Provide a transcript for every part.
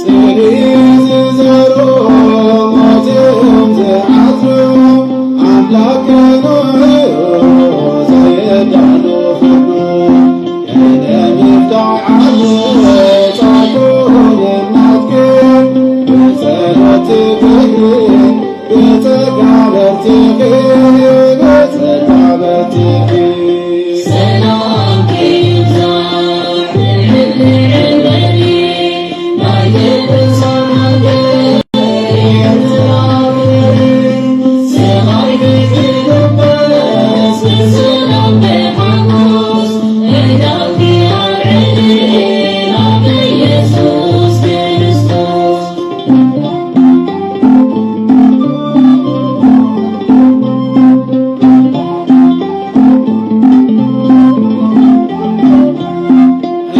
ጽድቂ ዝዘርኡ ሞት እዮም ዝዓጽዱ፣ ኣምላክ ክንውሕዮ ዘየዳሉ ፍርዱ። ቅደሚ ብታይ ዓመጻ ኩን እናትኪ፣ ብጸሎትኪ ብጸጋ በርቲኺ፣ ብጸጋ በርቲኺ። ሰላምኪ ይብዛሕ፣ ልዕሊ ዕንበሪ፣ ናይ ቅዱሳን ሃገር ኤርትራ። ስቓይኪ ክብገስ ብሰላም ብሓጎስ፣ ዕዳኺ ኣልዕሊ ናብ ኢየሱስ ክርስቶስ።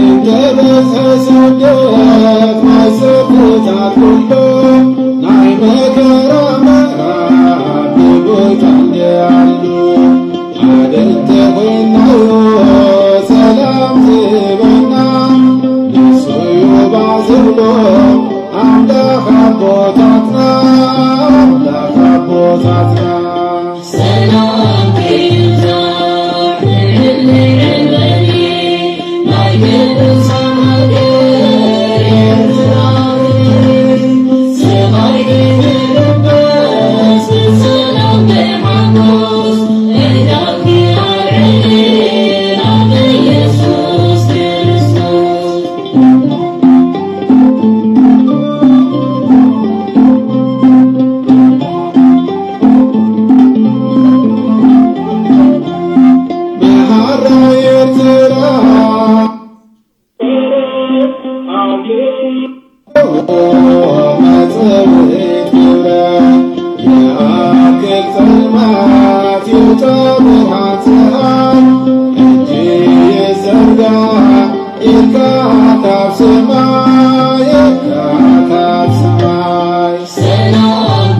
እንተ በዝሐ ስደት ናይ ሰብታት ኩሉ፣ ናይ መከራ ምዕራፍ ብጎይታ እንዲኣሉ። ሓደ እንተ ኮይናዮ ሰላም ዝህበና፣ ንሱ እዩ ባህ ዝብሎ ኣምላኽ ኣቦታትና፣ ኣምላኽ ኣቦታትና። ሰላም ይብዛሕ፣ ልዕሊ ዕንበሪ፣ ናይ ቅዱሳን ሃገር ኤርትራ። ስቓይኪ ክብገስ ብሰላም ብሓጎስ፣ ዕዳኺ ኣልዕሊ ናብ ኢየሱስ ክርስቶስ። ብሃራይ ኤርትራ መጸውዒት ክብረ ይኣክል ጸልማት ይውጻ ብርሃን ጸሓይ። እጅ ይዘርጋ ኢድካ ካብ ሰማይ፣ ኢድካ ካብ ሰማይ። ሰላም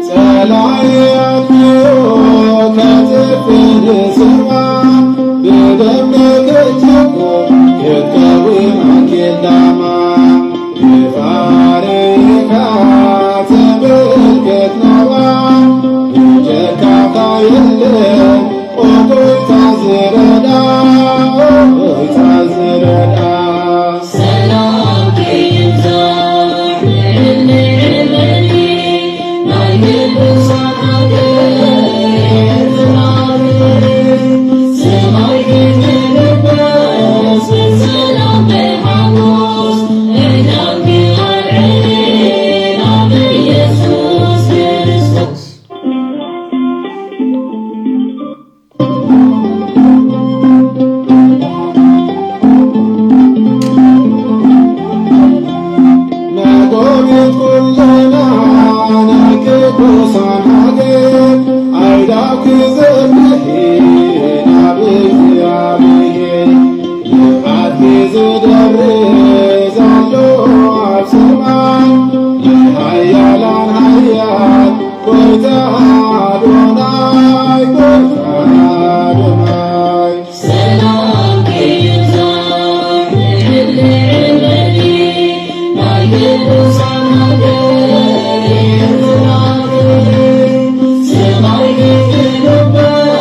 ጸላኢ ኣጥፊኡ ከጥፍእ ንስዋ፣ ብደም ንክትኩ ክትከውን ኣኬልዳማ። ንፋርካ ትምልከት ናባ፣ ብጀካኻ የለን ኦ ጎይታ ዝረዳ፣ ኦ ጎይታ ዝረዳ። ሰላምኪ ይብዛሕ ልዕሊ ዕንበሪ፣ ናይ ቅዱሳን ሃገር ኤርትራ። ስቓይኪ ክብገስ ብሰላም ብሓጎስ፣ ዕዳምኪ ኣልዕሊ ናብ ኢየሱስ ክርስቶስ። መጎብየት ኩልና ናይ ቅዱሳን ሃገር፣ ኣይዳኪ ዘርግሒ ናብ እግዚኣብሔር። ንብዓትኪ ዝደርዝ ኣሎ ኣብ ሰማይ፣ ናይ ሃያላን ሃያል ጎይታ ኣዶናይ፣ ጎይታ ኣዶናይ። ሰላምኪ ይብዛሕ ልዕሊ ዕንበሪ፣ ናይ ቅዱሳን ሃገር ኤርትራ። ስቓይኪ ክብገስ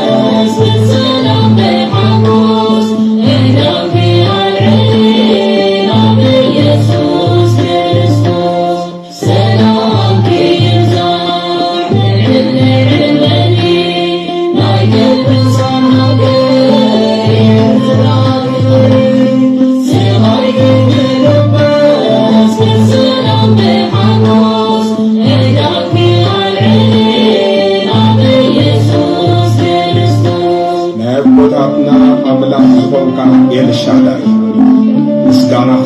ሰላም ዝኾንካ ኤልሻዳይ ምስጋናኻ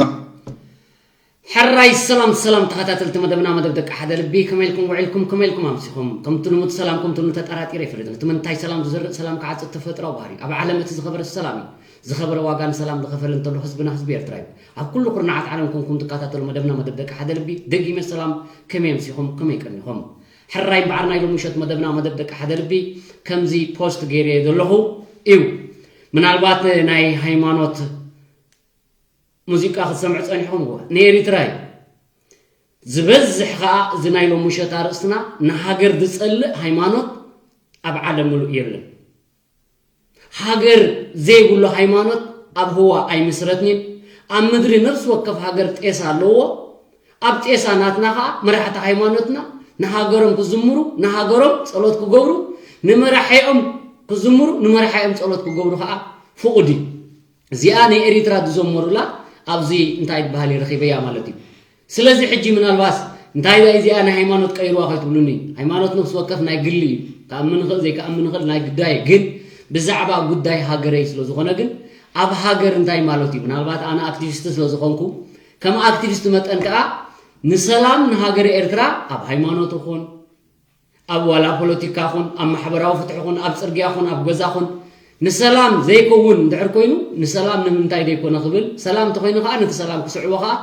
ሕራይ ሰላም ሰላም ተኸታተልቲ መደብና መደብ ደቂ ሓደ ልቢ ከመይ ኢልኩም ውዒልኩም ከመይ ኢልኩም ኣምሲኹም ከምቲ ልሙድ ሰላም ከምቲ ልሙድ ተጠራጢረ ይፈልጥ እቲ ምንታይ ሰላም ዝዘርእ ሰላም ክዓፅድ ተፈጥራዊ ባህሪ ኣብ ዓለም እቲ ዝኸበረ ሰላም እዩ ዝኸበረ ዋጋ ንሰላም ዝኸፈለ እንተሎ ህዝብና ህዝቢ ኤርትራ እዩ ኣብ ኩሉ ኩርናዓት ዓለም ኮንኩም ትከታተሉ መደብና መደብ ደቂ ሓደ ልቢ ደጊመ ሰላም ከመይ ኣምሲኹም ከመይ ቀኒኹም ሕራይ እምበዓር ናይ ሎሚ ምሸት መደብና መደብ ደቂ ሓደ ልቢ ከምዚ ፖስት ገይረ ዘለኹ እዩ ምናልባት ናይ ሃይማኖት ሙዚቃ ክትሰምዑ ጸኒሕኹም እወ ንኤሪትራ እዩ ዝበዝሕ ኸኣ እዚ ናይ ሎሚ ምሸት ኣርእስትና ንሃገር ዝጸልእ ሃይማኖት ኣብ ዓለም ምሉእ የብልን ሃገር ዘይብሉ ሃይማኖት ኣብ ህዋ ኣይምስረትንን ኣብ ምድሪ ነፍሲ ወከፍ ሃገር ጤሳ ኣለዎ ኣብ ጤሳ ናትና ኸኣ መራሕቲ ሃይማኖትና ንሃገሮም ክዝምሩ ንሃገሮም ጸሎት ክገብሩ ንመራሒኦም ክዝምሩ ንመራሒኦም ጸሎት ክገብሩ ኸኣ ፍቑድ እዩ እዚኣ ናይ ኤሪትራ ዝዘመሩላ ኣብዚ እንታይ ይበሃል እዩ ረኺበያ ማለት እዩ ስለዚ ሕጂ ምናልባስ እንታይ ዳ እዚኣ ናይ ሃይማኖት ቀይርዋ ከይትብሉኒ ሃይማኖት ነፍሲ ወከፍ ናይ ግሊ እዩ ክኣምን ይኽእል ዘይክኣምን ይኽእል ናይ ግዳይ ግን ብዛዕባ ጉዳይ ሃገረይ ስለ ዝኾነ ግን ኣብ ሃገር እንታይ ማለት እዩ ምናልባት ኣነ ኣክቲቪስት ስለ ዝኾንኩ ከም ኣክቲቪስት መጠን ከዓ ንሰላም ንሃገር ኤርትራ ኣብ ሃይማኖት ይኹን ኣብ ዋላ ፖለቲካ ኹን ኣብ ማሕበራዊ ፍትሒ ኹን ኣብ ፅርግያ ኹን ኣብ ገዛ ኹን ንሰላም ዘይከውን እንድሕር ኮይኑ ንሰላም ንምንታይ ዘይኮነ ክብል ሰላም እንተኮይኑ ከዓ ነቲ ሰላም ክስዕቦ ከዓ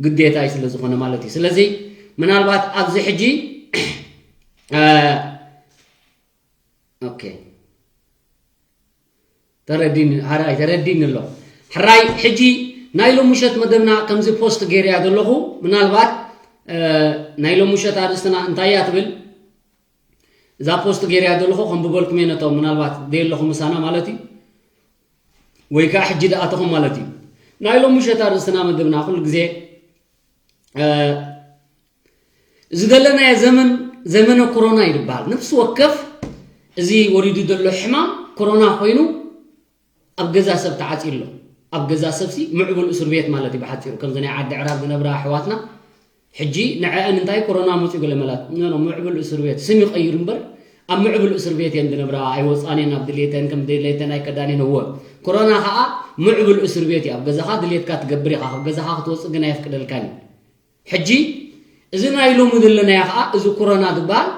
ግዴታ እዩ ስለ ዝኾነ ማለት እዩ ስለዚ ምናልባት ኣብዚ ሕጂ ኦኬ ተረዲኒ ሓራይ ተረዲኒ ኣሎ ሕራይ ሕጂ ናይ ሎምሸት መደብና ከምዚ ፖስት ገይርያ ዘለኹ ምናልባት ናይ ሎምሸት ኣርእስትና እንታይ እያ ትብል እዛ ፖስት ገይርያ ዘለኹ ከም ብበልኩም እየ ነቶም ምናልባት ደየለኹ ምሳና ማለት እዩ ወይ ከዓ ሕጂ ደኣተኹም ማለት እዩ ናይ ሎምሸት ኣርእስትና መደብና ኩሉ ግዜ እዚ ዘለናዮ ዘመን ዘመነ ኮሮና እዩ ዝበሃል። ነፍሲ ወከፍ እዚ ወሪዱ ዘሎ ሕማም ኮሮና ኮይኑ ኣብ ገዛ ሰብ ተዓፅዩ ኣሎ። ኣብ ገዛ ሰብሲ ምዕቡል እስር ቤት ማለት እዩ ብሓፂሩ። ከምዚ ናይ ዓዲ ዕራብ ዝነብራ ኣሕዋትና ሕጂ ንዐአን እንታይ ኮሮና መፅኡ ገለ መላት ኖ ምዕቡል እስር ቤት ስም ይቐይር እምበር ኣብ ምዕቡል እስር ቤት እየን ዝነብራ ኣይወፃን እየን ኣብ ድሌተን ከም ድሌተን ኣይከዳን እየን እወ ኮሮና ከዓ ምዕቡል እስር ቤት እዩ ኣብ ገዛኻ ድሌትካ ትገብር ኢኻ ካብ ገዛኻ ክትወፅእ ግን ኣየፍቅደልካን እዩ ሕጂ እዚ ናይ ሎሚ ዘለናዮ ከዓ እዚ ኮሮና ዝበሃል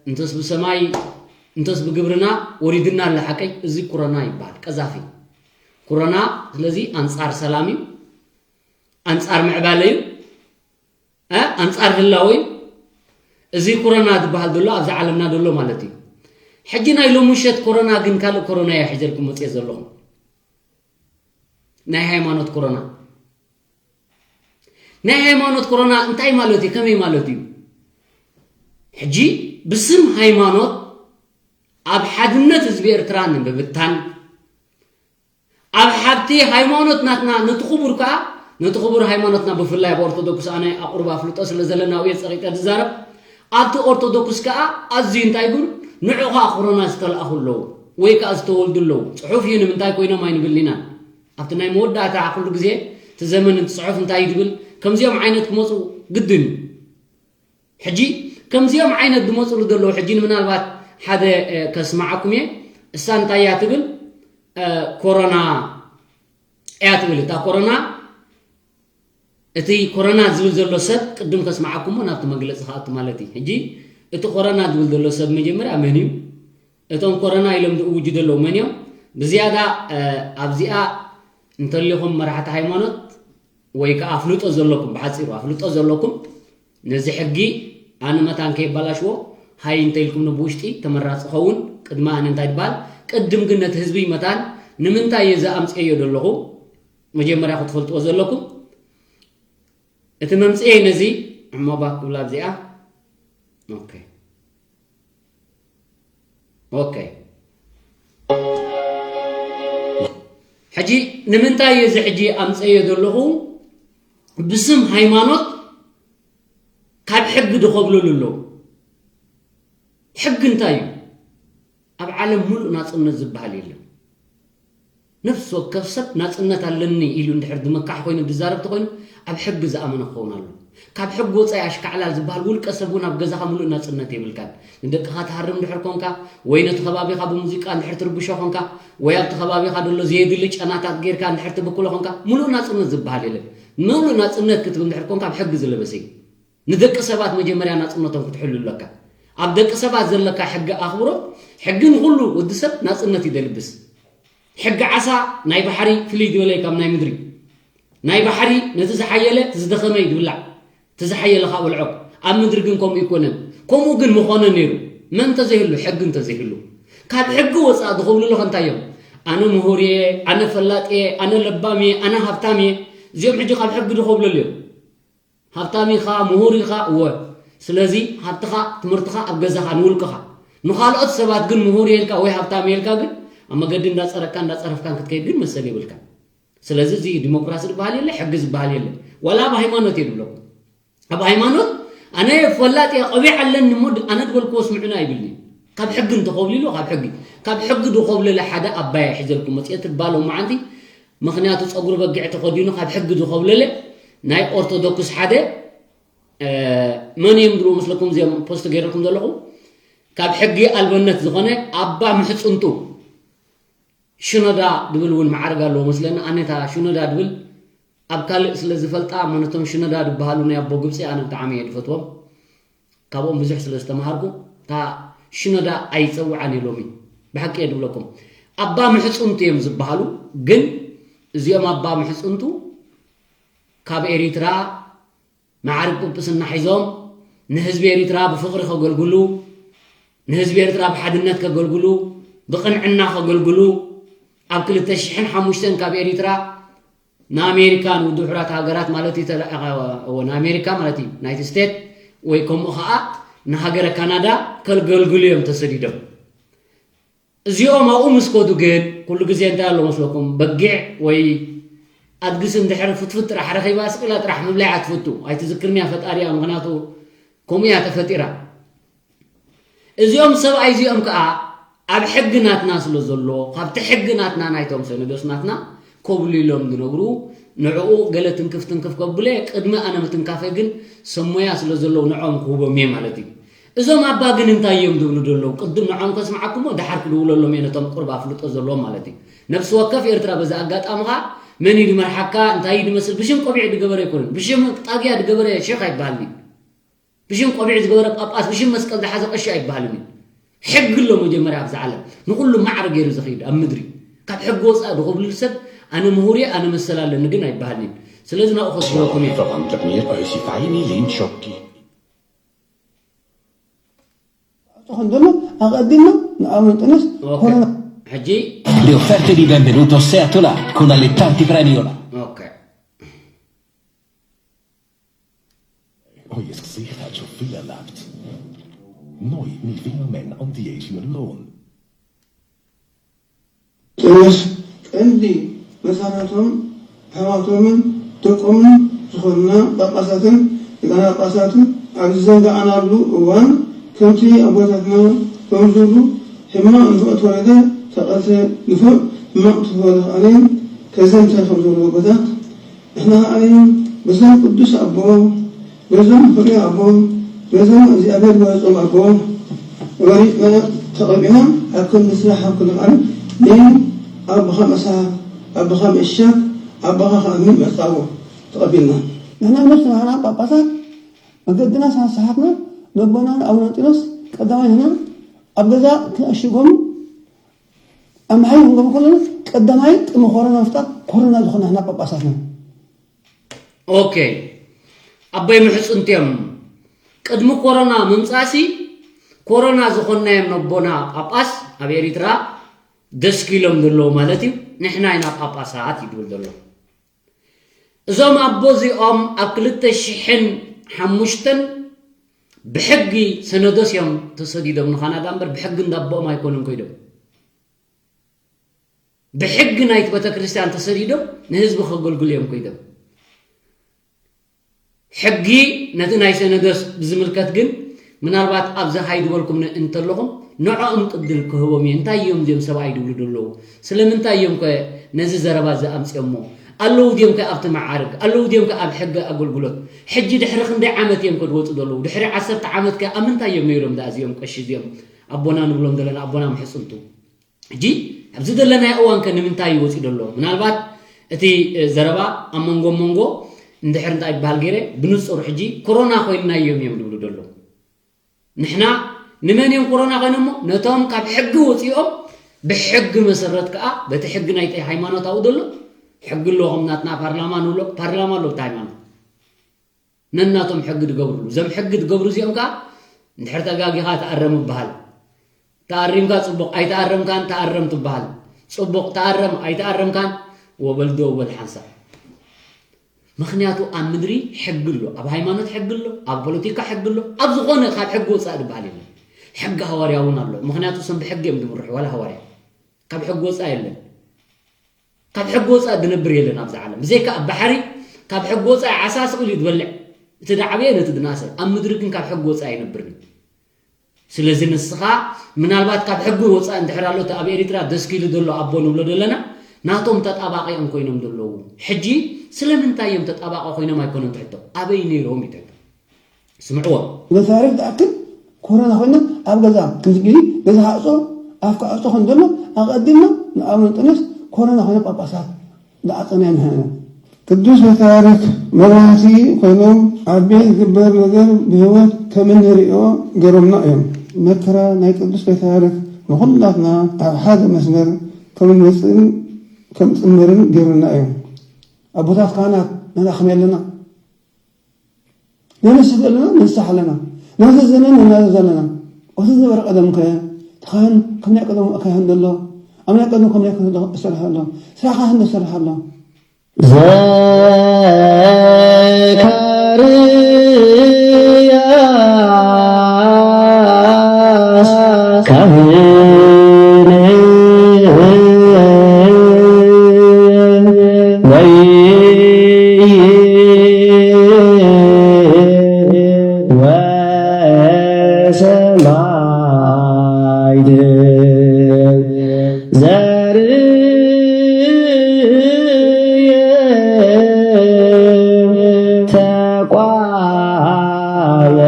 እንተስ ብሰማይ እንተስ ብግብርና ወሪድና ኣለ ሓቀይ እዚ ኮሮና ይበሃል ቀዛፊ ኮሮና ስለዚ ኣንፃር ሰላም እዩ ኣንፃር ምዕባለ እዩ ኣንፃር ህላወ እዩ እዚ ኮሮና ዝበሃል ዘሎ ኣብዚ ዓለምና ዘሎ ማለት እዩ ሕጂ ናይ ሎሚ ምሸት ኮሮና ግን ካልእ ኮሮና እየ ሒዘልኩም መፅየ ዘለኹም ናይ ሃይማኖት ኮሮና ናይ ሃይማኖት ኮሮና እንታይ ማለት እዩ ከመይ ማለት እዩ ሕጂ ብስም ሃይማኖት ኣብ ሓድነት ህዝቢ ኤርትራ ንምብታን ኣብ ሓብቲ ሃይማኖት ናትና ነቲ ክቡር ከዓ ነቲ ክቡር ሃይማኖትና ብፍላይ ኣብ ኦርቶዶክስ ኣነ ኣቁርባ ፍልጦ ስለ ዘለና ኣብየ ፀቂጠ ዝዛረብ ኣብቲ ኦርቶዶክስ ከዓ ኣዝዩ እንታይ ይብል ንዑ ከዓ ኮሮና ዝተለኣኹ ኣለዉ ወይ ከዓ ዝተወልዱ ኣለዉ ፅሑፍ እዩ ንምንታይ ኮይኖም ኣይንብልን ኢና ኣብቲ ናይ መወዳእታ ኩሉ ግዜ እቲ ዘመን እቲ ፅሑፍ እንታይ እዩ ዝብል ከምዚኦም ዓይነት ክመፁ ግድን እዩ ሕጂ ከምዚኦም ዓይነት ዝመፅሉ ዘለዉ ሕጂ ንምናልባት ሓደ ከስማዓኩም እየ እሳ እንታይ እያ ትብል ኮሮና እያ ትብል እታ ኮሮና እቲ ኮረና ዝብል ዘሎ ሰብ ቅድም ከስምዓኩሞ ናብቲ መግለፂ ክኣቱ ማለት እዩ ሕጂ እቲ ኮረና ዝብል ዘሎ ሰብ መጀመርያ መን እዩ እቶም ኮረና ኢሎም ዝእውጁ ዘለዉ መን እዮም ብዝያዳ ኣብዚኣ እንተሊኹም መራሕቲ ሃይማኖት ወይ ከዓ ኣፍልጦ ዘለኩም ብሓፂሩ ኣፍልጦ ዘለኩም ነዚ ሕጊ ኣነ መታን ከይባላሽዎ ሃይ እንተኢልኩም ብውሽጢ ተመራፂ ኸውን ቅድሚ ኣነ እንታይ ትበሃል ቅድም ግን ነቲ ህዝቢ መታን ንምንታይ እየ ዝኣምፅአዮ ዘለኹ መጀመርያ ክትፈልጥዎ ዘለኩም እቲ መምፅኤ ነዚ ዕሞባ ክብላ እዚኣ ኦኬ ኦኬ ሕጂ ንምንታይ እዚ ሕጂ ኣምፀዮ ዘለኹ ብስም ሃይማኖት ካብ ሕጊ ዝኸብለሉ ኣለዉ ሕጊ እንታይ እዩ ኣብ ዓለም ሙሉእ ናፅነት ዝበሃል የለን ነፍሲ ወከፍ ሰብ ናፅነት ኣለኒ ኢሉ እንድሕር ዝመካሕ ኮይኑ ዝዛረብ ተኮይኑ ኣብ ሕጊ ዝኣመነ ክኸውን ኣለዎ ካብ ሕጊ ወፃኢ ኣሽካዕላል ዝበሃል ውልቀ ሰብ እውን ኣብ ገዛኻ ምሉእ ናፅነት የብልካን። ንደቅኻ ትሃርም እንድሕር ኮንካ፣ ወይ ነቲ ከባቢኻ ብሙዚቃ እንድሕር ትርብሾ ኮንካ፣ ወይ ኣብቲ ከባቢኻ ዘሎ ዘየድሊ ጨናታት ጌርካ እንድሕር ትብክሎ ኮንካ፣ ምሉእ ናፅነት ዝበሃል የለን። ምሉእ ናፅነት ክትብል እንድሕር ኮንካ ኣብ ሕጊ ዝለበሰ እዩ። ንደቂ ሰባት መጀመርያ ናፅነቶም ክትሕሉ ኣለካ። ኣብ ደቂ ሰባት ዘለካ ሕጊ ኣኽብሮ። ሕጊ ንኹሉ ወዲ ሰብ ናፅነት እዩ ደልብስ። ሕጊ ዓሳ ናይ ባሕሪ ፍልይ ዝበለ እዩ ካብ ናይ ምድሪ። ናይ ባሕሪ ነቲ ዝሓየለ፣ እቲ ዝደኸመ እዩ ዝብላዕ፣ እቲ ዝሓየለ ከዓ በልዖ። ኣብ ምድሪ ግን ከምኡ ኣይኮነን። ከምኡ ግን ምኾነ ነይሩ፣ መን እንተዘይህሉ፣ ሕጊ እንተዘይህሉ። ካብ ሕጊ ወፃእ ዝኸብሉ ኣለኹ እንታይ እዮም? ኣነ ምሁር እየ፣ ኣነ ፈላጥ እየ፣ ኣነ ለባም እየ፣ ኣነ ሃብታም እየ። እዚኦም ሕጂ ካብ ሕጊ ዝኸብሉ ኣለዮም። ሃብታም ኢኻ፣ ምሁር ኢኻ፣ እወ። ስለዚ ሃብትኻ፣ ትምህርትኻ ኣብ ገዛኻ፣ ንውልቅኻ። ንኻልኦት ሰባት ግን ምሁር እየ ኢልካ ወይ ሃብታም እየ ኢልካ ግን ኣብ መገዲ እንዳፀረግካ እንዳፀረፍካን ክትከይድ ግን መሰል የብልካ። ስለዚ እዚ ዲሞክራሲ ዝበሃል የለ፣ ሕጊ ዝበሃል የለ። ዋላ ኣብ ሃይማኖት እየ ዝብለኩም። ኣብ ሃይማኖት ኣነ ፈላጥ እየ፣ ቆቢዕ ኣለኒ እሞ ድ-፣ ኣነ ዝበልክዎ ስምዑኒ ኣይብልኒ። ካብ ሕጊ እንተኾብሊሉ ካብ ሕጊ፣ ካብ ሕጊ ዝኾብለለ ሓደ ኣባይ ሒዘልኩም መፅኤ ትባሎ መዓንቲ። ምኽንያቱ ፀጉሪ በጊዕ ተኸዲኑ ካብ ሕጊ ዝኾብለለ ናይ ኦርቶዶክስ ሓደ፣ እ፣ መን እዮም ዝብሉ መስለኩም እዚኦም ፖስት ገይረልኩም ዘለኹ? ካብ ሕጊ ኣልበነት ዝኾነ ኣባ ምሕፅንቱ ሽኖዳ ድብል እውን መዓርግ ኣለዎ መስለኒ። ኣነ እታ ሽኖዳ ድብል ኣብ ካልእ ስለ ዝፈልጣ፣ እሞ ነቶም ሽኖዳ ድበሃሉ ናይ ኣቦ ግብፂ ኣነ ብጣዕሚ እየ ድፈትዎም። ካብኦም ብዙሕ ስለ ዝተምሃርኩ፣ እታ ሽኖዳ ኣይፀውዓን እየ ሎሚ። ብሓቂ እየ ድብለኩም። ኣባ ምሕፁንቱ እዮም ዝበሃሉ፣ ግን እዚኦም ኣባ ምሕፁንቱ ካብ ኤሪትራ መዓርግ ጵጵስና ሒዞም ንህዝቢ ኤሪትራ ብፍቕሪ ከገልግሉ፣ ንህዝቢ ኤሪትራ ብሓድነት ከገልግሉ፣ ብቕንዕና ከገልግሉ፣ ኣብ ክልተ ሽሕን ሓሙሽተን ካብ ኤሪትራ ንኣሜሪካ፣ ንውድብ ሕቡራት ሃገራት ማለት እዩ፣ ተለ-፣ እወ፣ ንኣሜሪካ ማለት እዩ፣ ዩናይትድ ስቴትስ ወይ ከምኡ ኸዓ ንሃገረ ካናዳ ከገልግሉ እዮም ተሰዲዶም። እዚኦም ኣብኡ ምስ ከዱ ግን ኩሉ ግዜ እንታይ ኣሎ መስለኩም? በጊዕ ወይ ኣድግስ እንድሕር ፍትፍት ጥራሕ ረኺባ ስቕ ኢላ ጥራሕ ምብላዕ እያ ትፈቱ። ኣይትዝክርን እያ ፈጣሪኣ፣ ምኽንያቱ ከምኡ እያ ተፈጢራ። እዚኦም ሰብኣይ እዚኦም ከኣ ኣብ ሕጊ ናትና ስለ ዘሎ፣ ካብቲ ሕጊ ናትና ናይቶም ሰነዶስ ናትና ኮብሊሎም ዝነብሩ፣ ንዕኡ ገለ ትንክፍ ትንክፍ ከብለ፣ ቅድሚ ኣነ ምትንካፈይ ግን ሰብ ሞያ ስለ ዘለዉ ንዕኦም ክህቦም እየ ማለት እዩ። እዞም ኣባ ግን እንታይ እዮም ዝብሉ ዘለዉ? ቅድም ንዕኦም ከስምዓኩሞ፣ ደሓር ክድውለሎም እየ ነቶም ቁሩብ ኣፍልጦ ዘለዎም ማለት እዩ። ነፍሲ ወከፍ ኤርትራ በዚ ኣጋጣሚ ኸኣ መን እዩ ዝመርሓካ፣ እንታይ እዩ ዝመስል፣ ብሽም ቆቢዕ ዝገበረ ኣይኮነን፣ ብሽም ጣግያ ዝገበረ ሼኽ ኣይበሃልን እዩ። ብሽም ቆቢዕ ዝገበረ ጳጳስ፣ ብሽም መስቀል ዝሓዘ ቀሺ ኣይበሃልን እዩ። ሕጊ ኣሎ መጀመርያ ኣብዚ ዓለም፣ ንኹሉ ማዕረ ገይሩ ዝኸይድ ኣብ ምድሪ። ካብ ሕጊ ወፃኢ ዝኹብልል ሰብ ኣነ ምሁር እየ፣ ኣነ መሰል ኣለኒ ግን ኣይበሃልን እዩ። ስለዚ ናብኡ ከስግረኩም እየ። För han blir ösifai ni linchoki. ዝኾን ዘሎ ኣቐዲምና ንኣቡነ እንጦንዮስ ኦኬ። ኮሮና ሕጂ Le offerte di benvenuto Seatola con allettanti premi Ola. ኦኬ። Oj, jag ska se här så fel att. Noi, mi vino men om det är ju lån. ጥንስ ቀንዲ መሰረቶም ኣሕዋቶምን ደቆምን ዝኾኑና ጳጳሳትን ሊቃነ ጳጳሳትን ኣብ ዝዘንጋዕናሉ እዋን ከምቲ ኣቦታትና ከም ዝብሉ ሕማቕ ንፍዑ ተወለደ ተቐትለ ንፉዕ ሕማቕ ተወለደ ከኣለዮም ከዘንተ ከም ዝብሉ ኣቦታት ንሕና ከኣለዮም በዞም ቅዱስ ኣቦ በዞም ፍሉይ ኣቦ በዞም እግዚኣብሔር ዝመረጾም ኣቦ መሪጽና ተቐቢና ኣብ ክንዲ ስራሕ ኣብ ክንዲ ቃል ኔን ኣቦኻ መሳሓ ኣቦኻ ምእሻት ኣቦኻ ከኣምን መርጻዎ ተቐቢልና ንሕና ምስ ንሕና ጳጳሳት መገድና ሳሳሓትና ነቦና ኣቡነ እንጢኖስ ቀዳማይ ንሕና ኣብ ገዛ ክነእሽጎም ኣብ መሓይም ክንገብር ከለና ቀዳማይ ቅድሚ ኮሮና ምፍጣር ኮሮና ዝኾና ንሕና ጳጳሳትና ኦኬ ኣቦይ ምሕፅንትዮም ቅድሚ ኮሮና ምምፃእሲ ኮሮና ዝኾናዮም ነቦና ጳጳስ ኣብ ኤሪትራ ደስኪሎም ዘለዉ ማለት እዩ። ንሕና ኢና ጳጳሳት እዩ ዝብል ዘሎ። እዞም ኣቦ እዚኦም ኣብ ክልተ ሽሕን ሓሙሽተን ብሕጊ ሰነዶስ እዮም ተሰዲዶም ንካናዳ እምበር ብሕጊ እንዳቦኦም ኣይኮኑን ኮይዶም። ብሕጊ ናይቲ ቤተክርስትያን ተሰዲዶም ንህዝቢ ከገልግሉ እዮም ኮይዶም። ሕጊ ነቲ ናይ ሰነዶስ ብዝምልከት ግን ምናልባት ኣብዚ ሃይ ዝበልኩም እንተለኹም ንዕኦም ቅድል ክህቦም እየ። እንታይ እዮም እዚኦም ሰብኣይ ድብሉ ደለዉ? ስለምንታይ እዮም ከ ነዚ ዘረባ እዚ ኣምፅኦሞ? ኣለዉ ድዮም ከ ኣብቲ መዓርግ? ኣለዉ ድዮም ከ ኣብ ሕጊ ኣገልግሎት? ሕጂ ድሕሪ ክንደይ ዓመት እዮም ከ ዝወፁ ዘለዉ? ድሕሪ ዓሰርተ ዓመት ከ ኣብ ምንታይ እዮም ነይሮም ደኣ እዚኦም ቀሺ እዚኦም? ኣቦና ንብሎም ዘለና ኣቦና ምሕፅንቱ። ሕጂ ኣብዚ ዘለናዮ እዋን ከ ንምንታይ እዩ ወፂኡ ዘሎ? ምናልባት እቲ እ፣ ዘረባ ኣብ መንጎ መንጎ እንድሕር እንታይ ይበሃል ገይረ ብንፁር ሕጂ ኮሮና ኮይንናዮም እዮም ዝብሉ ዘለዉ። ንሕና ንመን እዮም ኮሮና ኮይኖሞ? ነቶም ካብ ሕጊ ወፂኦም ብሕጊ መሰረት ከዓ በቲ ሕጊ ናይቲ ሃይማኖታዊ ዘሎ ሕጊ ኣለዎ። ከም ናትና ፓርላማ ንብሎ ፓርላማ ኣሎ እቲ ሃይማኖት ነናቶም ሕጊ ዝገብርሉ። እዞም ሕጊ ዝገብሩ እዚኦም ከዓ እንድሕር ተጋጊኻ ተኣረም ይበሃል። ተኣሪምካ ፅቡቕ፣ ኣይተኣረምካን ተኣረም ትበሃል። ፅቡቕ ተኣረም ኣይተኣረምካን ወበል ዶ ወበል ሓንሳብ። ምኽንያቱ ኣብ ምድሪ ሕጊ ኣሎ፣ ኣብ ሃይማኖት ሕጊ ኣሎ፣ ኣብ ፖለቲካ ሕጊ ኣሎ፣ ኣብ ዝኾነ ካብ ሕጊ ወፃእ ዝበሃል የለን። ሕጊ ሃዋርያ እውን ኣሎ። ምኽንያቱ እሶም ብሕጊ እዮም ዝምርሑ፣ ዋላ ሃዋርያ ካብ ሕጊ ወፃእ የለን። ካብ ሕጊ ወፃእ ዝነብር የለን ኣብዚ ዓለም። ብዘይካ ኣብ ባሕሪ ካብ ሕጊ ወፃኢ ዓሳ ስቕ ኢሉ እዩ ዝበልዕ። እቲ ዝዓበየ ነቲ ዝነኣሰ። ኣብ ምድሪ ግን ካብ ሕጊ ወፃኢ ኣይነብርን እዩ። ስለዚ ንስኻ ምናልባት ካብ ሕጊ ወፃኢ እንድሕር ኣሎ እቲ ኣብ ኤሪትራ ደስኪሉ ዘሎ ኣቦ ንብሎ ዘለና ናቶም ተጣባቒኦም ኮይኖም ዘለዉ። ሕጂ ስለምንታይ እዮም ተጣባቒ ኮይኖም ኣይኮነን ትሕቶ? ኣበይ ነይሮም እዩ ትሕቶ? ስምዕዎ። ንታሪክ ዝኣክል ኮሮና ኮይና ኣብ ገዛ ክንስግዲ ገዛ ክዕጾ ኣፍ ክዕጾ ከም ዘሎ ኣቐዲምና ንኣቡነ እንጦንዮስ ኮሮና ኮይና ጳጳሳት ዝዓጸና ንሕና ኢና። ቅዱስ ፓትርያርክ መራሕቲ ኮይኖም ኣብ ቤት ዝግበር ነገር ብህይወት ከም እንርእዮ ገይሮምና እዮም። መከራ ናይ ቅዱስ ፓትርያርክ ንኹላትና ኣብ ሓደ መስመር ከም እንመጽእን ከም እንጽመርን ገይሩና እዩ። ኣቦታት ካህናት ንሕና ከመይ ኣለና? ነንስሕ ዘለና ንንሳሕ ኣለና። ናዘዘና ንናዘዝ ኣለና። እቲ ዝነበረ ቀደም ከ እቲ ካህን ከም ናይ ቀደሙ ካህን ዘሎ ኣብ ናይ ቀደሙ ከም ናይ ካህን ዘሎ ይሰርሕ ኣሎ። ስራሕ ካህን ይሰርሕ ኣሎ። ዘካርያስ ካህን ወይ ወሰማዕት ዘርየ ተቋመ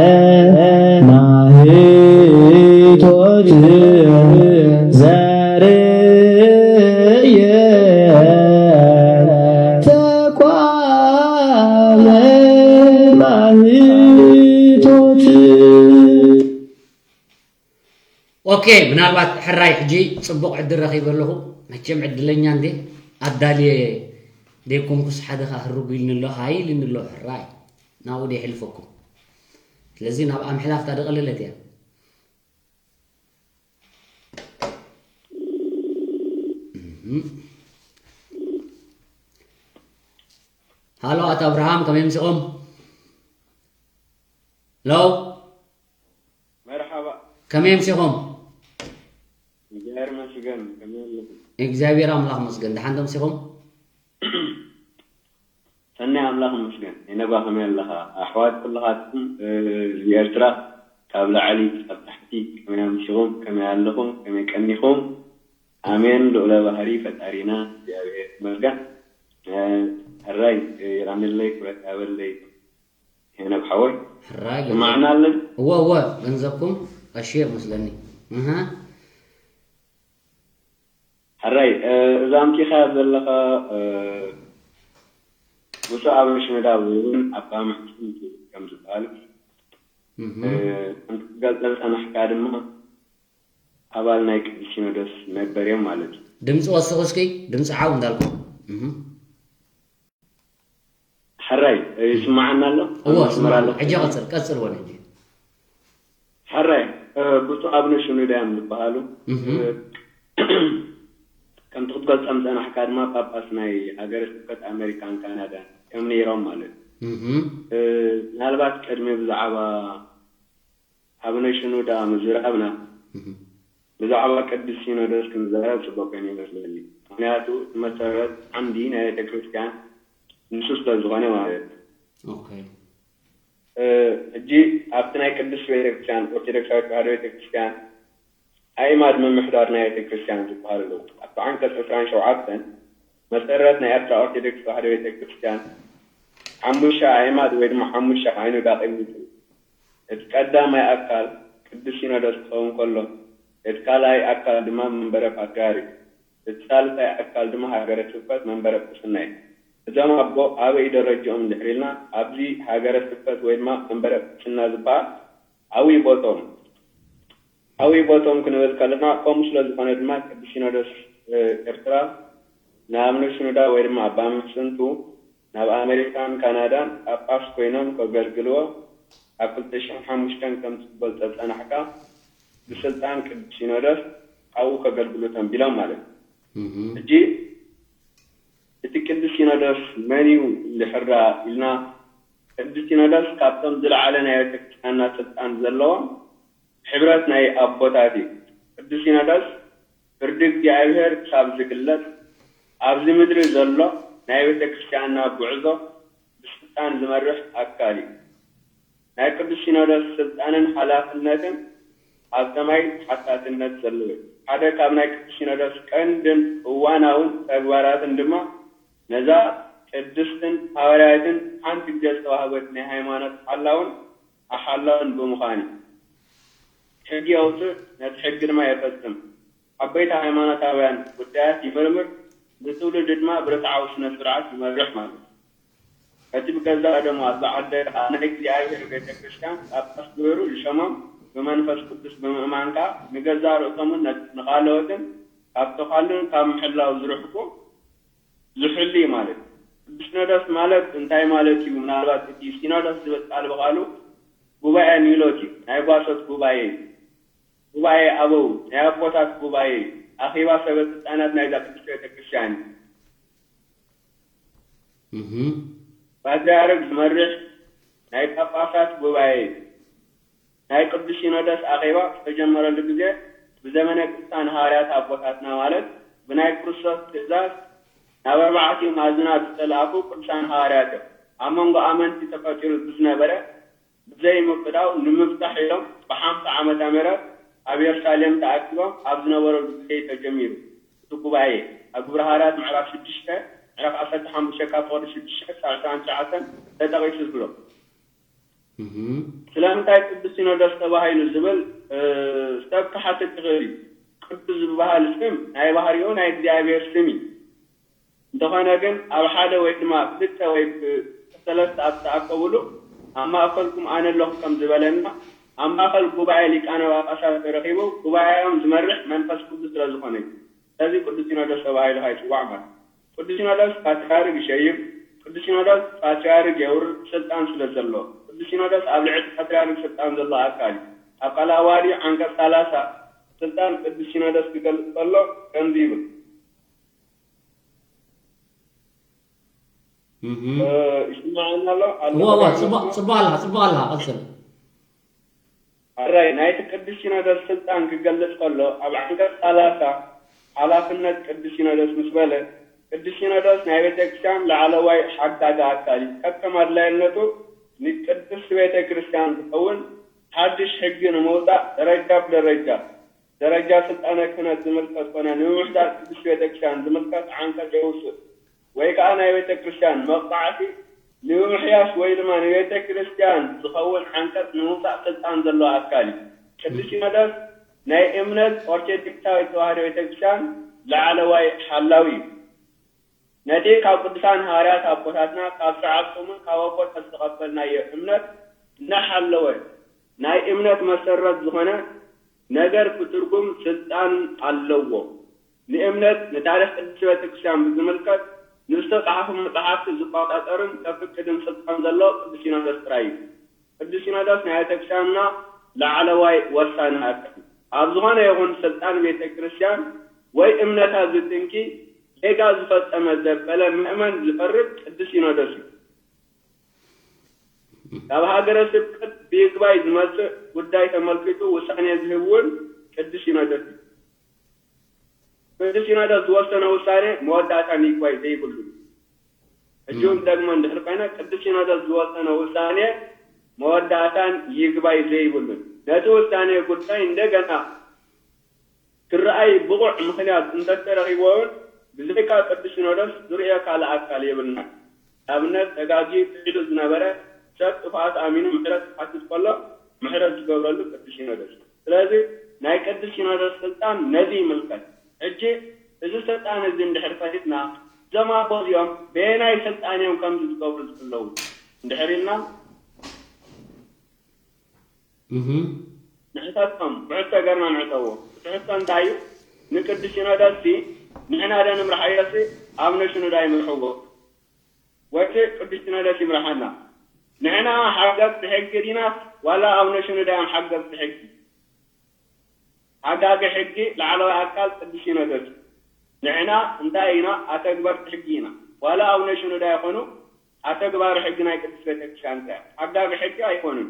ማህቶት ዘርየ ተቋመ ማህቶት። ኦኬ፣ ምናልባት ሕራይ ሕጂ ጽቡቕ ዕድል ረኺበ ኣለኹ። መቸም ዕድለኛ እንዴ ኣዳልየ ደይኮንኩስ ሓደ ኸኣ ህርጉ ኢልኒ ኣሎ፣ ሃይ ኢልኒ ኣሎ ሕራይ። ናብኡ ደይ ሕልፈኩም። ስለዚ ናብኣ ምሕላፍ እታ ደቐለለት እያ። እም። ሃሎ ኣቶ ኣብርሃም ከመይ ኣምሲኹም? ሄሎ። መርሓባ። ከመይ ኣምሲኹም? እግዚኣብሔር ይመስገን። ከመይ ኣለኹም? እግዚኣብሔር ኣምላኽ ይመስገን። ደሓን ዶ ኣምሲኹም? ሰናይ ኣምላኽ ይመስገን። ሄኖጋ ከመይ ኣለኻ? ኣሕዋት ኩልኻትኩም፣ እ፣ ህዝቢ ኤርትራ ካብ ላዕሊ ክሳብ ታሕቲ ከመይ ኣምሲኹም? ከመይ ኣለኹም? ከመይ ቀኒኹም? ኣሜን። ልዑለ ባህሪ ፈጣሪና እግዚኣብሔር ይመስገን። እ፣ ሕራይ፣ እ፣ የቐንለይ፣ ክብረት ያበለይ። ሄኖግ ሓወይ፣ ሕራይ ገንዘብ-፣ ስማዕና ኣለን? እወ፣ እወ፣ ገንዘብኩም ቀሺ መስለኒ። እህ። ሕራይ፣ እ፣ እዛ ኣምጺኻ ዘለኻ፣ እ፣ ብፁዕ ኣቡነ ሽኖዳ ወይ እውን ኣባ ማሕስንቱ ከም ዝበሃል፣ እህ። እ፣ ከም ትገልጸ ዝጸናሕካ ድማ ኣባል ናይ ቅዱስ ሲኖዶስ ነበር እዮም ማለት እዩ። ድምፂ ወስኹ እስኪ፣ ድምፂ ዓው እንዳልኩ። እህ። ሕራይ፣ ይስማዓና ኣሎ? እወ፣ ኣብ መስመር ስማዕ ኣሎ። ኣሎ? ሕጂ ቀጽል፣ ቀጽል ወን ሕጂ። ሕራይ፣ እ፣ ብፁዕ ኣቡነ ሽኖዳ እዮም ዝበሃሉ። እህ። እ፣ ከምቲ ክትገልጾም ዝጸናሕካ ድማ ጳጳስ ናይ ሃገረ ስብከት ኣመሪካን ካናዳን እዮም ነይሮም ማለት እዩ። እህ። እ፣ ምናልባት ቅድሚ ብዛዕባ ኣቡነ ሽኖዳ ምዝራብና እህ። ብዛዕባ ቅዱስ ሲኖዶስ ክንዛረብ ጽቡቕ ኮይኑ ይመስለኒ። ምኽንያቱ እቲ መሰረት ዓንዲ ናይ ቤተ ክርስቲያን ንሱ ስለ ዝኾነ ማለት እዩ። ኦኬ። እ፣ ሕጂ ኣብቲ ናይ ቅድስት ቤተ ክርስቲያን፣ ኦርቶዶክሳዊት ተዋህዶ ቤተ ክርስቲያን ኣእማድ ምምሕዳር ናይ ቤተ ክርስቲያን ዝበሃሉ ኣለዉ። ኣብቲ ዓንቀጽ ዕስራን ሸውዓተን መሰረት ናይ ኤርትራ ኦርቶዶክስ ተዋህዶ ቤተክርስትያን ሓሙሻ ኣዕማድ ወይ ድማ ሓሙሻ ኣይኑድ ኣቐሚጡ። እቲ ቀዳማይ ኣካል ቅዱስ ሲኖዶስ ክኸውን ከሎ፣ እቲ ካልኣይ ኣካል ድማ መንበረ ፓትርያርክ፣ እቲ ሳልሳይ ኣካል ድማ ሃገረ ስብከት መንበረ ጵጵስና እዩ። እዞም ኣቦ ኣበይ ደረጅኦም እንድሕር ኢልና፣ ኣብዚ ሃገረ ስብከት ወይ ድማ መንበረ ጵጵስና ዝበሃል ዓብዪ ቦቶም ዓብዪ ቦቶም ክንብል ከለና፣ ከምኡ ስለ ዝኾነ ድማ ቅዱስ ሲኖዶስ ኤርትራ ንኣብነ ሽኖዳ ወይ ድማ ኣባ ምሕጽንቱ ናብ ኣሜሪካን ካናዳን ጳጳስ ኮይኖም ከገልግልዎ ኣብ ክልተ ሽሕን ሓሙሽተን ከም ትፈልጦ ዝጸናሕካ ብስልጣን ቅዱስ ሲኖዶስ ኣብኡ ከገልግሉ ተንቢሎም ማለት እዩ። ሕጂ እቲ ቅዱስ ሲኖዶስ መን እዩ እንድሕር ኢልና፣ ቅዱስ ሲኖዶስ ካብቶም ዝለዓለ ናይ ቤተክርስትያንና ስልጣን ዘለዎም ሕብረት ናይ ኣቦታት እዩ። ቅዱስ ሲኖዶስ ፍርዲ እግዚኣብሔር ክሳብ ዝግለጽ ኣብዚ ምድሪ ዘሎ ናይ ቤተክርስትያንና ጉዕዞ ብስልጣን ዝመርሕ ኣካል እዩ። ናይ ቅዱስ ሲኖዶስ ስልጣንን ሓላፍነትን ኣብ ሰማይ ተሓታትነት ዘለዎ እዩ። ሓደ ካብ ናይ ቅዱስ ሲኖዶስ ቀንድን እዋናውን ተግባራትን ድማ ነዛ ቅድስትን ሃዋርያትን ሓንቲ ግዜ ዝተዋህበት ናይ ሃይማኖት ሓላውን ኣሓላውን ብምዃን እዩ። ሕጊ የውፅእ፣ ነቲ ሕጊ ድማ የፈጽም። ዓበይቲ ሃይማኖታውያን ጉዳያት ይምርምር፣ ንትውልዲ ድማ ብርትዓዊ ስነ ስርዓት ይመርሕ ማለት እዩ። እቲ ብገዛእ ደሙ ኣብ ዝዓደገ ኣብ ናይ እግዚኣብሔር ቤተ ክርስቲያን ጳጳስ ገይሩ ዝሸሞም ብመንፈስ ቅዱስ ብምእማን ከዓ ንገዛእ ርእሶምን ንኻልኦትን ካብ ተዃልን ካብ ምሕላው ዝርሕቁ ዝሕሉ እዩ ማለት እዩ። ቅዱስ ሲኖዶስ ማለት እንታይ ማለት እዩ? ምናልባት እቲ ሲኖዶስ ዝብል ቃል ብቓሉ ጉባኤ ኒሎት እዩ። ናይ ጓሶት ጉባኤ እዩ። ጉባኤ ኣበው፣ ናይ ኣቦታት ጉባኤ እዩ። ኣኼባ ሰበ ስልጣናት ናይዛ ቅድስቲ ቤተክርስትያን እዩ። ፓትርያርክ ዝመርሕ ናይ ጳጳሳት ጉባኤ እዩ። ናይ ቅዱስ ሲኖዶስ ኣኼባ ዝተጀመረሉ ግዜ ብዘመነ ቅዱሳን ሃዋርያት ኣቦታትና ማለት ብናይ ክርስቶስ ትእዛዝ ናብ ኣርባዕቲኡ ማዕዝናት ዝተላእኩ ቅዱሳን ሃዋርያት እዮም። ኣብ መንጎ ኣመንቲ ተፈጢሩ ብዝነበረ ብዘይምቅዳው ንምፍታሕ ኢሎም ብሓምሳ ዓመተ ምህረት ኣብ የሩሳሌም ተኣኪቦም ኣብ ዝነበረሉ ግዜ እዩ ተጀሚሩ። እቲ ጉባኤ ኣብ ግብረ ሃዋርያት ምዕራፍ ሽዱሽተ ምዕራፍ ዓሰርተ ሓሙሽተ ካብ ፍቕዲ ሽዱሽተ ክሳብ ዕስራን ትሽዓተን ተጠቒሱ ዝብሎ። ስለምንታይ ቅዱስ ሲኖዶስ ተባሂሉ ዝብል ሰብ ክሓትት ይኽእል እዩ። ቅዱስ ዝበሃል ስም ናይ ባህሪኡ ናይ እግዚኣብሔር ስም እዩ። እንተኾነ ግን ኣብ ሓደ ወይ ድማ ክልተ ወይ ሰለስተ ኣብ ዝተኣከብሉ ኣብ ማእከልኩም ኣነ ኣለኹ ከም ዝበለና ኣብ ማእከል ጉባኤ ሊቃነ ጳጳሳት ተረኺቡ ጉባኤኦም ዝመርሕ መንፈስ ቅዱስ ስለ ዝኾነ እዩ። ስለዚ ቅዱስ ሲኖዶስ ተባሂሉ ይጽዋዕ ማለት እዩ። ቅዱስ ሲኖዶስ ፓትርያርክ ይሸይም፣ ቅዱስ ሲኖዶስ ፓትርያርክ የውርድ ስልጣን ስለ ዘሎ። ቅዱስ ሲኖዶስ ኣብ ልዕሊ ፓትርያርክ ስልጣን ዘሎ ኣካል እዩ። ኣብ ቃለ ዓዋዲ ዓንቀጽ ሰላሳ ስልጣን ቅዱስ ሲኖዶስ ክገልጽ ከሎ ከምዚ ይብል። ይስማዓና ኣሎ ኣለኹ። ጽቡቕ ኣላ፣ ጽቡቕ ኣላ፣ ቀጽል። ኣራይ ናይቲ ቅዱስ ሲኖዶስ ስልጣን ክገልጽ ከሎ ኣብ ዓንቀጽ ሰላሳ ሓላፍነት ቅዱስ ሲኖዶስ ምስ በለ፣ ቅዱስ ሲኖዶስ ናይ ቤተ ክርስቲያን ላዕለዋይ ሓጋጊ ኣካል እዩ። ከከም ኣድላይነቱ ንቅድስቲ ቤተ ክርስቲያን ዝኸውን ሓድሽ ሕጊ ንምውጻእ ደረጃ ብደረጃ ደረጃ ስልጣነ ክህነት ዝምልከት ኮነ ንምምሕዳር ቅድስቲ ቤተክርስትያን ዝምልከት ዓንቀጽ የውጽእ ወይ ከኣ ናይ ቤተክርስትያን መቕጻዕቲ ንምምሕያሽ ወይ ድማ ንቤተ ክርስቲያን ዝኸውን ዓንቀጽ ንምውጻእ ስልጣን ዘለዎ ኣካል እዩ። ቅዱስ ሲኖዶስ ናይ እምነት ኦርቶዶክሳዊት ተዋህዶ ቤተክርስትያን ላዕለዋይ ሓላዊ እዩ። ነቲ ካብ ቅዱሳን ሃዋርያት ኣቦታትና ካብ ሰዓብቶምን ካብ ኣቦታት ዝተቐበልናዮ እምነት እናሓለወ ናይ እምነት መሰረት ዝኾነ ነገር ክትርጉም ስልጣን ኣለዎ። ንእምነት ንታሪኽ ቅድስቲ ቤተክርስትያን ብዝምልከት ንዝተጻሕፉ መጻሕፍቲ ዝቆጻጸርን ከፍቅድን ስልጣን ዘለዎ ቅዱስ ሲኖዶስ ጥራይ እዩ። ቅዱስ ሲኖዶስ ናይ ቤተክርስትያንና ላዕለዋይ ወሳኒ ኣካል እዩ። ኣብ ዝኾነ ይኹን ስልጣን ቤተክርስትያን ወይ እምነታ ዝትንኪ ጌጋ ዝፈጸመ ዘበለ ምእመን ዝፈርድ ቅዱስ ሲኖዶስ እዩ። ካብ ሃገረ ስብከት ብይግባይ ዝመጽእ ጉዳይ ተመልኪቱ ውሳኔ ዝህብ እውን ቅዱስ ሲኖዶስ እዩ። ቅዱስ ሲኖዶስ ዝወሰነ ውሳኔ መወዳእታን ይግባይ ዘይብሉ። ሕጂ እውን ደግሞ እንድሕር ኮይነ ቅዱስ ሲኖዶስ ዝወሰነ ውሳኔ መወዳእታን ይግባይ ዘይብሉን ነቲ ውሳኔ ጉዳይ እንደገና ክረኣይ ብቑዕ ምኽንያት እንተተረኺቦ እውን ብዘይካ ቅዱስ ሲኖዶስ ዝርእዮ ካልእ ኣካል የብልናን። ንኣብነት፣ ተጋግዩ ክሒዱ ዝነበረ ሰብ ጥፍኣቱ ኣሚኑ ምሕረት ክሓትት ከሎ ምሕረት ዝገብረሉ ቅዱስ ሲኖዶስ። ስለዚ ናይ ቅዱስ ሲኖዶስ ስልጣን ነዚ ይምልከት። ሕጂ እዚ ስልጣን እዚ እንድሕር ፈሊጥና፣ እዞም ኣቦ እዚኦም በየናይ ስልጣን እዮም ከምዚ ዝገብሩ ዘለዉ እንድሕር ኢልና፣ ንሕተቶም፣ ብሕቶ ገርና ንሕተዎ። እቲ ሕቶ እንታይ እዩ? ንቅዱስ ሲኖዶስሲ ንሕና ዶ ንምርሓዮሲ ኣቡነ ሽኖዳ ይምርሕዎ? ወይሲ ቅዱስ ሲኖዶስ ይምርሓና? ንሕና ሓገዝቲ ሕጊ ዲናስ ዋላ ኣቡነ ሽኖዳ እዮም ሓገዝቲ ሕጊ? ሓጋጊ ሕጊ ላዕለዋይ ኣካል ቅዱስ ሲኖዶስ እዩ። ንሕና እንታይ ኢና? ኣተግበርቲ ሕጊ ኢና። ዋላ ኣቡነ ሽኖዳ ይኾኑ ኣተግባሪ ሕጊ ናይ ቅድስት ቤተክርስትያን ጥራሕ። ሓጋጊ ሕጊ ኣይኮኑን።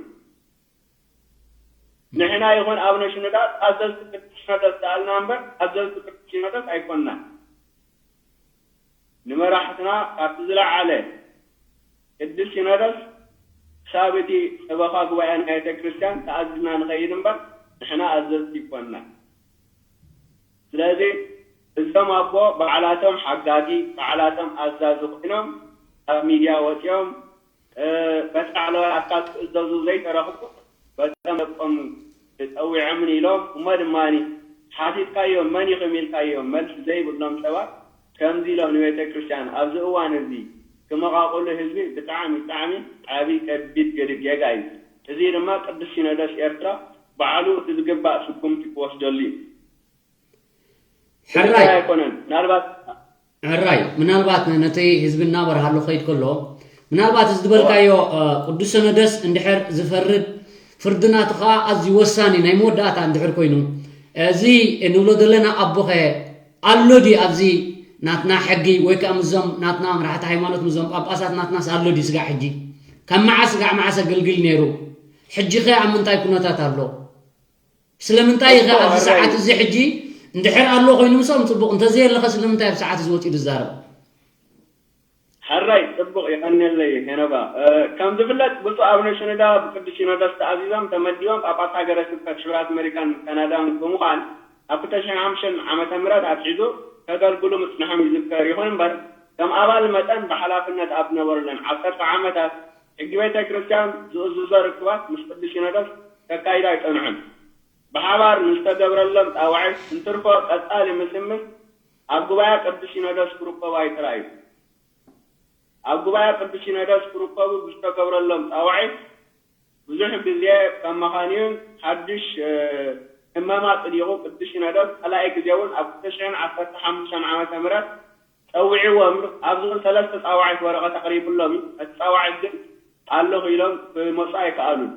ንሕና ይኹን ኣቡነ ሽኖዳ ኣዘዝቲ ቅዱስ ሲኖዶስ ተኣልና እምበር ኣዘዝቲ ቅዱስ ሲኖዶስ ኣይኮንናን። ንመራሕትና ካብቲ ዝለዓለ ቅዱስ ሲኖዶስ ክሳብ እቲ ሰበኻ ጉባኤ ናይ ቤተ ክርስቲያን ተኣዚዝና ንኸይድ እምበር ንሕና ኣዘዝቲ ኣይኮንናን። ስለዚ እዞም ኣቦ ባዕላቶም ሓጋጊ፣ ባዕላቶም ኣዛዚ ኮይኖም ኣብ ሚድያ ወፂኦም በቲ ላዕለዋይ ኣካል ክእዘዙ ዘይተረኽቡ በፀም ደቆም ጸዊዖምን ኢሎም እሞ ድማ ሓቲትካዮም መን ኢኹም ኢልካዮም መልሲ ዘይብሎም ሰባት ከምዚ ኢሎም ንቤተ ክርስቲያን ኣብዚ እዋን እዚ ክመቓቕሉ ህዝቢ ብጣዕሚ ብጣዕሚ ዓብዪ ከቢድ ገድ ጌጋ እዩ። እዚ ድማ ቅዱስ ሲኖዶስ ኤርትራ ባዕሉ እቲ ዝግባእ ስጉምቲ ክወስደሉ እዩ። ሕራይ ኣይኮነን። ምናልባት ሕራይ ምናልባት ነቲ ህዝቢ እናበርሃሉ ከይድ ከሎ ምናልባት እዚ ዝበልካዮ ቅዱስ ሰነደስ እንድሕር ዝፈርድ ፍርዲ ናቱ ከዓ ኣዝዩ ወሳኒ ናይ መወዳእታ እንድሕር ኮይኑ እዚ ንብሎ ዘለና ኣቦኸ ኣሎ ድዩ ኣብዚ ናትና ሕጊ ወይ ከዓ ምዞም ናትና መራሕቲ ሃይማኖት ምዞም ጳጳሳት ናትናስ ኣሎ ድዩ ስጋዕ ሕጂ ካብ መዓስ ስጋዕ መዓስ ኣገልግል ነይሩ ሕጂ ኸ ኣብ ምንታይ ኩነታት ኣሎ ስለምንታይ ኢኸ ኣብዚ ሰዓት እዚ ሕጂ እንድሕር ኣሎ ኮይኑ ምስኦም ፅቡቕ እንተዘየለኸ ስለምንታይ ኣብ ሰዓት እዚ ወፂኡ ዝዛረብ? ሕራይ ፅቡቕ የቐንየለይ ሄኖባ። ከም ዝፍለጥ ብፁዕ ኣቡነ ሽኖዳ ብቅዱስ ሲኖዶስ ተኣዚዞም ተመዲቦም ጳጳስ ሃገረ ስብከት ሕቡራት ኣመሪካን ካናዳን ብምዃን ካብ ክልተ ሽሕን ሓሙሽተን ዓመተ ምህረት ኣትሒዙ ከገልግሉ ምፅንሖም ይዝከር። ይኹን እምበር ከም ኣባል መጠን ብሓላፍነት ኣብ ዝነበሩለን ዓሰርተ ዓመታት ሕጊ ቤተ ክርስቲያን ዝእዝዞ ርክባት ምስ ቅዱስ ሲኖዶስ ከካይዱ ኣይፀንሑን። ብሓባር ንዝተገብረሎም ፃውዒት እንትርፎ ቀፃሊ ምስምስ ኣብ ጉባኤ ቅዱስ ሲኖዶስ ክርከቡ ኣይተራእዩን። ኣብ ጉባኤ ቅዱስ ሲኖዶስ ክርከቡ ብዝተገብረሎም ፃውዒት ብዙሕ ግዜ ከም መኻንዩን ሓዱሽ ህመማ ፅዲቑ ቅዱስ ሲኖዶስ ካልኣይ ግዜ እውን ኣብ ክልተ ሽሕን ዓሰርተ ሓሙሽተን ዓመተ ምህረት ፀዊዕዎም እዩ። ኣብዚ እውን ሰለስተ ፃውዒት ወረቐት ኣቕሪቡሎም እዩ። እቲ ፃውዒት ግን ኣለኹ ኢሎም ክመፁ ኣይከኣሉን።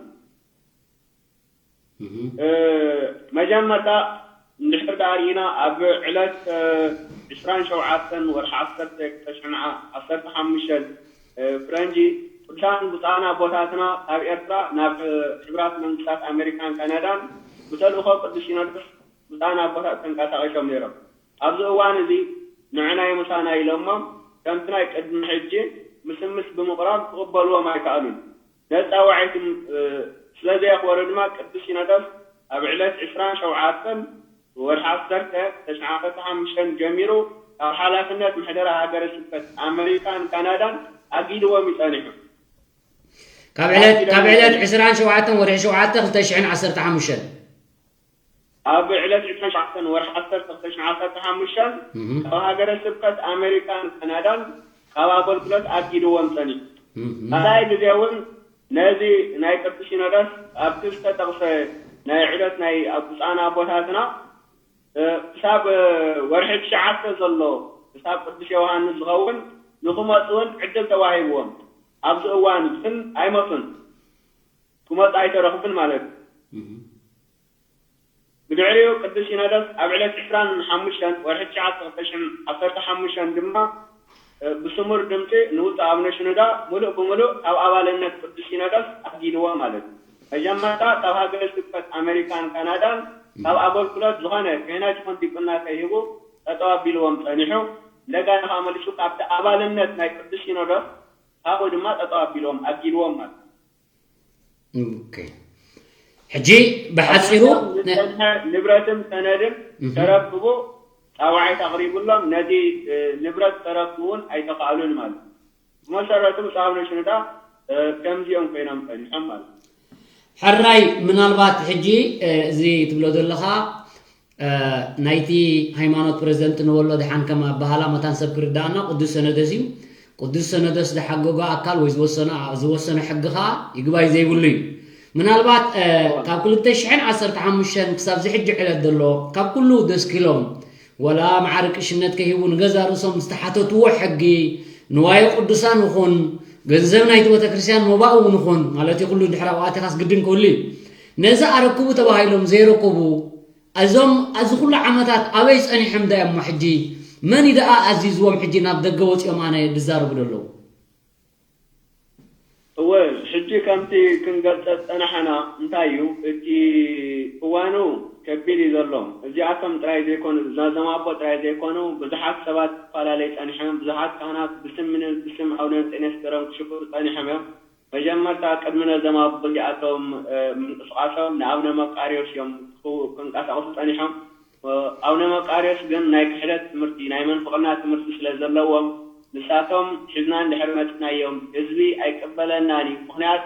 መጀመርታ እንድሕር ደኣ ርኢና ኣብ ዕለት ዕስራን ሸውዓተን ወርሒ ዓሰርተ ክልተ ሽሕን ዓሰርተ ሓሙሽተን ፍረንጂ ቅዱሳን ብፁዓን ኣቦታትና ካብ ኤርትራ ናብ ሕቡራት መንግስታት ኣሜሪካን ካናዳን ብተልእኾ ቅዱስ ሲኖዶስ ብፁዓን ኣቦታት ተንቀሳቒሶም ነይሮም። ኣብዚ እዋን እዚ ንዕናይ ምሳና ኢሎሞም ከምቲ ናይ ቅድሚ ሕጂ ምስምስ ብምቕራብ ክቕበልዎም ኣይከኣሉን። ነፃ ዋዒት ስለዘየኽበሩ ድማ ቅዱስ ሲኖዶስ ኣብ ዕለት ዕስራን ሸውዓተን ወርሒ ዓሰርተ ክልተ ሽሕን ዓሰርተ ሓሙሽተን ጀሚሩ ካብ ሓላፍነት ምሕደራ ሃገረ ስብከት ኣመሪካን ካናዳን ኣጊድዎም እዩ ጸኒሑ። ካብ ዕለት ካብ ዕለት ዕስራን ሸውዓተን ወርሒ ሸውዓተ ክልተ ሽሕን ዓሰርተ ሓሙሽተን ኣብ ዕለት ዕስራን ሸውዓተን ወርሒ ዓሰርተ ክልተ ሽሕን ዓሰርተ ሓሙሽተን ካብ ሃገረ ስብከት ኣመሪካን ካናዳን ካብ ኣገልግሎት ኣጊድዎም ጸኒሑ። ካልኣይ ግዜ እውን ነዚ ናይ ቅዱስ ሲኖዶስ ኣብቲ ዝተጠቕሰ ናይ ዑደት ናይ ብፁዓን ኣቦታትና ክሳብ ወርሒ ትሽዓተ ዘሎ ክሳብ ቅዱስ ዮሃንስ ዝኸውን ንክመፁ እውን ዕድል ተዋሂብዎም። ኣብዚ እዋን ግን ኣይመፁን፣ ክመፁ ኣይተረኽቡን ማለት እዩ። ብድሕሪኡ ቅዱስ ሲኖዶስ ኣብ ዕለት ዕስራን ሓሙሽተን ወርሒ ትሽዓተ ክልተ ሽሕን ዓሰርተ ሓሙሽተን ድማ ብስሙር ድምፂ ንውፁዕ ኣቡነ ሽኖዳ ሙሉእ ብሙሉእ ካብ ኣባልነት ቅዱስ ሲኖዶስ ኣጊድዎ ማለት እዩ። መጀመርታ ካብ ሃገረ ስብከት ኣመሪካን ካናዳን ካብ ኣገልግሎት ዝኾነ ክህነት ይኹን ዲቁና ከይህቡ ጠጠው ኣቢልዎም ፀኒሑ፣ እንደገና ከዓ መሊሱ ካብቲ ኣባልነት ናይ ቅዱስ ሲኖዶስ ካብኡ ድማ ጠጠው ኣቢልዎም ኣጊድዎም ማለት እዩ። ሕጂ ብሓፂሩ ንብረትን ሰነድን ተረክቡ ፃውዒት ኣቕሪቡሎም ነቲ ንብረት ከረክቡ እውን ኣይተኻእሉን ማለት እዩ። ብመሰረቱ ብፁዕ ኣቡነ ሽኖዳ ከምዚኦም ኮይኖም ጸኒሖም ማለት እዩ። ሕራይ ምናልባት ሕጂ እዚ ትብሎ ዘለኻ ናይቲ ሃይማኖት ፕረዚደንት ንበሎ ድሓን ከም ኣባሃላ መታን ሰብ ክርዳእና ቅዱስ ሰነደስ እዩ። ቅዱስ ሰነደስ ዝሓገጎ ኣካል ወይ ዝወሰነ ሕጊ ከዓ ይግባይ ዘይብሉ እዩ። ምናልባት ካብ ክልተ ሽሕን ዓሰርተ ሓሙሽተን ክሳብ ዝሕጂ ዕለት ዘሎ ካብ ኩሉ ደስኪሎም ወላ መዓረ ቅሽነት ከይህቡ ንገዛ ርእሶም ዝተሓተትዎ ሕጊ ንዋየ ቅዱሳን ይኹን ገንዘብ ናይቲ ቤተክርስትያን መባእ እውን ይኹን ማለት እዩ። ኩሉ ድሕሪ ኣብኡ ኣቲኻስ ግድን ክህሉ እዩ። ነዚ ኣረክቡ ተባሂሎም ዘይረከቡ እዞም ኣብዚ ኩሉ ዓመታት ኣበይ ጸኒሖም ዳ እሞ ሕጂ መን እዩ ደኣ ኣዚዝዎም ሕጂ ናብ ደገ ወጺኦም ኣነ ድዛረቡ ደለዉ? እወ ሕጂ ከምቲ ክንገልጸ ዝጸናሕና እንታይ እዩ እቲ እዋኑ ከቢድ እዩ ዘሎ። እዚኣቶም ጥራይ ዘይኮኑ ነዞም ኣቦ ጥራይ ዘይኮኑ ብዙሓት ሰባት ክፈላለዩ ጸኒሖም። ብዙሓት ካህናት ብስም ምንን ብስም ኣውደን ጤኔስ ገሮም ክሽፍሩ ጸኒሖም እዮም። መጀመርታ ቅድሚ ነዞም ኣቦ እዚኣቶም ምንቅስቃሶም ንኣቡነ መቃርዮስ እዮም ክንቀሳቀሱ ጸኒሖም። ኣቡነ መቃርዮስ ግን ናይ ክሕደት ትምህርቲ ናይ መንፍቅና ትምህርቲ ስለ ዘለዎም ንሳቶም ሒዝና እንድሕር መፅናዮም ህዝቢ ኣይቅበለናን እዩ። ምክንያቱ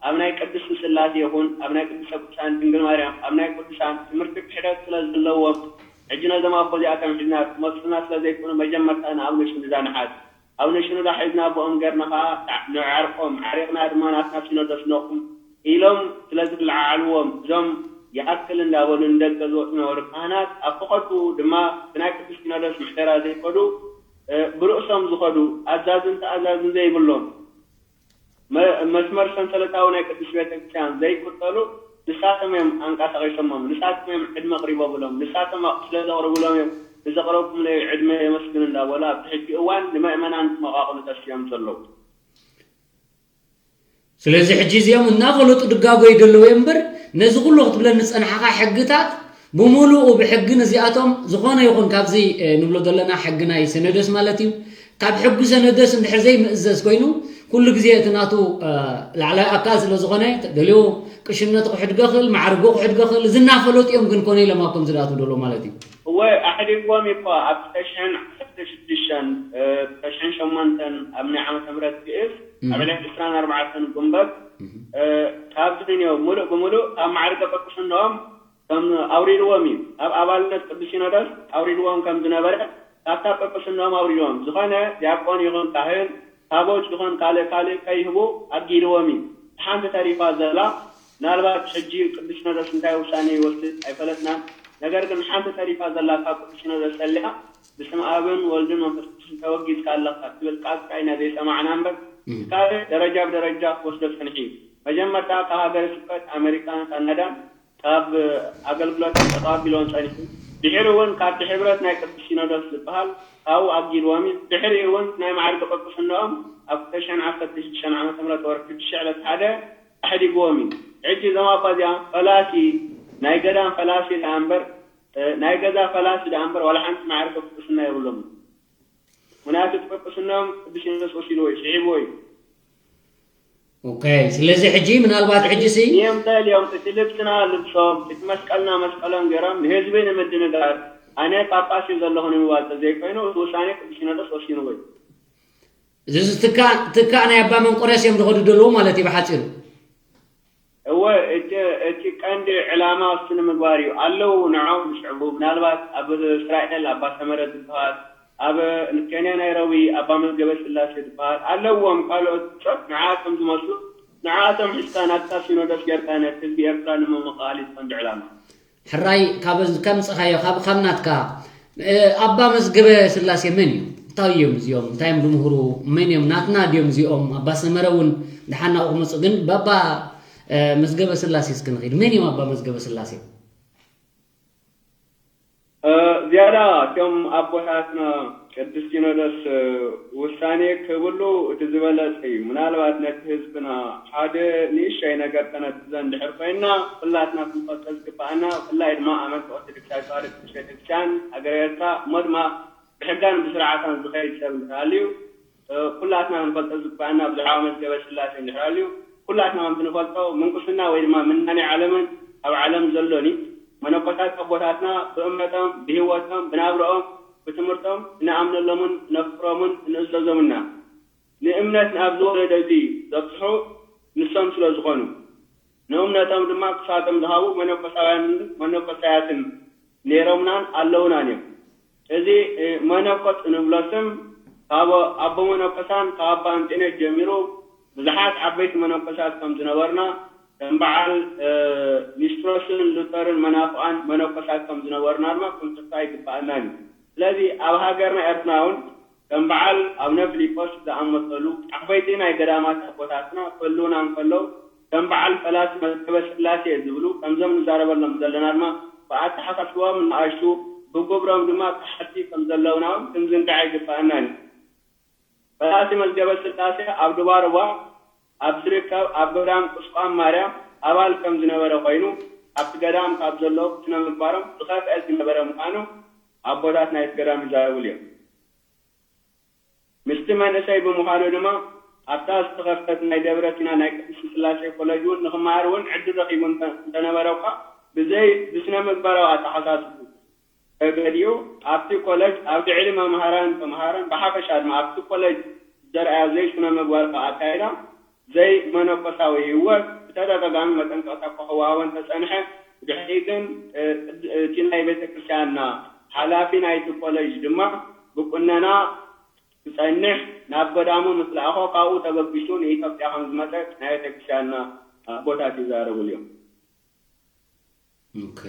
ኣብ ናይ ቅድስቲ ስላሴ ይኹን ኣብ ናይ ቅድስተ ቅዱሳን ድንግል ማርያም ኣብ ናይ ቅዱሳን ትምህርቲ ክሕደት ስለ ዘለዎም ሕጂ ነዞም ኣቦ እዚኣቶም ሒዝና ክመፁና ስለ ዘይክእሉ መጀመርታ ንኣቡነ ሽኖዳ ንሓዝ። ኣቡነ ሽኖዳ ሒዝና ኣቦኦም ገርና ከዓ ንዓርቆም ዓሪቅና ድማ ናትና ሲኖዶስ ነቁም ኢሎም ስለ ዝለዓዓልዎም እዞም ይኣክል እንዳበሉ ንደገ ዝወፁ ነበሩ ካህናት ኣብ ፈቀድኡ ድማ ብናይ ቅዱስ ሲኖዶስ ምሕደራ ዘይከዱ ብርእሶም ዝኸዱ ኣዛዝን ተኣዛዝን ዘይብሎም መስመር ሰንሰለታዊ ናይ ቅዱስ ቤተክርስትያን ዘይክተሉ ንሳቶም እዮም ኣንቀሳቂሶሞም ንሳቶም እዮም ዕድመ ኣቅሪቦምሎም ንሳቶም ስለ ዘቅርብሎም እዮም ንዘቅረብኩምለይ ዕድመ የመስግን እንዳበሉ ኣብዚ ሕጂ እዋን ንምእመናን ክመቃቅሉ ተሲኦም ዘለዉ። ስለዚ ሕጂ እዚኦም እናፈለጡ ድጋጎ ይደለዉ እዮም እምበር ነዚ ኩሉ ክትብለኒ ዝፀናሕኻ ሕግታት ብምሉኡ ብሕጊ ነዚኣቶም ዝኾነ ይኹን ካብዚ ንብሎ ዘለና ሕጊ ናይ ሰነደስ ማለት እዩ ካብ ሕጊ ሰነደስ እንድሕር ዘይምእዘዝ ኮይኑ ኩሉ ግዜ እቲ ናቱ ላዕላይ ኣካል ስለ ዝኾነ ገሊኡ ቅሽነቱ ክሕድገ ክእል ማዕርጎ ክሕድገ ክእል እዚ እናፈለጡ እዮም ግን ኮነ ኢሎም ኣብ ከምዚ ዝኣትዉ ደሎ ማለት እዩ። እወ ኣሕዲግዎም እዩ እኮ ኣብ ክልተ ሽሕን ዓሰርተ ሽዱሽተን ክልተ ሽሕን ሸሞንተን ኣብ ናይ ዓመተ ምህረት ግእዝ ኣብ ዕለት ዕስራን ኣርባዕተን ጉንበት ካብ ዝንዮ ሙሉእ ብሙሉእ ካብ ማዕርገ ጵጵስንኦም ከም ኣውሪድዎም እዩ። ካብ ኣባልነት ቅዱስ ሲኖዶስ ኣውሪድዎም ከም ዝነበረ ካብታ ጵጵስንኦም ኣውሪድዎም። ዝኾነ ዲያቆን ይኹን ካህን ታቦት ይኹን ካልእ ካልእ ከይህቡ ኣጊድዎም እዩ። ሓንቲ ተሪፋ ዘላ ምናልባት ሕጂ ቅዱስ ሲኖዶስ እንታይ ውሳኔ ይወስድ ኣይፈለጥናን። ነገር ግን ሓንቲ ተሪፋ ዘላ ካብ ቅዱስ ሲኖዶስ ሰሊኣ ብስም ኣብን ወልድን መንፈስ ቅዱስን ተወጊዝካ ኣለኻ ትብል ቃል ጥራይ ኢና ዘይሰማዕና እምበር ካልእ ደረጃ ብደረጃ ክወስዶ ጸኒሑ እዩ። መጀመርታ ካብ ሃገረ ስብከት ኣመሪካን ካናዳን ካብ ኣገልግሎቶም ተቐቢልዎም ጸኒሑ። ድሕሪ እውን ካብቲ ሕብረት ናይ ቅዱስ ሲኖዶስ ዝበሃል ካብኡ ኣጊድዎም እዩ። ድሕሪኡ እውን ናይ መዓርገ ጵጵስንኦም ኣብ ክልተ ሽሕን ዓሰርተ ሽዱሽተን ዓመተ ምህረት ወርሒ ሽዱሽተ ዕለት ሓደ ኣሕዲግዎም እዩ። ሕጂ እዞም ኣባ እዚኣ ፈላሲ ናይ ገዳም ፈላሲ ደኣ እምበር ናይ ገዛ ፈላሲ ደኣ እምበር ዋላ ሓንቲ መዓርገ ጵጵስና የብሎምን። ምክንያቱ እቲ ጵጵስንኦም ቅዱስ ሲኖዶስ ወሲድዎ እዩ፣ ስሒብዎ እዩ። ኦኬ ስለዚ ሕጂ ምናልባት ሕጂ ሲ እዮም ተልዮም እቲ ልብስና ልብሶም እቲ መስቀልና መስቀሎም ገይሮም ንህዝቢ ንምድንጋር ኣነ ጳጳስ እዩ ዘለኹ ንምባል ተዘይኮይኑ እቲ ውሳኔ ቅዱስ ሲኖዶስ ወሲንዎ እዩ። እዚ ትካእ ትካእ ናይ ኣባ መንቆርዮስ እዮም ዝኸዱ ዘለዉ ማለት እዩ ብሓፂሩ። እወ እቲ እቲ ቀንዲ ዕላማ እሱ ንምግባር እዩ ኣለዉ ንዖም ዝስዕቡ ምናልባት ኣብ እስራኤል ኣባ ሰመረ ዝበሃል ኣብ ኬንያ ናይሮቢ ኣባ መዝገበ ስላሴ ዝበሃል ኣለዎም ካልኦት ብጾት ንዓኣቶም ዝመስሉ ንዓኣቶም ሒዝካ ናትካ ሲኖዶስ ጌርካ ነቲ ህዝቢ ኤርትራ ንምምቕቓል እዩ እቲ ቀንዲ ዕላማ። ሕራይ ካብ ከምፀኻዮ ካብ ካብ ናትካ ኣባ መዝገበ ስላሴ መን እዩ? እንታይ እዮም እዚኦም? እንታይ እዮም ዝምህሩ? መን እዮም? ናትና ድዮም እዚኦም? ኣባ ሰመረ እውን ደሓን ናብኡ ክመፁ ግን ብኣባ መዝገበ ስላሴ እስኪ ንኺድ። መን እዮም ኣባ መዝገበ ስላሴ? ዝያዳ እቶም ኣቦታትና ቅዱስ ሲኖዶስ ውሳኔ ክህብሉ እቲ ዝበለጸ እዩ። ምናልባት ነቲ ህዝብና ሓደ ንእሽተይ ነገር ከነትሕዞ እንድሕር ኮይንና ኩላትና ክንፈልጦ ዝግበኣና ብፍላይ ድማ ኣመንቲ ኦርቶዶክሳዊት ተዋህዶ ቅድስት ቤተክርስትያን ሃገረ ኤርትራ እሞ ድማ ብሕጋን ብስርዓታን ዝኸይድ ሰብ እንተሃልዩ ኩላትና ክንፈልጦ ዝግበኣና ብዛዕባ መዝገበ ስላሴ እንድሕር ኣልዩ ኩላትና ከምቲ ንፈልጦ ምንቁስና ወይ ድማ ምናኔ ዓለምን ኣብ ዓለም ዘሎን እዩ። መነኮሳት ኣቦታትና ብእምነቶም፣ ብህይወቶም፣ ብናብርኦም፣ ብትምህርቶም እንኣምነሎምን ነፍቅሮምን እንእዘዞምና። ንእምነት ናብ ዝወለደ እዚ ዘብጽሑ ንሶም ስለ ዝኾኑ፣ ንእምነቶም ድማ ክሳቶም ዝሃቡ መነኮሳውያንን መነኮሳያትን ነይሮምናን ኣለውናን እዮም። እዚ መነኮስ እንብሎ ስም ካብ ኣቦ መነኮሳን ካብ ኣባ እንጢኖስ ጀሚሩ ብዙሓት ዓበይቲ መነኮሳት ከም ዝነበሩና፣ ከም በዓል ኒስትሮስን ሉተርን መናፍቓን መነኮሳት ከም ዝነበሩና ድማ ክንጥፋ ኣይግባኣናን እዩ። ስለዚ ኣብ ሃገርና ኤርትራ እውን ከም በዓል ኣቡነ ፊሊጶስ ዝኣመሰሉ ዓበይቲ ናይ ገዳማት ኣቦታትና ክህልውና እንከለዉ፣ ከም በዓል ፈላሲ መዝገበ ስላሴ ዝብሉ፣ ከምዞም ንዛረበሎም ዘለና ድማ ብኣተሓሳስባኦም ንኣሽቱ፣ ብግብሮም ድማ ከሓድቲ ከም ዘለውና እውን ክንዝንጋዕ ኣይግባኣናን እዩ። ፈላሲ መዝገበ ስላሴ ኣብ ድባርዋ ኣብ ዝርከብ ኣብ ገዳም ቁስቋም ማርያም ኣባል ከም ዝነበረ ኮይኑ፣ ኣብቲ ገዳም ካብ ዘለዉ ስነ ምግባሮም ዝኸፍአ ዝነበረ ምዃኑ ኣቦታት ናይቲ ገዳም ይዛረቡሉ እዮም። ምስቲ መንእሰይ ብምዃኑ ድማ ኣብታ ዝተኸፍተት ናይ ደብረ ሲና ናይ ቅድስቲ ስላሴ ኮለጅ እውን ንኽመሃር እውን ዕድል ረኺቡ እንተ- እንተነበረ እኳ ብዘይ ብስነ ምግባራዊ ኣተሓሳስቡ ተገዲኡ ኣብቲ ኮለጅ ኣብ ልዕሊ መምሃራን ተምሃሮን ብሓፈሻ ድማ ኣብቲ ኮለጅ ዘርኣዮ ዘይስነ ምግባራዊ ኣካይዳ ዘይመነኮሳዊ ህይወት ብተደጋጋሚ መጠንቀቕታ ክወሃቦ እንተጸንሐ፣ ብድሕሪ ግን እቲ ናይ ቤተ ክርስቲያንና ሓላፊ ናይቲ ኮለጅ ድማ ብቁነና ክጸንሕ ናብ ገዳሙ ምስ ለኣኾ፣ ካብኡ ተበጊሱ ንኢትዮጵያ ከም ዝመጸ ናይ ቤተ ክርስቲያንና ኣቦታት ይዛረቡሉ እዮም። ኦኬ።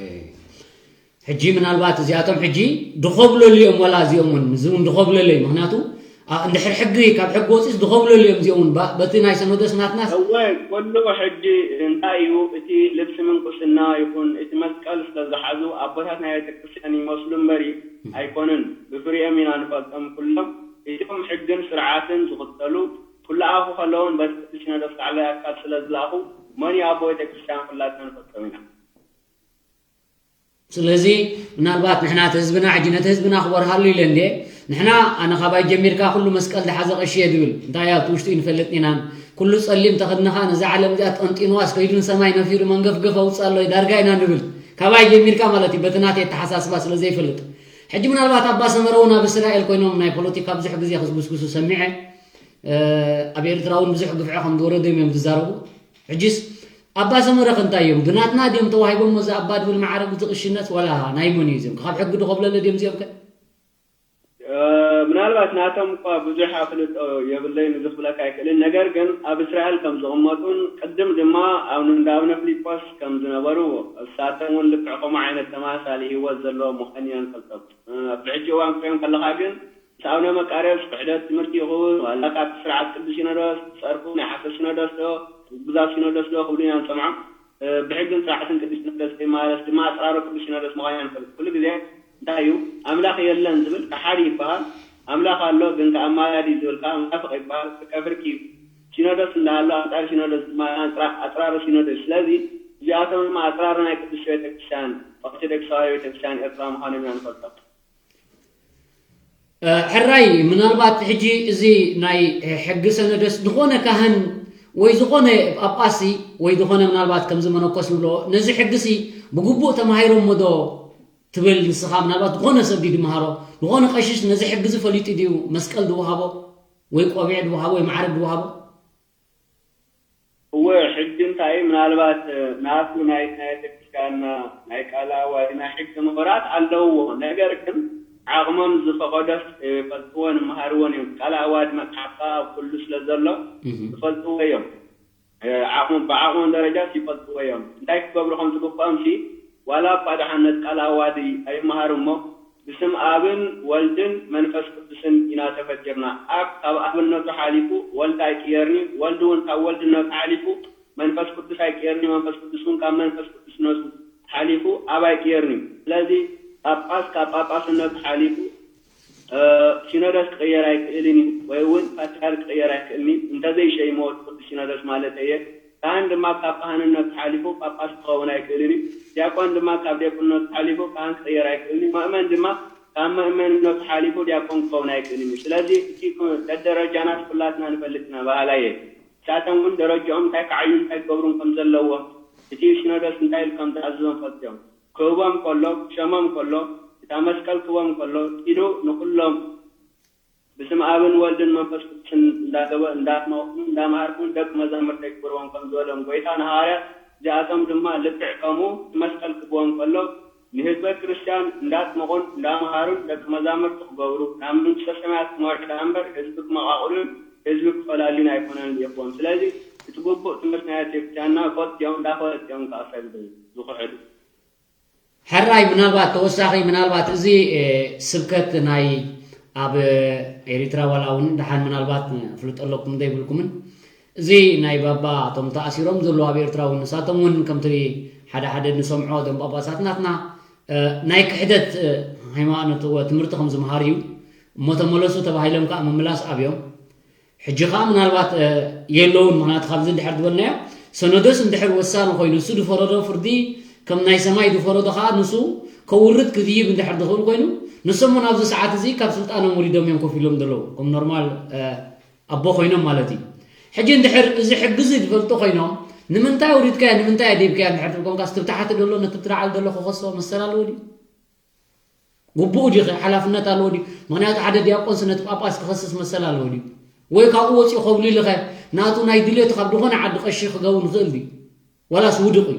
ሕጂ ምናልባት እዚኣቶም ሕጂ ድኸብለሉ እዮም፣ ወላ እዚኦም እውን እዚ እውን ድኸብለሉ እዩ። ምክንያቱ ኣ- እንድሕር ሕጊ ካብ ሕጊ ወፂስ ድኸብለሉ እዮም እዚኦም እውን ባ- በቲ ናይ ሰኖደስ ናትናስ እወ፣ ኩሉ ሕጂ እንታይ እዩ እቲ ልብሲ ምንቁስና ይኹን እቲ መስቀል ስለ ዝሓዙ ኣቦታት ናይ ቤተክርስትያን ይመስሉ እምበሪ ኣይኮኑን። ብፍሪኦም ኢና ንፈልጦም ኩሎም። እቶም ሕግን ስርዓትን ዝኽተሉ ክለኣኹ ከለውን በቲ ሲኖዶስ ላዕለዋይ ኣካል ስለ ዝለኣኹ መን እዩ ኣቦ ቤተክርስትያን ኩላትና ንፈልጦም ኢና። ስለዚ ምናልባት ንሕና እቲ ህዝብና ሕጂ ነቲ ህዝብና ክበርሃሉ ኢለ እንዴ ንሕና ኣነ ካባይ ጀሚርካ ኩሉ መስቀል ዝሓዘ ቀሺ እየ ዝብል እንታይ ኣብቲ ውሽጡ ይንፈልጥ ኢናን ኩሉ ጸሊም ተኸድንኻ ነዛ ዓለም እዚኣ ጠንጢንዋስ ከይዱ ንሰማይ ነፊሩ መንገፍገፍ ኣውፅእ ኣሎ ዳርጋ ኢና ንብል ካባይ ጀሚርካ ማለት እዩ በቲ ናተይ ኣተሓሳስባ ስለ ዘይፈልጥ ሕጂ ምናልባት ኣባ ሰመረ እውን ኣብ እስራኤል ኮይኖም ናይ ፖለቲካ ብዙሕ ግዜ ክዝጉስጉሱ ሰሚዐ ኣብ ኤርትራ እውን ብዙሕ ግፍዒ ከም ዝወረዶም እዮም ዝዛረቡ ሕጂስ ኣባ ሰመረ ከ እንታይ እዮም? ብናትና ድዮም ተዋሂቦሞ እዚ ኣባ ድብል ማዕረግ እዚ ቅሽነት ዋላ ናይ መን እዩ እዚኦም? ካብ ሕጊ ዶ ከብለለ ድዮም እዚኦም ከ? ምናልባት ናቶም እኳ ብዙሕ ኣፍልጦ የብለይን እዚ ክብለካ ኣይክእልን። ነገር ግን ኣብ እስራኤል ከም ዝቕመጡን ቅድም ድማ ኣብ እንዳ ኣቡነ ፊሊጶስ ከም ዝነበሩ እሳቶም እውን ልክዕ ከምኡ ዓይነት ተመሳሳሊ ህይወት ዘለዎም ምዃን ኢና ንፈልጦም። ኣብዚ ሕጂ እዋን ክትሪኦም ከለኻ ግን ምስ ኣቡነ መቃርዮስ ክሕደት ትምህርቲ ይኹን ዋላ ካብቲ ስርዓት ቅዱስ ሲኖዶስ ዝጸርፉ ናይ ሓሶት ሲኖዶስ ዶ ግጉዛት ሲኖዶስ ዶ ክብሉ ኢና ንሰምዖም። ብሕግን ስርዓትን ቅዱስ ሲኖዶስ ከይመላለስ ድማ ኣጽራሩ ቅዱስ ሲኖዶስ ምዃን ኢና ንፈልጥ። ኩሉ ግዜ እንታይ እዩ ኣምላኽ የለን ዝብል ከሓዲ ይበሃል። ኣምላኽ ኣሎ ግን ከኣ ኣማላዲ ዝብል ከኣ መናፍቕ ይበሃል። ፍርቂ ፍርቂ እዩ። ሲኖዶስ እንዳሃሎ ኣንጻር ሲኖዶስ ድማ ኣንጻር ኣጽራሩ ሲኖዶስ። ስለዚ እዚኣቶም ድማ ኣጽራሩ ናይ ቅድስቲ ቤተክርስትያን ኦርቶዶክሳዊ ቤተክርስትያን ኤርትራ ምዃኖም ኢና ንፈልጦም። ሕራይ ምናልባት ሕጂ እዚ ናይ ሕጊ ሰነደስ ዝኾነ ካህን ወይ ዝኾነ ጳጳሲ ወይ ዝኾነ ምናልባት ከምዚ መነኮስ ንብሎ ነዚ ሕጊ ሲ ብግቡእ ተማሂሮሞ ዶ ትብል ንስኻ ምናልባት ዝኾነ ሰብ ድዩ ድመሃሮ ዝኾነ ቀሽሽ ነዚ ሕጊ እዚ ፈሊጡ ድዩ መስቀል ድወሃቦ ወይ ቆቢዕ ድወሃቦ ወይ ማዕረግ ድወሃቦ እወ ሕጂ እንታይ እዩ ምናልባት ናቱ ናይ ናይ ቤተክርስትያንና ናይ ቃለ ኣዋዲ ናይ ሕጊ ምሁራት ኣለውዎ። ነገር ግን ዓቕሞም ዝፈቐዶስ ይፈልጥዎን ይመሃርዎን እዮም። ቃለ ኣዋዲ መጽሓፍካ ኣብ ኩሉ ስለ ዘሎ ይፈልጥዎ እዮም። ዓቕሞም ብዓቕሞም ደረጃስ ይፈልጥዎ እዮም። እንታይ ክገብሩ ከም ዝግብኦም ሲ ዋላ እኳ ደሓን ነቲ ቃለ ኣዋዲ ኣይመሃሩ እሞ ብስም ኣብን ወልድን መንፈስ ቅዱስን ኢና ተፈጢርና። ኣብ ካብ ኣብነቱ ሓሊፉ ወልድ ኣይቅየርን'ዩ፣ ወልድ እውን ካብ ወልድነቱ ሓሊፉ መንፈስ ቅዱስ ኣይቅየርን'ዩ፣ መንፈስ ቅዱስ እውን ካብ መንፈስ ቅዱስነቱ ሓሊፉ ኣብ ኣይቅየርን'ዩ። ስለዚ ጳጳስ ካብ ጳጳስነቱ ሓሊፉ ሲኖዶስ ክቕየር ኣይክእልን እዩ ወይ እውን ፓትርያርክ ክቕየር ኣይክእልን እዩ እንተዘይሸይምዎ እቲ ቅዱስ ሲኖዶስ ማለተይ እየ። ካህን ድማ ካብ ካህንነቱ ሓሊፉ ጳጳስ ክኸውን ኣይክእልን እዩ። ዲያቆን ድማ ካብ ዲያቆንነቱ ሓሊፉ ካህን ክቕየር ኣይክእልን እዩ። መእመን ድማ ካብ መእመንነቱ ሓሊፉ ዲያቆን ክኸውን ኣይክእልን እዩ። ስለዚ እቲ ደደረጃና ኩላትና ንፈልጥ ኢና በሃላይ እየ። ንሳቶም እውን ደረጅኦም እንታይ ክዓዩን እንታይ ክገብሩን ከም ዘለዎም እቲ ሲኖዶስ እንታይ ኢሉ ከም ዝኣዘዞም ፈልጡ እዮም። ክህቦም ከሎ፣ ክሸሞም ከሎ፣ እታ መስቀል ክህቦም ከሎ፣ ኢሉ ንኹሎም ብስም ኣብን ወልድን መንፈስ ቅዱስን እንዳገበ እንዳጥመቕኩም እንዳመሃርኩም ደቂ መዛሙርተይ ግበርዎም ከም ዝበሎም ጎይታ ንሃዋርያት፣ እዚኣቶም ድማ ልክዕ ከምኡ እቲ መስቀል ክህብዎም ከሎ ንህዝበ ክርስቲያን እንዳጥመቑን እንዳመሃሩን ደቂ መዛሙርቲ ክገብሩ ናብ መንግስተ ሰማያት ክመርሑ ደኣ እምበር ህዝቢ ክመቓቕሉን ህዝቢ ክፈላልዩን ኣይኮነን ልኢኽዎም። ስለዚ እቲ ግቡእ ትምህርቲ ናይ ቤተክርስትያንና ፈልጥዮም እንዳፈለጥዮም ከኣ ሰግዱ ዝኽሕዱ። ሕራይ ምናልባት ተወሳኺ ምናልባት እዚ ስብከት ናይ ኣብ ኤሪትራ ዋላ እውን ደሓን ምናልባት ፍልጦ ኣለኩም ዘይብልኩምን እዚ ናይ ባባ እቶም ተኣሲሮም ዘለዉ ኣብ ኤርትራ እውን ንሳቶም እውን ከምቲ ሓደ ሓደ ንሰምዖ እቶም ጳጳሳት ናትና ናይ ክሕደት ሃይማኖት ትምህርቲ ከም ዝመሃር እዩ እሞ ተመለሱ ተባሂሎም ከዓ ምምላስ ኣብዮም ሕጂ ከዓ ምናልባት የለውን ምክንያቱ ካብዚ እንድሕር ዝበልናዮ ሰነዶስ እንድሕር ወሳኒ ኮይኑ እሱ ዝፈረዶ ፍርዲ ከም ናይ ሰማይ ዝፈረዶ ከዓ ንሱ ከውርድ ክድይብ እንድሕር ዝኽእል ኮይኑ ንሶም እውን ኣብዚ ሰዓት እዚ ካብ ስልጣኖም ወሪዶም እዮም ኮፍ ኢሎም ዘለዉ ከም ኖርማል ኣቦ ኮይኖም ማለት እዩ ሕጂ እንድሕር እዚ ሕጊ እዚ ዝፈልጡ ኮይኖም ንምንታይ ወሪድካዮ ንምንታይ ኣዲብካዮ እንድሕር ትብል ኮንካ ትብታሓቲ ደሎ ነቲ ትለዓል ደሎ ክኸሶ መሰል ኣለዎ ድዩ ግቡኡ ድዩ ሓላፍነት ኣለዎ ድዩ ምክንያቱ ሓደ ዲያቆንስ ነቲ ጳጳስ ክኸስስ መሰል ኣለዎ ድዩ ወይ ካብኡ ወፂኡ ከብሊልኸ ናቱ ናይ ድልየቱ ካብ ዝኾነ ዓዲ ቀሺ ክገቡ ንኽእል ድዩ ዋላስ ውድቕ እዩ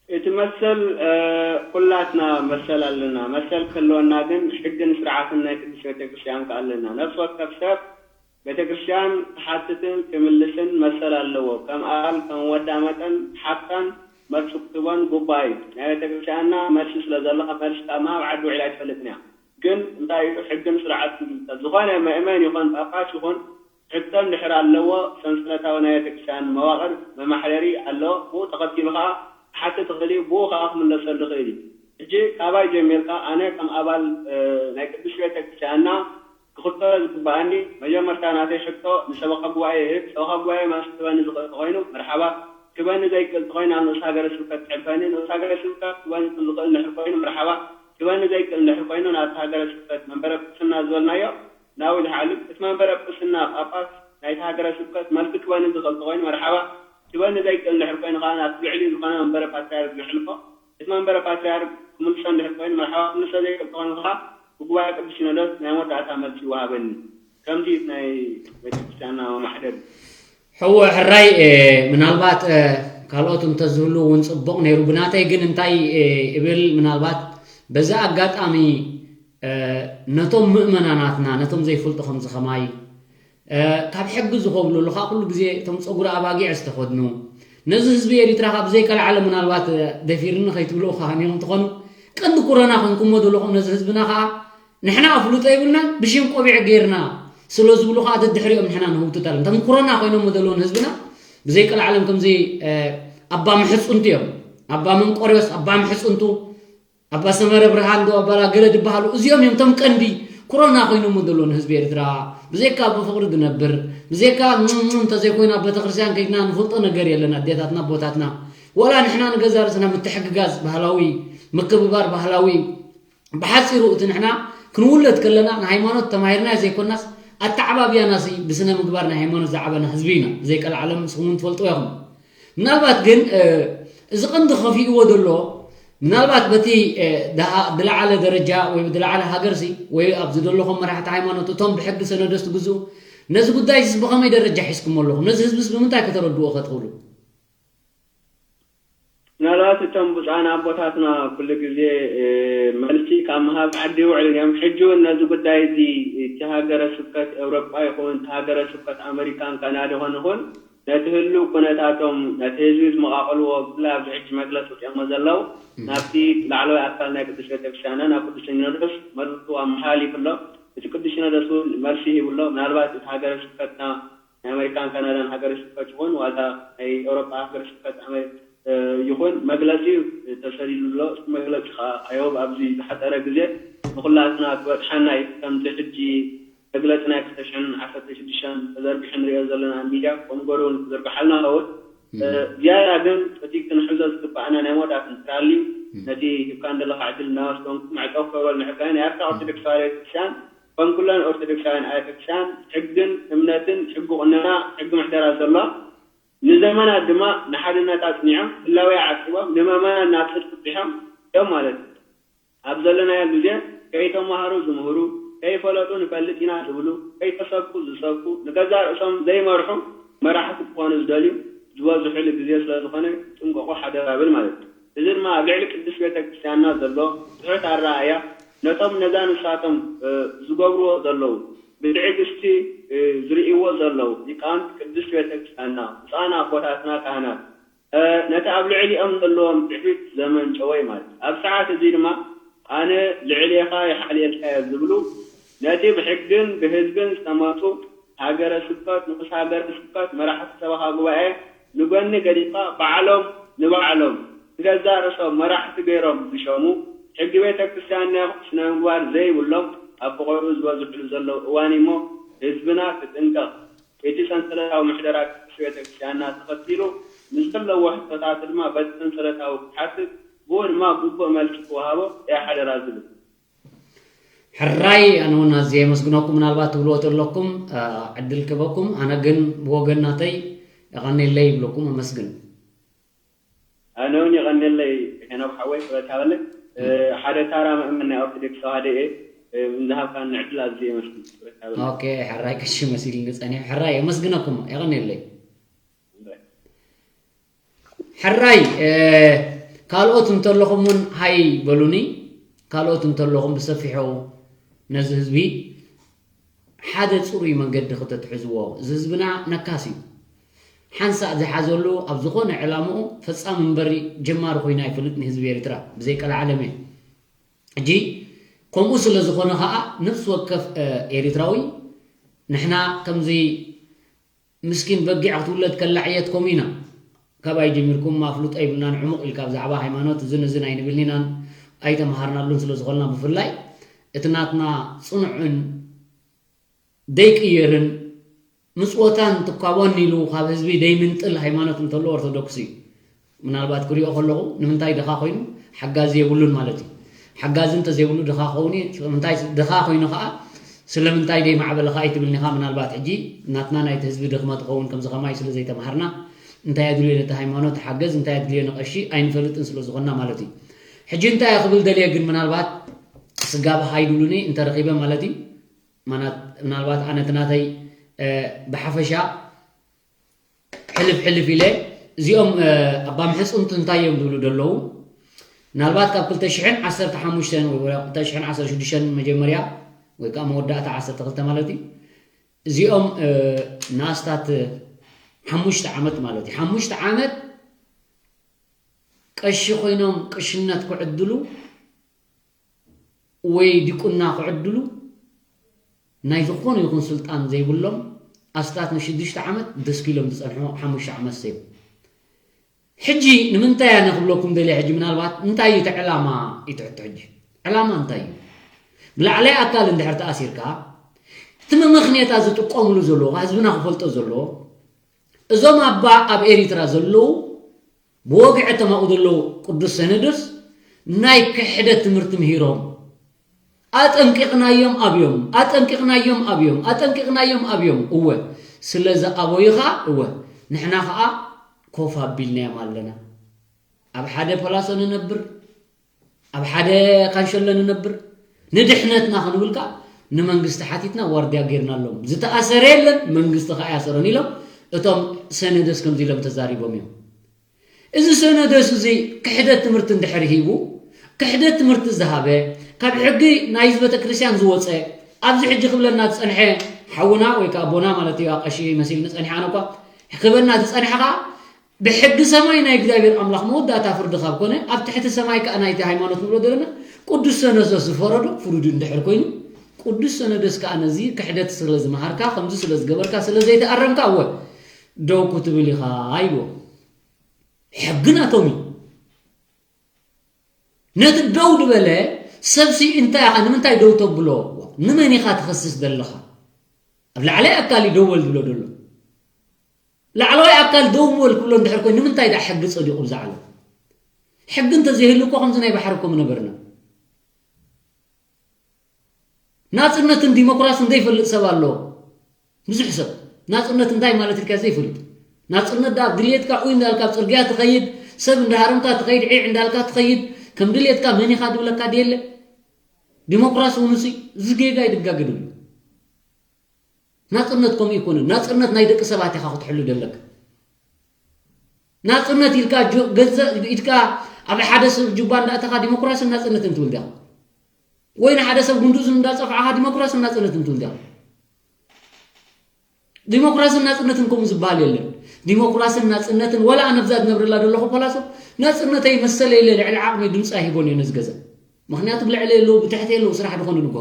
እቲ መሰል ኩላትና መሰል ኣለና። መሰል ክህልወና ግን ሕግን ስርዓትን ናይ ቅድስት ቤተክርስትያን ከ ኣለና። ነፍሲ ወከፍ ሰብ ቤተክርስትያን ክሓትትን ክምልስን መሰል ኣለዎ። ከም ኣባል ከም ወዳ መጠን ሓቅኻን መልሲ ክትህቦን ግቡኣ እዩ። ናይ ቤተክርስትያንና መልሲ ስለ ዘለዋ መልሲ ካብ ምሃብ ዓዲ ውዒላ ኣይትፈልጥን እያ። ግን እንታይ እዩ ሕግን ስርዓትን ዝብል ሰብ ዝኾነ መእመን ይኹን ጳጳስ ይኹን ሕቶ እንድሕር ኣለዎ ሰንሰለታዊ ናይ ቤተክርስትያን መዋቕር መማሕደሪ ኣሎ ብኡ ተኸቲሉ ኸዓ ክሓትት ይኽእል እዩ ብኡ ኸዓ ክምለሰሉ ይኽእል እዩ ሕጂ ካባይ ጀሚርካ ኣነ ከም ኣባል ናይ ቅዱስ ቤተክርስትያንና ክኽተሎ ዝግበኣኒ መጀመርታ ናተይ ሕቶ ንሰበኻ ጉባኤ ይህብ ሰበኻ ጉባኤ መልሲ ክህበኒ ዝኽእል ተኾይኑ መርሓባ ክህበኒ ዘይክእል ተኾይኑ ናብ ንኡስ ሃገረ ስብከት ክሕልፈኒ ንኡስ ሃገረ ስብከት ክህበኒ ዝኽእል እንድሕር ኮይኑ መርሓባ ክህበኒ ዘይክእል እንድሕር ኮይኑ ናብቲ ሃገረ ስብከት መንበረ ጵጵስና ዝበልናዮ ናብኡ ዝሓልፍ፣ እቲ መንበረ ጵጵስና ጳጳስ ናይቲ ሃገረ ስብከት መልሲ ክበኒ ዝኽእል ተኾይኑ መርሓባ፣ ክበኒ ዘይክእል እንድሕር ኮይኑ ኸዓ ናብቲ ልዕሊኡ ዝኾነ መንበረ ፓትርያርክ ዘሕልፎ፣ እቲ መንበረ ፓትርያርክ ክምልሶ እንድሕር ኮይኑ መርሓባ፣ ክምልሶ ዘይክእል ተኾይኑ ኸዓ ብጉባኤ ቅዱስ ሲኖዶስ ናይ መወዳእታ መልሲ ይወሃበኒ። ከምዚ እዩ እቲ ናይ ቤተክርስትያንና መማሕደሪ። ሕዎ ሕራይ ምናልባት ካልኦት እንተዝህልዉ እውን ፅቡቕ ነይሩ ብናተይ ግን እንታይ እብል ምናልባት በዚ ኣጋጣሚ ነቶም ምእመናናትና ነቶም ዘይፈልጡ ከምዚ ከማይ ካብ ሕጊ ዝኸብሉ ኣለኻ ኩሉ ግዜ እቶም ፀጉሪ ኣባጊዕ ዝተኸድኑ ነዚ ህዝቢ ኤሪትራ ካብ ዘይቀልዓለ ምናልባት ደፊርኒ ከይትብልኡ ካህን ኢኹም ትኾኑ ቀንዲ ኩረና ኮንኩሞ ዘለኹም ነዚ ህዝብና ከዓ ንሕና ኣፍልጦ የብልና ብሽም ቆቢዕ ገይርና ስለ ዝብሉ ከዓ ተድሕሪኦም ንሕና ንህውትት ኣለና እቶም ኩረና ኮይኖም ዘለዉ ንህዝብና ብዘይቀልዓለም ከምዚ ኣባ ምሕፁንቲ እዮም ኣባ መንቆሪዎስ ኣባ ምሕፁንቱ ኣባ ሰመረ ብርሃን ዶ ኣባላ ገለ ዝበሃሉ እዚኦም እዮም እቶም ቀንዲ ኩሮና ኮይኖሞ ዘለዉ ንህዝቢ ኤርትራ ብዘይካ ብፍቅሪ ዝነብር ብዘይካ ምም እንተዘይኮይኑ ኣብ ቤተክርስትያን ከይድና ንፈልጦ ነገር የለን ኣዴታትና ኣቦታትና ወላ ንሕና ንገዛ ርእስና ምትሕግጋዝ ባህላዊ ምክብባር ባህላዊ ብሓፂሩ እቲ ንሕና ክንውለድ ከለና ንሃይማኖት ተማሂርና ዘይኮናስ ኣተዓባብያና ሲ ብስነ ምግባር ናይ ሃይማኖት ዝዓበና ህዝቢ ኢና ብዘይቀልዓለም ንስኹም ትፈልጥዎ ኢኹም ምናልባት ግን እዚ ቀንዲ ከፊእዎ ዘሎ ምናልባት በቲ ዝለዓለ ደረጃ ወይ ዝለዓለ ሃገር ሲ ወይ ኣብዚ ዘለኹም መራሕቲ ሃይማኖት እቶም ብሕጊ ሰነዶ ዝትግዝኡ ነዚ ጉዳይ ስ ብኸመይ ደረጃ ሒዝኩም ኣለኹም ነዚ ህዝብስ ብምንታይ ከተረድዎ ከትኽእሉ ምናልባት እቶም ብፁዓን ኣቦታትና ኩሉ ግዜ መልሲ ካብ ምሃብ ዓዲ ይውዕሉ እዮም። ሕጂ እውን ነዚ ጉዳይ እዚ እቲ ሃገረ ስብከት ኤውሮጳ ይኹን እቲ ሃገረ ስብከት ኣመሪካን ካናዳ ይኹን ይኹን ነቲ ህሉው ኩነታቶም ነቲ ህዝቢ ዝመቓቕልዎ ብፍላይ ኣብዚ ሕጂ መግለፂ ኣውፂኦሞ ዘለዉ ናብቲ ላዕለዋይ ኣካል ናይ ቅዱስ ቤተክርስትያንና ናብ ቅዱስ ሲኖዶስ መልእኽቱ ኣመሓላሊፉ ኣሎ። እቲ ቅዱስ ሲኖዶስ እውን መልሲ ሂቡ ኣሎ። ምናልባት እቲ ሃገረ ስብከትና ናይ ኣመሪካን ካናዳን ሃገረ ስብከት ይኹን ዋላ ናይ ኤውሮጳ ሃገረ ስብከት ኣመ- ይኹን መግለፂ ተሰዲዱ ኣሎ። እቲ መግለፂ ከዓ ኣዮብ ኣብዚ ዝሓፀረ ግዜ ንኩላትና ክበፅሓና እዩ። ከምቲ ሕጂ መግለፂ ናይ ክልተ ሽሕን ዓሰርተ ሽዱሽተን ተዘርጊሑ ንሪኦ ዘለና ኣብ ሚድያ ከምኡ ገይሩ እውን ክዝርግሓልና ይኸውን። ዝያዳ ግን እቲ ክንሕዞ ዝግበኣና ናይ መወዳእታ እንድሕር ሃልዩ ነቲ ሂብካኒ ዘለኻ ዕድል እናመስገንኩ መዕፀዊ ክገብረሉ ንሕጋይ ናይ ኤርትራ ኦርቶዶክስ ተዋህዶ ቤተክርስትያን ከም ኩለን ኦርቶዶክሳውያን ኣብያተ ክርስትያን ሕግን እምነትን ሕጊ ቁነና ሕጊ ምሕደራ ዘሎ ንዘመናት ድማ ንሓድነት ኣጽኒዖም፣ ህላዌ ዓቂቦም፣ ንመመና ናብ ጽድቂ ጽሒሖም እዮም ማለት እዩ። ኣብ ዘለናዮ ግዜ ከይተማሃሩ ዝምህሩ፣ ከይፈለጡ ንፈልጥ ኢና ዝብሉ፣ ከይተሰብኩ ዝሰብኩ፣ ንገዛእ ርእሶም ዘይመርሑ መራሕቲ ክኾኑ ዝደልዩ ዝበዝሑሉ ግዜ ስለ ዝኾነ ጥንቀቑ ሓደራ እብል ማለት እዩ። እዚ ድማ ኣብ ልዕሊ ቅድስት ቤተ ክርስቲያንና ዘሎ ትሑት ኣረኣእያ ነቶም ነዛ ንሳቶም ዝገብርዎ ዘለዉ ብትዕግስቲ ዝርእይዎ ዘለዉ ሊቃውንቲ ቅድስት ቤተ ክርስቲያንና ብፁዓን ኣቦታትና ካህናት ነቲ ኣብ ልዕሊኦም ዘለዎም ትዕቢት ዘመንጨወ እዩ ማለት እዩ። ኣብ ሰዓት እዚ ድማ ኣነ ልዕሌኻ ይሓልየልካ እየ ዝብሉ ነቲ ብሕግን ብህዝብን ዝተመርጹ ሃገረ ስብከት፣ ንኡስ ሃገረ ስብከት፣ መራሕቲ ሰበኻ ጉባኤ ንጎኒ ገዲፍካ ባዕሎም ንባዕሎም ንገዛእ ርእሶም መራሕቲ ገይሮም ዝሸሙ ሕጊ ቤተ ክርስቲያንና ይኹን ስነ ምግባር ዘይብሎም ኣቦ ቆብኡ ዝበዝሕሉ ዘለዉ እዋን እዩሞ ህዝብና ክጥንቀቕ እቲ ሰንሰለታዊ ምሕደራ ቅድስት ቤተ ክርስቲያንና ተኸቲሉ ንዘለዎ ሕቶታት ድማ በቲ ሰንሰለታዊ ክሓትት ብኡ ድማ ግቡእ መልሲ ክወሃቦ እያ ሓደራ ዝብል። ሕራይ ኣነ እውን ኣዝየ የመስግነኩም። ምናልባት ትብልዎ ተለኩም ዕድል ክበኩም፣ ኣነ ግን ብወገን ናተይ የቐኔለይ ይብለኩም። ኣመስግን። ኣነ እውን የቐኔለይ ሄኖክ ሓወይ ክብረት ሃበለይ። ሓደ ታራ ምእመን ናይ ኦርቶዶክስ ተዋህዶ እየ። ንዝሃብካኒ ዕድል ኣዝየ የመስግን ክብረት ሃበለይ። ኦኬ ሕራይ ቀሺ መሲልኒ ጸኒሑ። ሕራይ የመስግነኩም የቐኔለይ። ሕራይ ካልኦት እንተለኹም እውን ሃይ በሉኒ። ካልኦት እንተለኹም ብሰፊሑ ነዚ ህዝቢ ሓደ ፅሩይ መንገዲ ክተትሕዝዎ። እዚ ህዝብና ነካስ እዩ። ሓንሳእ ዝሓዘሉ ኣብ ዝኾነ ዕላምኡ ፈፃሚ እምበሪ ጀማሪ ኮይኑ ኣይፈልጥን ህዝቢ ኤርትራ ብዘይቀልዓለም እየ። ሕጂ ከምኡ ስለ ዝኾነ ከዓ ነፍሲ ወከፍ ኤሪትራዊ ንሕና ከምዚ ምስኪን በጊዕ ክትውለድ ከላ ዕየት ከምኡ ኢና። ካባይ ጀሚርኩም ኣፍልጦ የብልናን ዕሙቕ ኢልካ ብዛዕባ ሃይማኖት እዝን እዝን ኣይንብልን ኢናን ኣይተምሃርናሉን ስለ ዝኾንና ብፍላይ እቲ ናትና ጽኑዕን ደይቅየርን ምጽወታን ትኳቦን ኢሉ ካብ ህዝቢ ደይምንጥል ሃይማኖት እንተሎ ኦርቶዶክስ እዩ። ምናልባት ክሪኦ ከለኹ ንምንታይ ድኻ ኮይኑ ሓጋዚ የብሉን ማለት እዩ። ሓጋዚ እንተዘይብሉ ድኻ ክኸውን እዩ። ስለምንታይ ድኻ ኮይኑ ከዓ ስለምንታይ ደይማዕበለ ከዓ ኣይትብልኒ ኢኻ። ምናልባት ሕጂ ናትና ናይቲ ህዝቢ ድኽመት ክኸውን ከምዚ ከማይ ስለ ዘይተምሃርና እንታይ ኣድልዮ ነቲ ሃይማኖት ሓገዝ እንታይ ኣድልዮ ንቐሺ ኣይንፈልጥን ስለ ዝኾንና ማለት እዩ። ሕጂ እንታይ እየ ክብል ደልየ ግን ምናልባት ስጋብ ሃይድሉኒ እንተረኺበ ማለት እዩ ምናልባት ኣነ እቲ ናተይ ብሓፈሻ ሕልፍ ሕልፍ ኢለ እዚኦም ኣባ ምሕፅንቱ እንታይ እዮም ዝብሉ ደለዉ ምናልባት ካብ ክልተ ሽሕን ዓሰርተ ሓሙሽተን ወይ ክልተ ሽሕን ዓሰርተ ሽዱሽተን መጀመርያ ወይ ከዓ መወዳእታ ዓሰርተ ክልተ ማለት እዩ እዚኦም ንኣስታት ሓሙሽተ ዓመት ማለት እዩ ሓሙሽተ ዓመት ቀሺ ኮይኖም ቅሽነት ክዕድሉ ወይ ዲቁና ክዕድሉ ናይ ዝኾነ ይኹን ስልጣን ዘይብሎም ኣስታት ንሽዱሽተ ዓመት ደስኪሎም ዝፀንሑ ሓሙሽተ ዓመት ሰብ ሕጂ ንምንታይ ኣነ ክብለኩም ደልየ ሕጂ ምናልባት እንታይ እዩ እቲ ዕላማ እዩ ትሕቶ ሕጂ ዕላማ እንታይ እዩ ብላዕላይ ኣካል እንድሕር ተኣሲርካ እቲ መመኽንያታት ዝጥቀምሉ ዘለዎ ህዝብና ክፈልጦ ዘለዎ እዞም ኣባ ኣብ ኤሪትራ ዘለዉ ብወግዒ እቶም ኣብኡ ዘለዉ ቅዱስ ሰነዶስ ናይ ክሕደት ትምህርቲ ምሂሮም ኣጠንቂቕናዮም ኣብዮም ኣጠንቂቕናዮም ኣብዮም ኣጠንቂቕናዮም ኣብዮም እወ ስለ ዝኣበዩ ኸዓ እወ ንሕና ኸዓ ኮፍ ኣቢልናዮም ኣለና ኣብ ሓደ ፓላሶ ንነብር ኣብ ሓደ ካንሸሎ ንነብር ንድሕነትና ክንብል ከዓ ንመንግስቲ ሓቲትና ዋርድያ ገይርናሎም ዝተኣሰረ የለን መንግስቲ ከዓ ያሰሮን ኢሎም እቶም ሰነደስ ከምዚ ኢሎም ተዛሪቦም እዮም እዚ ሰነደስ እዚ ክሕደት ትምህርቲ እንድሕር ሂቡ ክሕደት ትምህርቲ ዝሃበ ካብ ሕጊ ናይ ቤተክርስትያን ዝወፀ ኣብዚ ሕጂ ክብለና ዝፀንሐ ሓውና ወይ ከዓ ኣቦና ማለት እዩ ቀሺ መሲልኒ ፀኒሐ ኣነ እኳ ክበና ዝፀንሐ ከዓ ብሕጊ ሰማይ ናይ እግዚኣብሔር ኣምላኽ መወዳእታ ፍርዲ ካብ ኮነ ኣብ ትሕቲ ሰማይ ከዓ ናይቲ ሃይማኖት ንብሎ ዘለና ቅዱስ ሰነዶስ ዝፈረዶ ፍሩድ እንድሕር ኮይኑ ቅዱስ ሰነዶስ ከዓ ነዚ ክሕደት ስለ ዝመሃርካ ከምዚ ስለ ዝገበርካ ስለ ዘይተኣረምካ እወ ደው ክትብል ኢኻ ኢልዎ ሕጊ ናቶም እዩ ነቲ ደው ዝበለ ሰብሲ እንታይ ኢኻ ንምንታይ ደው ተብሎ ንመን ኢኻ ትኸስስ ዘለኻ ኣብ ላዕላይ ኣካል ደው በል ዝብሎ ዘሎ ላዕለዋይ ኣካል ደው በል ክብሎ እንድሕር ኮይኑ ንምንታይ ደኣ ሕጊ ጸዲቑ ብዛ ዓለም ሕጊ እንተዘይህሉ እኮ ከምዚ ናይ ባሕሪ እኮ ምነበርና ናጽነትን ዲሞክራስን ዘይፈልጥ ሰብ ኣሎ ብዙሕ ሰብ ናጽነት እንታይ ማለት ኢልካ ዘይፈልጥ ናጽነት ደኣ ድልየትካ ኡይ እንዳልካ ኣብ ጽርግያ ትኸይድ፣ ሰብ እንዳሃረምካ ትኸይድ፣ ዒዕ እንዳልካ ትኸይድ፣ ከም ድልየትካ መን ኢኻ ድብለካ ድየለ። ዲሞክራሲ እውን እሱ እዚ ጌጋ ይድጋገደሉ። ናጽነት ከምኡ ኣይኮነን። ናጽነት ናይ ደቂ ሰባት ኢኻ ክትሕሉ ደለካ። ናጽነት ኢልካ ጁ- ገንዘብ ኢድካ ኣብ ሓደ ሰብ ጁባ እንዳእተኻ ዲሞክራስን ናጽነትን ትብል ዲኻ? ወይ ንሓደ ሰብ ጉንዱዝ እንዳጸፍዓኻ ዲሞክራስን ናጽነትን ትብል ዲኻ? ዲሞክራስን ናጽነትን ከምኡ ዝበሃል የለን። ዲሞክራስን ናጽነትን፣ ወላ ኣነ ብዛ ዝነብረላ ዘለኹ ፓላሶ፣ ናጽነተይ መሰለይ ኢለ ልዕሊ ዓቕመይ ድምፂ ኣይህቦን እየ ነዚ ገዛ። ምኽንያቱ ብልዕለይ ኣለዉ ብትሕተይ ኣለዉ ስራሕ ድኾኑ ንጎ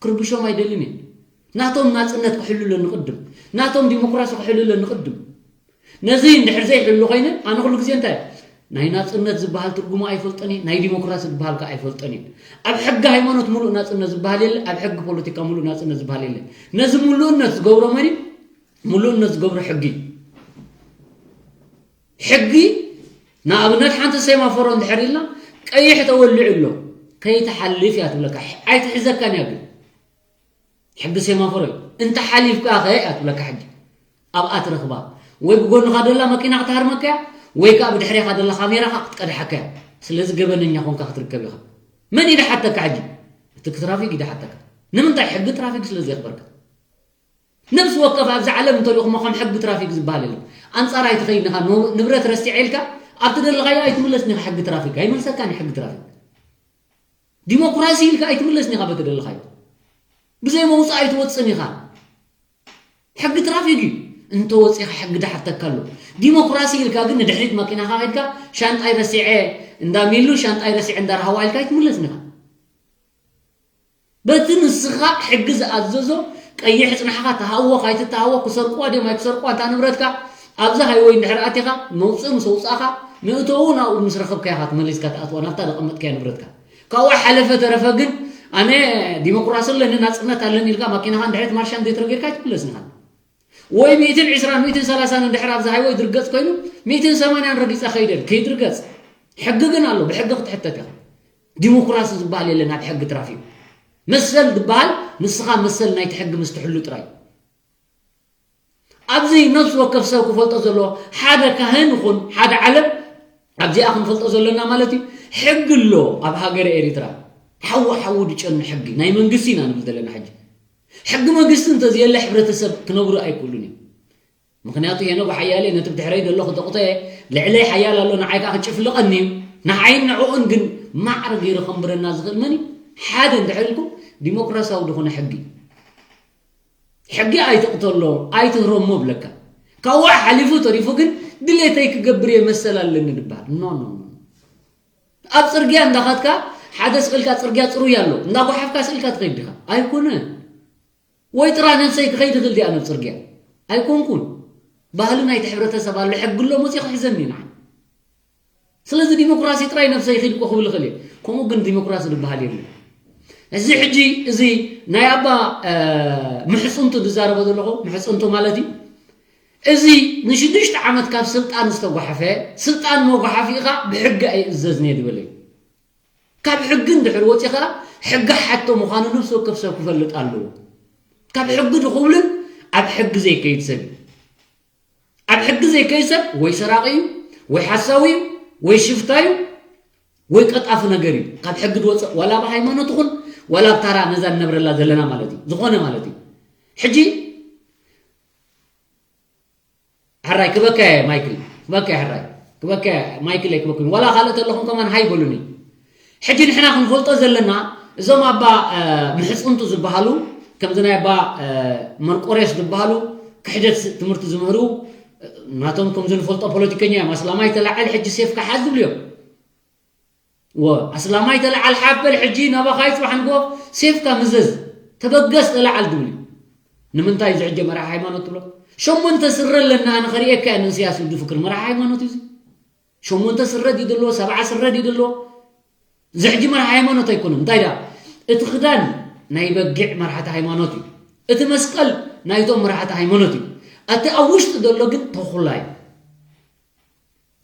ክርብሾም ኣይደልን እየ። ናቶም ናጽነት ክሕሉ ኣለኒ ቅድም፣ ናቶም ዲሞክራሲ ክሕሉ ኣለኒ ቅድም። ነዚ እንድሕር ዘይሕሉ ኮይነ ኣነ ኩሉ ግዜ እንታይ ናይ ናጽነት ዝበሃል ትርጉሙ ኣይፈልጠን እየ፣ ናይ ዲሞክራሲ ዝበሃል ከ ኣይፈልጠን እየ። ኣብ ሕጊ ሃይማኖት ሙሉእ ናጽነት ዝበሃል የለ፣ ኣብ ሕጊ ፖለቲካ ሙሉእ ናጽነት ዝበሃል የለ። ነዚ ሙሉእነት ዝገብሮ መን እዩ? ሙሉእነት ዝገብሮ ሕጊ እዩ። ሕጊ ንኣብነት ሓንቲ ሴማፎሮ እንድሕር ኢልና ቀይሕ ተወሊዑ ኣሎ ከይትሓልፍ እያ ትብለካ፣ ኣይትሕዘካን እያ ግን ሕጊ ሴማፎሮ እዩ። እንተ ሓሊፍካ ኸ እያ ትብለካ ሕጊ። ኣብኣ ትረኽባ ወይ ብጎንኻ ደላ መኪና ክትሃርመካ እያ ወይ ከዓ ብድሕሬኻ ደላ ካሜራኻ ክትቀድሓካ እያ። ስለዚ ገበነኛ ኮንካ ክትርከብ ኢኻ። መን እዩ ድሓተካ ሕጂ? እቲ ትራፊክ እዩ ድሓተካ። ንምንታይ? ሕጊ ትራፊክ ስለ ዘየኽበርካ። ነብሲ ወከፍ ኣብዚ ዓለም እንተልኹሞ ከም ሕጊ ትራፊክ ዝበሃል የለን። ኣንጻር ኣይትኸይድን ኢኻ። ን- ንብረት ረሲዐ ኢልካ ኣብቲ ደለኻዮ ኣይትምለስን ኢኻ። ሕጊ ትራፊክ ኣይመልሰካን እዩ። ሕጊ ትራፊክ ዲሞክራሲ ኢልካ ኣይትምለስን ኢኻ። በቲ ደለኻዮ ብዘይ መውፅእ ኣይትወፅን ኢኻ። ሕጊ ትራፊክ እዩ። እንተወፂኻ ሕጊ ድሓተካ ኣሎ። ዲሞክራሲ ኢልካ ግን ንድሕሪት መኪናኻ ከድካ ሻንጣይ ረሲዐ እንዳሚሉ ሻንጣይ ረሲዐ እንዳረሃዋ ኢልካ ኣይትምለስን ኢኻ። በቲ ንስኻ ሕጊ ዝኣዘዞ ቀይሕ ጽናሕኻ ተሃወ ካይትተሃወ ክሰርቅዋ ድዮም ኣይክሰርቅዋ እንታ ንብረትካ ኣብዚ ሃይወይ እንድሕር ኣቲኻ መውፅእ ምስ ኣውፃእኻ መእተዉ ናብኡ ምስ ረኸብካያ ኢኻ ትመሊስካ ትኣትዋ ናብታ ዘቐመጥካያ ንብረትካ። ካብኡ ሓለፈ ተረፈ ግን ኣነ ዲሞክራሲ ኣለኒ ናፅነት ኣለኒ ኢልካ ማኪናኻ እንድሕር ማርሻን ዘይትረገድካ ኣይትምለስን ኢኻ። ወይ ሚእትን ዕስራን ሚእትን ሰላሳን እንድሕር ኣብዚ ሃይወይ ድርገፅ ኮይኑ ሚእትን ሰማንያን ረጊፀ ከይደል ከይድርገፅ ሕጊ ግን ኣሎ ብሕጊ ክትሕተት ኢኻ። ዲሞክራሲ ዝበሃል የለን ኣብ ሕጊ ትራፊክ። መሰል ዝበሃል ንስኻ መሰል ናይቲ ሕጊ ምስ ትሕሉ ጥራይ። ኣብዚ ነፍሲ ወከፍ ሰብ ክፈልጦ ዘለዎ ሓደ ካህን ይኹን ሓደ ዓለም ኣብዚኣ ክንፈልጦ ዘለና ማለት እዩ። ሕጊ ኣሎ ኣብ ሃገረ ኤሪትራ። ሓዊ ሓዊ ድጨኑ ሕጊ ናይ መንግስቲ ኢና ንብል ዘለና ሕጂ። ሕጊ መንግስቲ እንተዘየለ ሕብረተሰብ ክነብሩ ኣይክእሉን እዮም። ምኽንያቱ ሄኖ ብሓያለ ነቲ ብድሕረይ ዘሎ ክተቑተ ልዕለይ ሓያል ኣሎ ንዓይ ከዓ ክጭፍልቐኒ እዩ። ንዓይን ንዕኡን ግን ማዕረ ገይሩ ከንብረና ዝኽእል መን እዩ? ሓደ እንድሕር ኢልኩም ዲሞክራሲያዊ ዝኾነ ሕጊ። ሕጊ ኣይትቕተሎ ኣይትህረሞ ብለካ። ካብኡ ሓሊፉ ተሪፉ ግን ድሌተይ ክገብር እየ መሰል ኣለኒ ድበሃል። ኖ ኖ ኖ። ኣብ ጽርግያ እንዳኻትካ ሓደ ስእልካ ጽርግያ ጽሩይ ኣሎ እንዳጓሓፍካ ስእልካ ትኸይድ ዲኻ? ኣይኮነን። ወይ ጥራ ነብሰይ ክኸይድ ይኽእል ዲኣ ናብ ጽርግያ? ኣይኮንኩን። ባህሊ ናይቲ ሕብረተሰብ ኣሎ ሕጊ ኣሎ መፅኡ ክሕዘኒ ንዓይ። ስለዚ ዲሞክራሲ ጥራይ ነብሰይ ይኽእል እኮ ክብል ይኽእል እየ። ከምኡ ግን ዲሞክራሲ ዝበሃል የለን። እዚ ሕጂ እዚ ናይ ኣባ ምሕፅንቱ ዝዛረቦ ዘለኹ ምሕፅንቱ ማለት እዩ። እዚ ንሽዱሽተ ዓመት ካብ ስልጣን ዝተጓሓፈ ስልጣን መጓሓፊ ኢኻ ብሕጊ ኣይእዘዝን እየ ዝበለ እዩ። ካብ ሕጊ እንድሕር ወፂኻ ሕጊ ሓቶ ምዃኑ ነፍሲ ወከፍ ሰብ ክፈልጥ ኣለዎ። ካብ ሕጊ ድኽብልን ኣብ ሕጊ ዘይከይድ ሰብ እዩ። ኣብ ሕጊ ዘይከይድ ሰብ ወይ ሰራቒ እዩ ወይ ሓሳዊ እዩ ወይ ሽፍታ እዩ ወይ ቀጣፊ ነገር እዩ። ካብ ሕጊ ድወፅእ ዋላ ኣብ ሃይማኖት ይኹን ዋላ ኣብ ታራ ነዛ ንነብረላ ዘለና ማለት እዩ ዝኾነ ማለት እዩ። ሕጂ ሕራይ ክበከ ማይክል ክበከ ሕራይ ክበከ ማይክል ክበክን ዋላ ካልእ ተለኹም ከማን ሃይ በሉኒ። ሕጂ ንሕና ክንፈልጦ ዘለና እዞም ኣባ ምሕፅንቱ ዝበሃሉ ከምዚ ናይ ኣባ መርቆሬስ ዝበሃሉ ክሕደት ትምህርቲ ዝምህሩ ናቶም ከምዚ ንፈልጦ ፖለቲከኛ እዮም። ኣስላማይ ተላዓል ሕጂ ሴፍካ ሓዝ ዝብሉ እዮም። ወ ኣስላማይ ተለዓል ሓበል ሕጂ ናባኻ ይፅባሕ ንጎ ሴፍካ ምዘዝ ተበገስ ተለዓል ትብል እዩ። ንምንታይ እዚ ሕጂ መራሒ ሃይማኖት ትብሎ? ሸሞንተ ስረ ኣለና ኣነ ከርእየካ እየ ንእስያስ ይብዱ ፍቅር መራሒ ሃይማኖት እዩ። ሸሞንተ ስረ ድዩ ዘለዎ ሰብዓ ስረ ድዩ ዘለዎ? እዚ ሕጂ መራሒ ሃይማኖት ኣይኮነን። እንታይ ዳ እቲ ክዳን ናይ በጊዕ መራሕቲ ሃይማኖት እዩ። እቲ መስቀል ናይቶም መራሕቲ ሃይማኖት እዩ። እቲ ኣብ ውሽጢ ዘሎ ግን ተኹላ እዩ።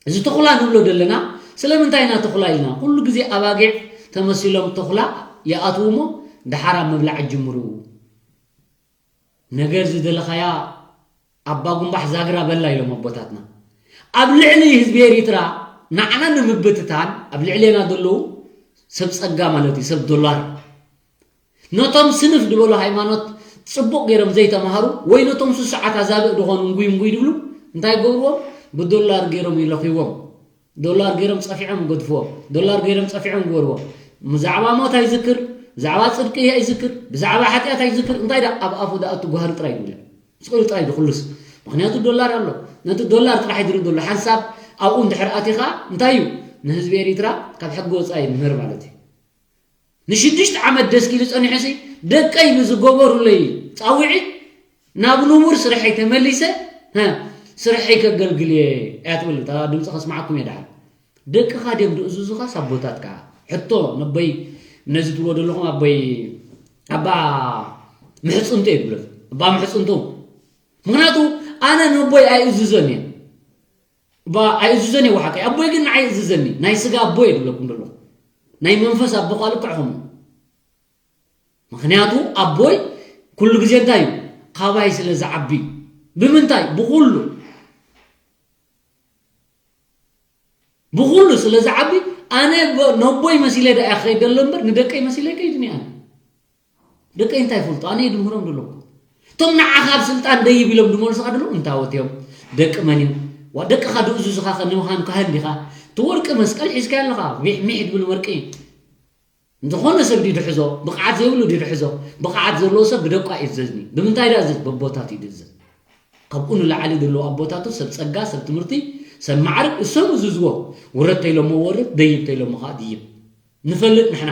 እዚ ተኹላ ንብሎ ዘለና ስለምንታይ ኢና ተኹላ ኢልና? ኩሉ ግዜ ኣባጊዕ ተመሲሎም ተኹላ ይኣትዉ እሞ ደሓር ኣብ ምብላዕ ይጅምሩ። ነገር ዝደለኻያ ኣባ ጉንባሕ ዛግራ በላ ኢሎም ኣቦታትና። ኣብ ልዕሊ ህዝቢ ኤሪትራ ንዓና ንምብትታን ኣብ ልዕሌና ዘለዉ ሰብ ጸጋ ማለት እዩ፣ ሰብ ዶላር። ነቶም ስንፍ ዝበሉ ሃይማኖት ጽቡቕ ገይሮም ዘይተማሃሩ ወይ ነቶም ስሱዓት ኣዛብእ ዝኾኑ እንጉይ እንጉይ ድብሉ እንታይ ገብርዎም? ብዶላር ገይሮም ይለኽይዎም። ዶላር ገይሮም ጸፊዖም ይገድፍዎም። ዶላር ገይሮም ጸፊዖም ይግበርዎም። ብዛዕባ ሞት ኣይዝክር፣ ብዛዕባ ጽድቂ ኣይዝክር፣ ብዛዕባ ሓጢኣት ኣይዝክር። እንታይ ደኣ ኣብ ኣፉ ደኣ እትጓህሪ ጥራይ ይብለ። ስቕ ኢሉ ጥራይ ድኹሉስ። ምኽንያቱ ዶላር ኣሎ። ነቲ ዶላር ጥራሕ ይድሪ ዘሎ። ሓንሳብ ኣብኡ እንድሕር ኣቲኻ እንታይ እዩ? ንህዝቢ ኤሪትራ ካብ ሕጊ ወጻኢ ምህር ማለት እዩ። ንሽዱሽተ ዓመት ደስኪሉ ጸኒሑሲ ደቀይ ብዝገበሩለይ ጻውዒት ናብ ንቡር ስርሐይ ተመሊሰ፣ ሀ፣ ስርሐይ ከገልግል እየ እያ ትብል። እታ ድምፂ ከስማዓኩም እየ ደሓን። ደቅኻ ድዮም ድእዝዙኻ ሳቦታት ከዓ? ሕቶ ነቦይ ነዚ ትብሎ ዘለኹም ኣቦይ ኣባ ምሕፅንቱ እየ ትብሎ። ኣባ ምሕፅንቱ። ምኽንያቱ ኣነ ነቦይ ኣይእዝዞን እየ። እባ ኣይእዝዞን እየ ወሓቀይ። ኣቦይ ግን ንዓይ ይእዝዘኒ። ናይ ስጋ ኣቦይ እየ ዝብለኩም ዘለኹ። ናይ መንፈስ ኣቦ ከዓ ልክዕኹም። ምኽንያቱ ኣቦይ ኩሉ ግዜ እንታይ እዩ? ካባይ ስለ ዝዓቢ። ብምንታይ? ብኹሉ። ብኹሉ ስለ ዝዓቢ፣ ኣነ ብ-፣ ነቦይ መሲለ ደኣ ክኸይድ ደሎ እምበር፣ ንደቀይ መሲለ ከይድኒ ኣነ። ደቀይ እንታይ ይፈልጡ? ኣነ እየ ድምህሮም ዘለኹ። እቶም ንዓኻ ኣብ ስልጣን ደይብ ኢሎም ድመልሱኻ ደለዉ እንታወት እዮም? ደቂ መን እዮም? ዋ፣ ደቅኻ ድእዙዝኻ ከ ንምዃን ካህን ዲኻ? እቲ ወርቂ መስቀል ሒዝካዮ ኣለኻ። ሚሕ ሚሕ ድብል ወርቂ እዩ። ዝኾነ ሰብ ድዩ ድሕዞ? ብቕዓት ዘይብሉ ድዩ ድሕዞ? ብቕዓት ዘለዎ ሰብ ብደቁ ኣይእዘዝን እዩ። ብምንታይ ደኣ እዝዝ? በቦታት እዩ ድእዘዝ። ካብኡ ንላዕሊ ዘለዉ ኣቦታቱ ሰብ ጸጋ፣ ሰብ ትምህርቲ፣ ሰብ ማዕርግ፣ እሶም እዝዝዎ። ውረድ ተይሎሞ ወርድ፣ ደይብ ተይሎሞ ኸኣ ድይብ። ንፈልጥ ንሕና።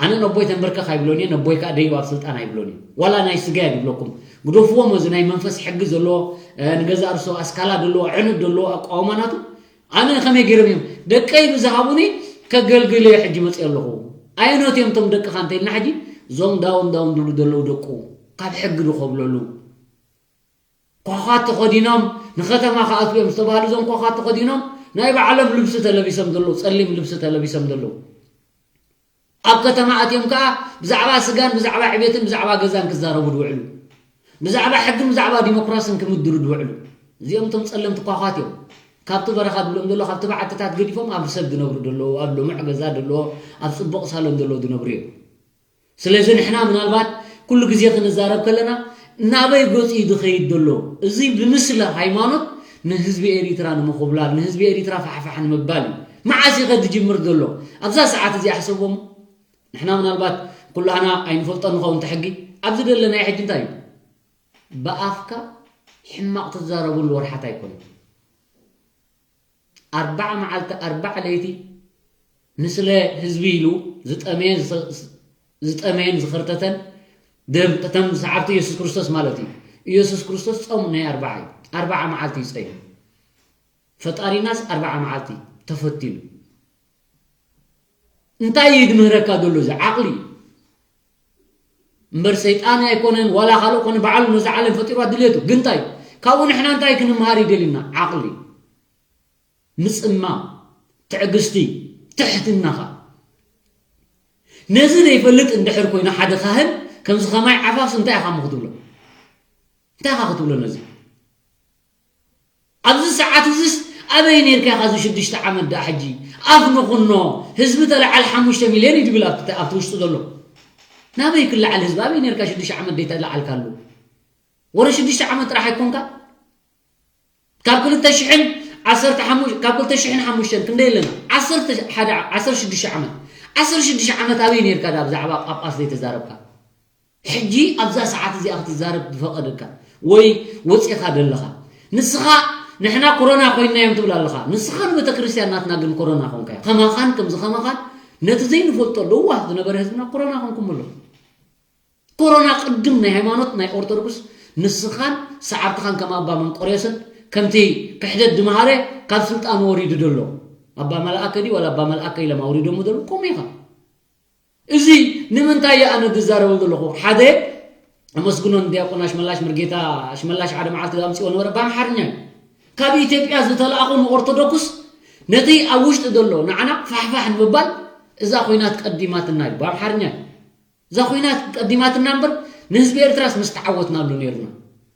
ኣነ ነቦይ ተንበርከኽ ኣይብሎን እየ፣ ነቦይ ከኣ ደይብ ኣብ ስልጣን ኣይብሎን እየ። ዋላ ናይ ስጋ እየ ድብለኩም። ግደፍዎም፣ እዚ ናይ መንፈስ ሕጊ ዘለዎ፣ እ፣ ንገዛእ ርእሱ ኣስካላ ዘለዎ፣ ዕንድ ዘለዎ ኣቋውማ ናቱ። ኣነ ከመይ ገይሮም እዮም? ደቀይ ብዝሃቡኒ ከገልግል እየ ሕጂ መፅእ ኣለኹ። ኣየኖት እዮም እቶም ደቅኻ እንተኢልና ሕጂ፣ እዞም ዳውን ዳውን ድብሉ ዘለዉ ደቁ፣ ካብ ሕጊ ዶ ከብለሉ? ኳዃት ተኸዲኖም ንኸተማ ክኣትዉ እዮም ዝተባህሉ፣ እዞም ኳዃት ተኸዲኖም ናይ ባዕሎም ልብሲ ተለቢሶም ዘለዉ፣ ጸሊም ልብሲ ተለቢሶም ዘለዉ። ኣብ ከተማ ኣትዮም ከኣ ብዛዕባ ስጋን ብዛዕባ ዕቤትን ብዛዕባ ገዛን ክዛረቡ ዝውዕሉ፣ ብዛዕባ ሕግን ብዛዕባ ዲሞክራስን ክምድሩ ዝውዕሉ፣ እዚኦም እቶም ጸለምቲ ኳዃት እዮም። ካብቲ በረኻ ዝብሎም ዘሎ፣ ካብቲ በዓትታት ገዲፎም ኣብ ሰብ ዝነብሩ ዘለዉ፣ ኣብ ልሙዕ ገዛ ዘለዎ፣ ኣብ ጽቡቕ ሳሎን ዘለዉ ዝነብሩ እዮም። ስለዚ ንሕና ምናልባት ኩሉ ግዜ ክንዛረብ ከለና ናበይ ገጹ እዩ ዝኸይድ ዘሎ? እዚ ብምስለ ሃይማኖት ንህዝቢ ኤሪትራ ንምኹብላል፣ ንህዝቢ ኤሪትራ ፋሕፋሕ ንምባል እዩ። መዓስ እዩ ከ ዝጅምር ዘሎ? ኣብዛ ሰዓት እዚኣ ሕሰቦሞ። ንሕና ምናልባት ኩላህና ኣይንፈልጦ ንኸውን እቲ ሕጊ። ኣብዚ ዘለናዮ ሕጂ እንታይ እዩ? ብኣፍካ ሕማቕ ትዛረብሉ ወርሓት ኣይኮነን። ኣርባዓ መዓልቲ ኣርባዓ ለይቲ ንስለ ህዝቢ ኢሉ ዝጠመየን ዝኸ-፣ ዝጠመየን ዝኸርተተን ደም እቶም ሰዓብቲ ኢየሱስ ክርስቶስ ማለት እዩ። ኢየሱስ ክርስቶስ ጾም ናይ ኣርባዓ እዩ። ኣርባዓ መዓልቲ እዩ ጸይሙ። ፈጣሪናስ ኣርባዓ መዓልቲ ተፈቲኑ። እንታይ እዩ ድምህረካ ዘሎ? እዚ ዓቕሊ እዩ። እምበር ሰይጣን ኣይኮነን፣ ዋላ ካልእ ኮነ፣ ባዕሉ ነዚ ዓለም ፈጢሯ ድሌቱ። ግን እንታይ? ካብኡ ንሕና እንታይ ክንምሃር ይደልና? ዓቕሊ፣ ምጽማም፣ ትዕግስቲ፣ ትሕትናኻ። ነዚ ዘይፈልጥ እንድሕር ኮይኑ ሓደ ካህን ከምዚ ከማይ ዓፋፍስ እንታይ ኢኻ እሞ ክትብሎ? እንታይ ኢኻ ክትብሎ ነዚ? ኣብዚ ሰዓት እዚስ ኣበይ ኔርካ ኢኻ? እዚ ሽዱሽተ ዓመት ደኣ ሕጂ ኣፍ ንኹኖ፣ ህዝቢ ተለዓል ሓሙሽተ ሚልዮን እዩ ድብል ኣብቲ፣ ኣብቲ ውሽጢ ዘሎ። ናበይ ክለዓል ህዝቢ? ኣበይ ኔርካ ሽዱሽተ ዓመት ደይተለዓልካሉ? ወረ ሽዱሽተ ዓመት ጥራሕ ኣይኮንካ? ካብ ክልተ ሽሕን ዓሰርተ ሓሙሽተ፣ ካብ ክልተ ሽሕን ሓሙሽተን ክንደይ ኣለና? ዓሰርተ ሓደ፣ ዓሰርተ ሽዱሽተ ዓመት። ዓሰርተ ሽዱሽተ ዓመት ኣበይ ኔርካ ደኣ ብዛዕባ ጳጳስ ዘይተዛረብካ? ሕጂ ኣብዛ ሰዓት እዚኣ ክትዛረብ ዝፈቐደካ ወይ ወፂኻ ዘለኻ ንስኻ፣ ንሕና ኮሮና ኮይንናዮም ትብል ኣለኻ። ንስኻ ንቤተ ክርስቲያን ናትና ግን ኮሮና ኮንካዮ። ከማኻን ከምዚ ከማኻን ነቲ ዘይንፈልጦ ለዋህ ዝነበረ ህዝብና ኮሮና ኮንኩምሉ። ኮሮና ቅድም ናይ ሃይማኖት ናይ ኦርቶዶክስ ንስኻን ሰዓብትኻን ከም ኣባ መንቆርዮስን ከምቲ ክሕደት ድመሃረ ካብ ስልጣን ወሪዱ ዘሎ ኣባ መልኣከ ድዩ ዋላ ኣባ መልኣከ ኢሎም ኣውሪዶሞ ዘሎ ከምኡ ኢኻ። እዚ ንምንታይ እየ ኣነ ዝዛረቦ ዘለኹ? ሓደ፣ ኣመስግኖ ንዲያቆን ኣሽመላሽ ምርጌታ፣ ኣሽመላሽ ሓደ መዓልቲ ኣምፅኦ ነበረ ብኣምሓርኛ እዩ። ካብ ኢትዮጵያ ዝተለኣኹ ንኦርቶዶክስ ነቲ ኣብ ውሽጢ ዘሎ ንዓና ፋሕፋሕ ንምባል እዛ ኹናት ቀዲማትና እዩ፣ ብኣምሓርኛ እዩ። እዛ ኹናት ቀዲማትና እምበር ንህዝቢ ኤርትራስ ምስ ተዓወትናሉ ነይርና።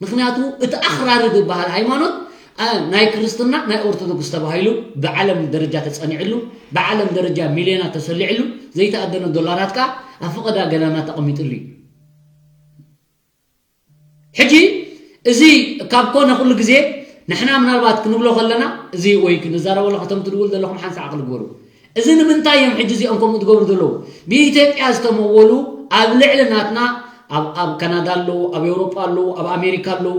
ምክንያቱ እቲ ኣኽራሪ ዝበሃል ሃይማኖት፣ ኣ፣ ናይ ክርስትና፣ ናይ ኦርቶዶክስ ተባሂሉ ብዓለም ደረጃ ተጸኒዕሉ፣ ብዓለም ደረጃ ሚልዮናት ተሰሊዕሉ፣ ዘይተኣደነ ዶላራት ከኣ ኣብ ፈቐዳ ገዳማት ተቐሚጥሉ እዩ። ሕጂ እዚ ካብ ኮነ ኩሉ ግዜ ንሕና ምናልባት ክንብሎ ከለና፣ እዚ ወይ ክንዛረበሉ፣ ከተም ትድውል ዘለኹም ሓንሳእ ዓቕሊ ግበሩ። እዚ ንምንታይ እዮም ሕጂ እዚኦም ከምኡ ዝገብሩ ዘለዉ? ብኢትዮጵያ ዝተመወሉ ኣብ ልዕሊ ናትና ኣብ፣ ኣብ ካናዳ ኣለዉ፣ ኣብ ኤውሮጳ ኣለዉ፣ ኣብ ኣሜሪካ ኣለዉ።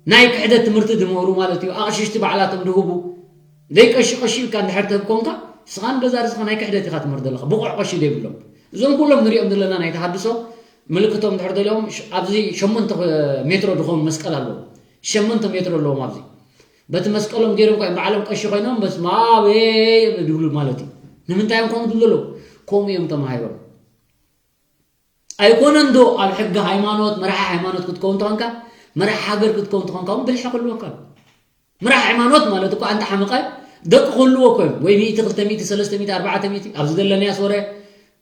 ናይ ክሕደት ትምህርቲ ዝምህሩ ማለት እዩ። ኣቕሽሽቲ ባዕላቶም ዝህቡ። ዘይቀሺ ቀሺ ኢልካ እንድሕር ትህብ ኮንካ፣ ንስኻ ንገዛ ርእስኻ ናይ ክሕደት ኢኻ ትምህር ዘለኻ። ብቑዕ ቀሺ ዘይብሎም። እዞም ኩሎም ንሪኦም ዘለና ናይ ተሃድሶ ምልክቶም እንድሕር ደልዮም፣ ሽ-፣ ኣብዚ ሸሞንተ ሜትሮ ዝኸውን መስቀል ኣለዎም። ሸሞንተ ሜትሮ ኣለዎም ኣብዚ። በቲ መስቀሎም ገይሮም ኮይኖም፣ ባዕሎም ቀሺ ኮይኖም፣ በስመ ኣብ ዝብሉ ማለት እዩ። ንምንታይ እዮም ከምኡ ዝብሉ ዘለዉ? ከምኡ እዮም ተማሂሮም። ኣይኮነን ዶ ኣብ ሕጊ ሃይማኖት፣ መራሒ ሃይማኖት ክትከውን ተኾንካ፣ መራሒ ሃገር ክትከውን ተኾንካ እውን ብልሒ ክህልወካ ኣሎ። መራሒ ሃይማኖት ማለት እኮ ኣንታ ሓመቐ ደቂ ክህልዎ እኮ እዮም። ወይ ሚእቲ፣ ክልተ ሚእቲ፣ ሰለስተ ሚእቲ፣ ኣርባዕተ ሚእቲ፣ ኣብዚ ዘለናዮ ሶርያ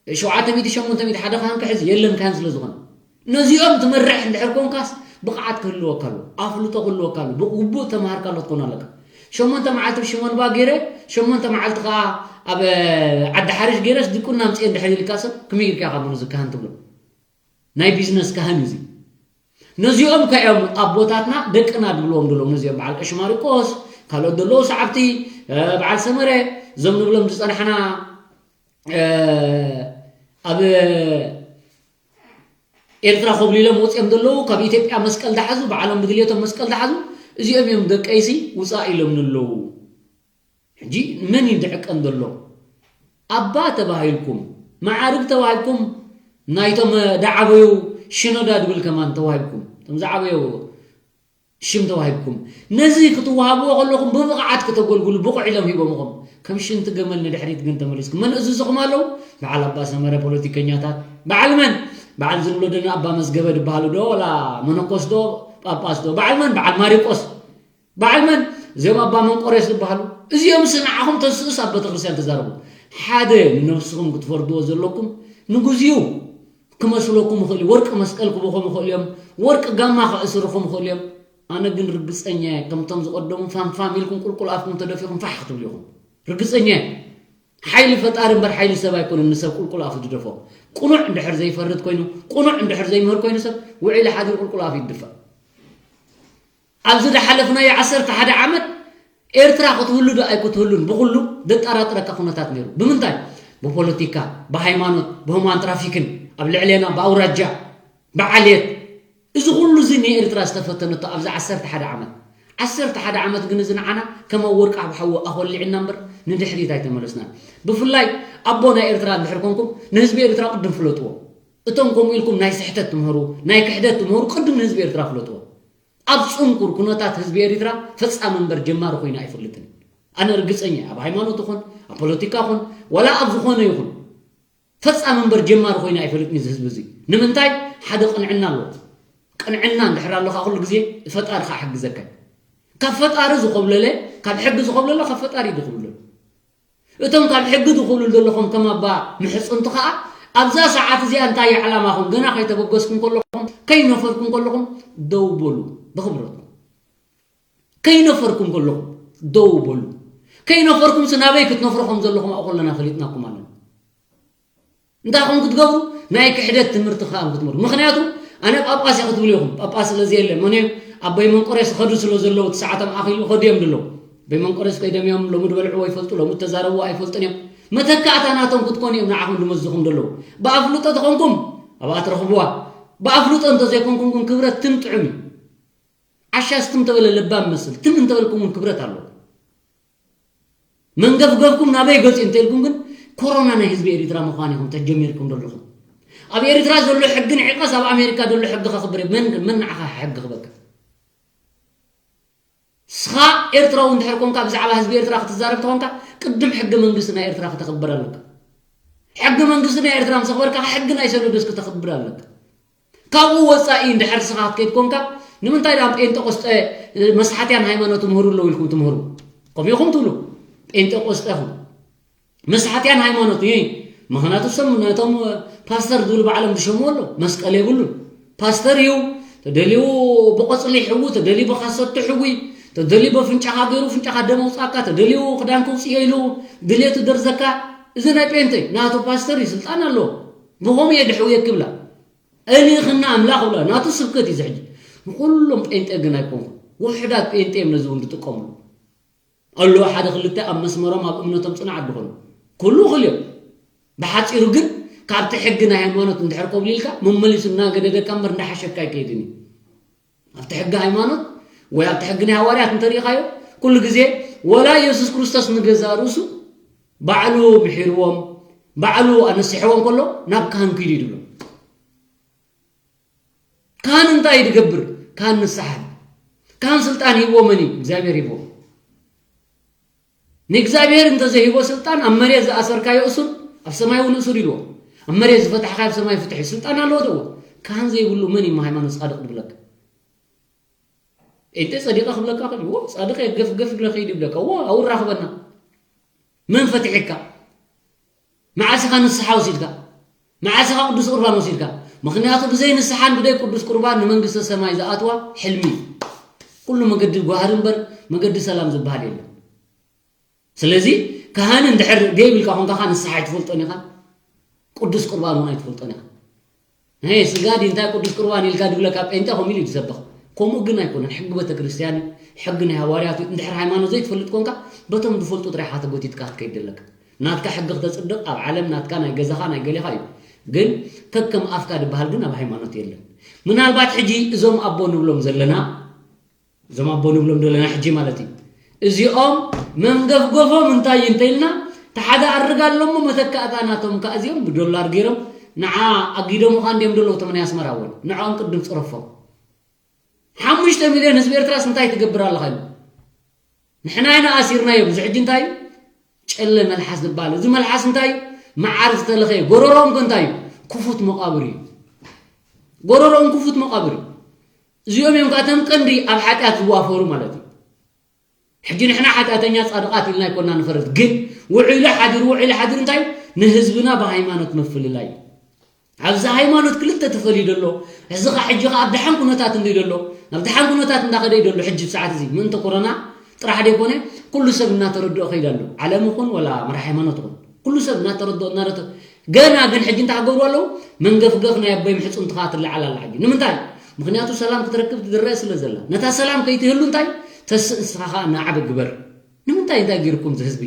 ሸውዓተ ሚእቲ፣ ሸሞንተ ሚእቲ ሓደ ካህን ክሕዝ የለን፣ ካህን ስለ ዝኾነ። ነዚኦም ትመርሕ እንድሕር ኮንካስ ብቕዓት ክህልወካ ኣሎ፣ ኣፍልጦ ክህልወካ ኣሎ፣ ብግቡእ ተማሃርካ ኣሎ ትኮን ኣለካ። ሸሞንተ መዓልቲ ብሽሞንባ ገይረ፣ ሸሞንተ መዓልቲ ከኣ ኣብ ዓዲ ሓሪሽ ገይረስ ዲቁና ኣምጽኤ እንድሕር ኢልካ ሰብ ከመይ ጌርካ ኢኻ ምኑ ዝካህን ትብሎ? ናይ ቢዝነስ ካህን እዩ እዚ። ነዚኦም ከ እዮም ኣቦታትና ደቅና ድብልዎም ዘለዉ። ነዚኦም በዓል ቀሺ ማሪቆስ፣ ካልኦት ዘለዉ ሰዓብቲ፣ እ፣ በዓል ሰመረ፣ እዞም ንብሎም ዝጸናሕና፣ እ፣ ኣብ ኤርትራ ኮብሊሎም ወጺኦም ዘለዉ፣ ካብ ኢትዮጵያ መስቀል ዝሓዙ፣ ባዕሎም ብድልየቶም መስቀል ዝሓዙ፣ እዚኦም እዮም ደቀይሲ ውጻእ ኢሎም ዘለዉ። ሕጂ መን እዩ ዝዕቀን ዘሎ? ኣባ ተባሂልኩም፣ መዓርግ ተባሂልኩም፣ ናይቶም፣ እ፣ ዝዓበዩ ሽኖዳ ድብል ከማን ተዋሂብኩም። እቶም ዝዓበዩ ሽም ተዋሂብኩም። ነዚ ክትወሃብዎ ከለኹም ብብቕዓት ከተገልግሉ ብቑዕ ኢሎም ሂቦምኹም። ከም ሽንቲ ገመል ንድሕሪት ግን ተመሊስኩም። መን እዝዝኹም ኣለዉ? በዓል ኣባ ሰመረ፣ ፖለቲከኛታት። በዓል መን? በዓል ዝንብሎ ደና ኣባ መዝገበ ዝበሃሉ ዶ? ወላ መነኮስ ዶ? ጳጳስ ዶ? በዓል መን? በዓል ማሪቆስ። በዓል መን? እዚኦም ኣባ መንቆሬስ ዝበሃሉ። እዚኦምስ ንዓኹም ተስኡስ ኣብ ቤተክርስትያን ተዛረቡ። ሓደ ንነብስኹም ክትፈርድዎ ዘለኩም ንግዚኡ ክመስለኩም ይኽእል እዩ። ወርቂ መስቀል ክበኹም ይኽእሉ እዮም። ወርቂ ጋማ ከእስርኹም ይኽእሉ እዮም። ኣነ ግን ርግጸኛ እየ፣ ከምቶም ዝቐደሙ ፋም ፋም ኢልኩም ቁልቁል ኣፍኩም ተደፊኹም ፋሕ ክትብሉ ኢኹም። ርግጸኛ እየ። ሓይሊ ፈጣሪ እምበር ሓይሊ ሰብ ኣይኮነን ንሰብ ቁልቁል ኣፉ ዝደፍኦ። ቅኑዕ እንድሕር ዘይፈርድ ኮይኑ፣ ቅኑዕ እንድሕር ዘይምህር ኮይኑ ሰብ ውዒሉ ሓዲሩ ቁልቁል ኣፉ ይድፋእ። ኣብዚ ዝሓለፍናዮ ዓሰርተ ሓደ ዓመት ኤርትራ ክትህሉ ዶ ኣይክትህሉን ብኹሉ ዘጠራጥረካ ኩነታት ነይሩ። ብምንታይ? ብፖለቲካ፣ ብሃይማኖት፣ ብሁማን ትራፊክን፣ ኣብ ልዕሌና ብኣውራጃ፣ ብዓልየት። እዚ ኩሉ እዚ ንኤርትራ ዝተፈተነቶ ኣብዚ ዓሰርተ ሓደ ዓመት። ዓሰርተ ሓደ ዓመት ግን እዚ ንዓና ከም ኣብ ወርቂ ኣብ ሓዊ ኣኾሊዕና እምበር ንድሕሪት ኣይተመለስናን። ብፍላይ ኣቦ ናይ ኤርትራ እንድሕር ኮንኩም ንህዝቢ ኤርትራ ቅድም ፍለጥዎ። እቶም ከምኡ ኢልኩም ናይ ስሕተት ትምህሩ፣ ናይ ክሕደት ትምህሩ ቅድም ንህዝቢ ኤርትራ ፍለጥዎ። ኣብ ጽንኩር ኩነታት ህዝቢ ኤሪትራ ፈጻሚ እምበር ጀማሪ ኮይኑ ኣይፈልጥን። ኣነ ርግጸኛ እየ፣ ኣብ ሃይማኖት ይኹን፣ ኣብ ፖለቲካ ይኹን፣ ዋላ ኣብ ዝኾነ ይኹን፣ ፈጻሚ እምበር ጀማሪ ኮይኑ ኣይፈልጥን እዚ ህዝቢ እዚ። ንምንታይ? ሓደ ቅንዕና ኣለዎ። ቅንዕና እንድሕር ኣሎ ከኣ ኩሉ ግዜ ፈጣሪ ከኣ ይሕግዘካ። ካብ ፈጣሪ ዝኾብለለ፣ ካብ ሕጊ ዝኾብለለ፣ ካብ ፈጣሪ እዩ ዝኾብለሉ። እቶም ካብ ሕጊ ትኽእሉ ዘለኹም ከም ኣባ ምሕጽንቲ ከኣ፣ ኣብዛ ሰዓት እዚኣ እንታይ እዩ ዕላማኹም? ገና ከይተበገስኩም ከለኹም፣ ከይነፈርኩም ከለኹም፣ ደው በሉ ብኽብረትኩም። ከይነፈርኩም ከለኹም፣ ደው በሉ። ከይነፈርኩምሲ ናበይ ክትነፍሩ ከም ዘለኹም ኣብኡ ከለና ፈሊጥናኩም ኣለና። እንታይ ኹም ክትገብሩ? ናይ ክሕደት ትምህርቲ ከኣ ክትምህሩ። ምኽንያቱ፣ ኣነ ጳጳስ እየ ክትብሉ ኢኹም። ጳጳስ ስለ ዘየለ፣ መን እዩ? ኣቦይ መንቆሬስ ኸዱ ስለ ዘለዉ፣ እቲ ሰዓቶም ኣኺሉ ኸዱ እዮም ዘለዉ። ኣቦይ መንቆሬስ ከይዶም እዮም፣ ሎሚ ዝበልዕዎ ይፈልጡ፣ ሎሚ እተዛረብዎ ኣይፈልጡን እዮም። መተካእታ ናቶም ክትኮኑ እዮም ንዓኹም ዝመዝኹም ዘለዉ። ብኣፍልጦ ተኾንኩም፣ ኣብኣ ትረኽብዋ። ብኣፍልጦ እንተዘይኮንኩም ግን ክብረት ትም ጥዑም እዩ። ዓሻስ ትም ተበለ ለባም መስል፣ ትም እንተበልኩም እውን ክብረት ኣለዎ። መንገፍገፍኩም ናበይ ገጹ እንተኢልኩም ግን፣ ኮሮና ናይ ህዝቢ ኤሪትራ ምዃን ኢኹም ተጀሚርኩም ዘለኹም። ኣብ ኤሪትራ ዘሎ ሕጊ ንዒቐስ ኣብ ኣሜሪካ ዘሎ ሕጊ ከኽብር እዩ። መን፣ መን ንዓኻ ሕጊ ክበካ? ንስኻ ኤርትራዊ እንድሕር ኮንካ፣ ብዛዕባ ህዝቢ ኤርትራ ክትዛረብ ተኾንካ፣ ቅድም ሕገ መንግስቲ ናይ ኤርትራ ከተኽብር ኣለካ። ሕገ መንግስቲ ናይ ኤርትራ ምስ ኣኽበርካ፣ ሕጊ ናይ ሰነዶስ ከተኽብር ኣለካ። ካብኡ ወጻኢ እንድሕር ንስኻ ክትከይድ ኮንካ፣ ንምንታይ ደኣ ጴንጠቆስጠ፣ እ፣ መስሓትያን ሃይማኖት ትምህሩ ኣለዉ ኢልኩም ትምህሩ? ከምኡ ኢኹም ትብሉ። ጴንጠቆስጠ ኢኹም። መስሓትያን ሃይማኖት፣ እ፣ ምኽንያቱ እሶም ነቶም ፓስተር ዝብሉ ባዕሎም ዝሸምዎ ኣሎ፣ መስቀል የብሉን። ፓስተር እዩ፣ ተደልዩ ብቆጽሊ ይሕዊ፣ ተደልዩ ብካሰቱ ይሕዊ፣ ተደልዩ በፍንጫኻ ገይሩ ፍንጫኻ ደም ኣውጻካ፣ ተደልዩ ክዳን ከውጽእ ኢሉ ድሌቱ ደርዘካ። እዚ ናይ ጴንጤ ናቱ ፓስተር እዩ፣ ስልጣን ኣለዎ። ብኸምኡ እየ ድሕውየክ ይብላ። እልእኽና ኣምላኽ ብላ ናቱ ስብከት እዩ እዚ ሕጂ። ንኹሎም ጴንጤ ግን ኣይኮንኩን። ውሑዳት ጴንጤ እዮም ነዚ እውን ዝጥቀምሉ። ኣለዉ ሓደ ክልተ ኣብ መስመሮም ኣብ እምነቶም ጽናዓት ዝኾኑ። ኩሉ እኹል እዮም። ብሓጺሩ ግን ካብቲ ሕጊ ናይ ሃይማኖት እንድሕር ኮብሊልካ መመሊሱ እናገደደካ እምበር እንዳሓሸካ ኣይከይድን እዩ። ኣብቲ ሕጊ ሃይማኖት ወይ ኣብቲ ሕጊ ናይ ሃዋርያት እንተሪኢኻዮ ኩሉ ግዜ ወላ የሱስ ክርስቶስ ንገዛእ ርእሱ ባዕሉ ምሒርዎም ባዕሉ ኣነሲሕዎም ከሎ ናብ ካህን ኪዱ እዩ ድብሎ። ካህን እንታይ እዩ ዝገብር? ካህን ንስሓ እዩ። ካህን ስልጣን ሂብዎ መን እዩ? እግዚኣብሔር ሂብዎ። ንእግዚኣብሔር እንተዘይሂቦ ስልጣን ኣብ መሬት ዝኣሰርካዮ እሱር ኣብ ሰማይ እውን እሱር ኢልዎ። ኣብ መሬት ዝፈታሕካዮ ኣብ ሰማይ ፍትሕ እዩ። ስልጣን ኣለዎ ደዎ። ካህን ዘይብሉ መን እዩ ሃይማኖት ጻድቕ ድብለካ? እንተ ጸዲቐ ክብለካ ከሎ ዎ ጻድቕ እየ ገፍ ገፍ ይብለ ከይድ ይብለካ ዎ ኣውራ ክበና መን ፈትሒካ? መዓስ ኢኻ ንስሓ ወሲድካ? መዓስ ኢኻ ቅዱስ ቁርባን ወሲድካ? ምኽንያቱ ብዘይ ንስሓን ብዘይ ቅዱስ ቁርባን ንመንግስተ ሰማይ ዝኣትዋ ሕልሚ እዩ። ኩሉ መገዲ ጓህሪ እምበር መገዲ ሰላም ዝበሃል የለን። ስለዚ ካህን እንድሕር ደይብልካ ኮንካ ንስሓ ኣይትፈልጦን ኢኻ፣ ቅዱስ ቁርባን እውን ኣይትፈልጦን ኢኻ። ናይ ስጋ ድዩ እንታይ ቅዱስ ቁርባን ኢልካ ድብለካ ጴንጤ ከምኡ ኢሉ እዩ ዝሰብኽ። ከምኡ ግን ኣይኮነን። ሕጊ ቤተክርስትያን እዩ፣ ሕጊ ናይ ሃዋርያት እዩ። እንድሕር ሃይማኖት ዘይትፈልጥ ኮንካ በቶም ዝፈልጡ ጥራይ ኢኻ ተጎቲትካ ክትከይድ ዘለካ። ናትካ ሕጊ ክተጽድቕ ኣብ ዓለም ናትካ ናይ ገዛኻ ናይ ገሌኻ እዩ። ግን ከከም ኣፍካ ድበሃል ግን ኣብ ሃይማኖት የለን። ምናልባት ሕጂ እዞም ኣቦ ንብሎም ዘለና እዞም ኣቦ ንብሎም ዘለና ሕጂ ማለት እዩ። እዚኦም መንገፍገፎም እንታይ እዩ እንተኢልና፣ እቲ ሓደ ኣርግ ኣሎ እሞ መተካእታ ናቶም ከዓ እዚኦም ብዶላር ገይሮም ንዓ ኣጊዶምኻ እንዲዮም ዘለዉ እቶም ናይ ኣስመራ እውን ንዕኦም ቅድም ፅረፎም። ሓሙሽተ ሚልዮን ህዝቢ ኤርትራስ እንታይ ትገብር ኣለኻ ኢሉ ንሕና ኢና ኣሲርናዮም። እዚ ሕጂ እንታይ እዩ? ጨለ መልሓስ ዝበሃል እዚ መልሓስ እንታይ እዩ? መዓር ዝተለኸየ ጎረሮኦም ከ እንታይ እዩ? ክፉት መቃብር እዩ። ጎረሮኦም ክፉት መቃብር እዩ። እዚኦም እዮም ከኣቶም ቀንዲ ኣብ ሓጢኣት ዝዋፈሩ ማለት እዩ። ሕጂ ንሕና ሓጢኣተኛ ጻድቓት ኢልና ኣይኮና ንፈርድ፣ ግን ውዒሉ ሓዲሩ ውዒሉ ሓዲሩ እንታይ እዩ? ንህዝብና ብሃይማኖት ምፍልላይ እዩ። ኣብዚ ሃይማኖት ክልተ ተፈልዩ ዘሎ፣ እዚ ኸ ሕጂ ኸ ኣብ ደሓን ኩነታት እንዲ ዘሎ፣ ናብ ደሓን ኩነታት እንዳኸደ እዩ ዘሎ። ሕጂ ብሰዓት እዚ ምእንቲ ኮሮና ጥራሕ ደይኮነ ኩሉ ሰብ እናተረድኦ ከይዳ ኣሎ። ዓለም ይኹን ወላ መራሕ ሃይማኖት ይኹን ኩሉ ሰብ እናተረድኦ እናረተ ገና ግን ሕጂ እንታይ ክገብሩ ኣለዉ? መንገፍገፍ ናይ ኣቦይ ምሕጹን ትኻ ትለዓል ኣላ ሕጂ። ንምንታይ? ምኽንያቱ ሰላም ክትረክብ ትድረእ ስለ ዘላ። ነታ ሰላም ከይትህሉ እንታይ? ተስእ ንስኻ ኸኣ እናዓበ ግበር። ንምንታይ እንታይ ገይርኩም እዚ ህዝቢ?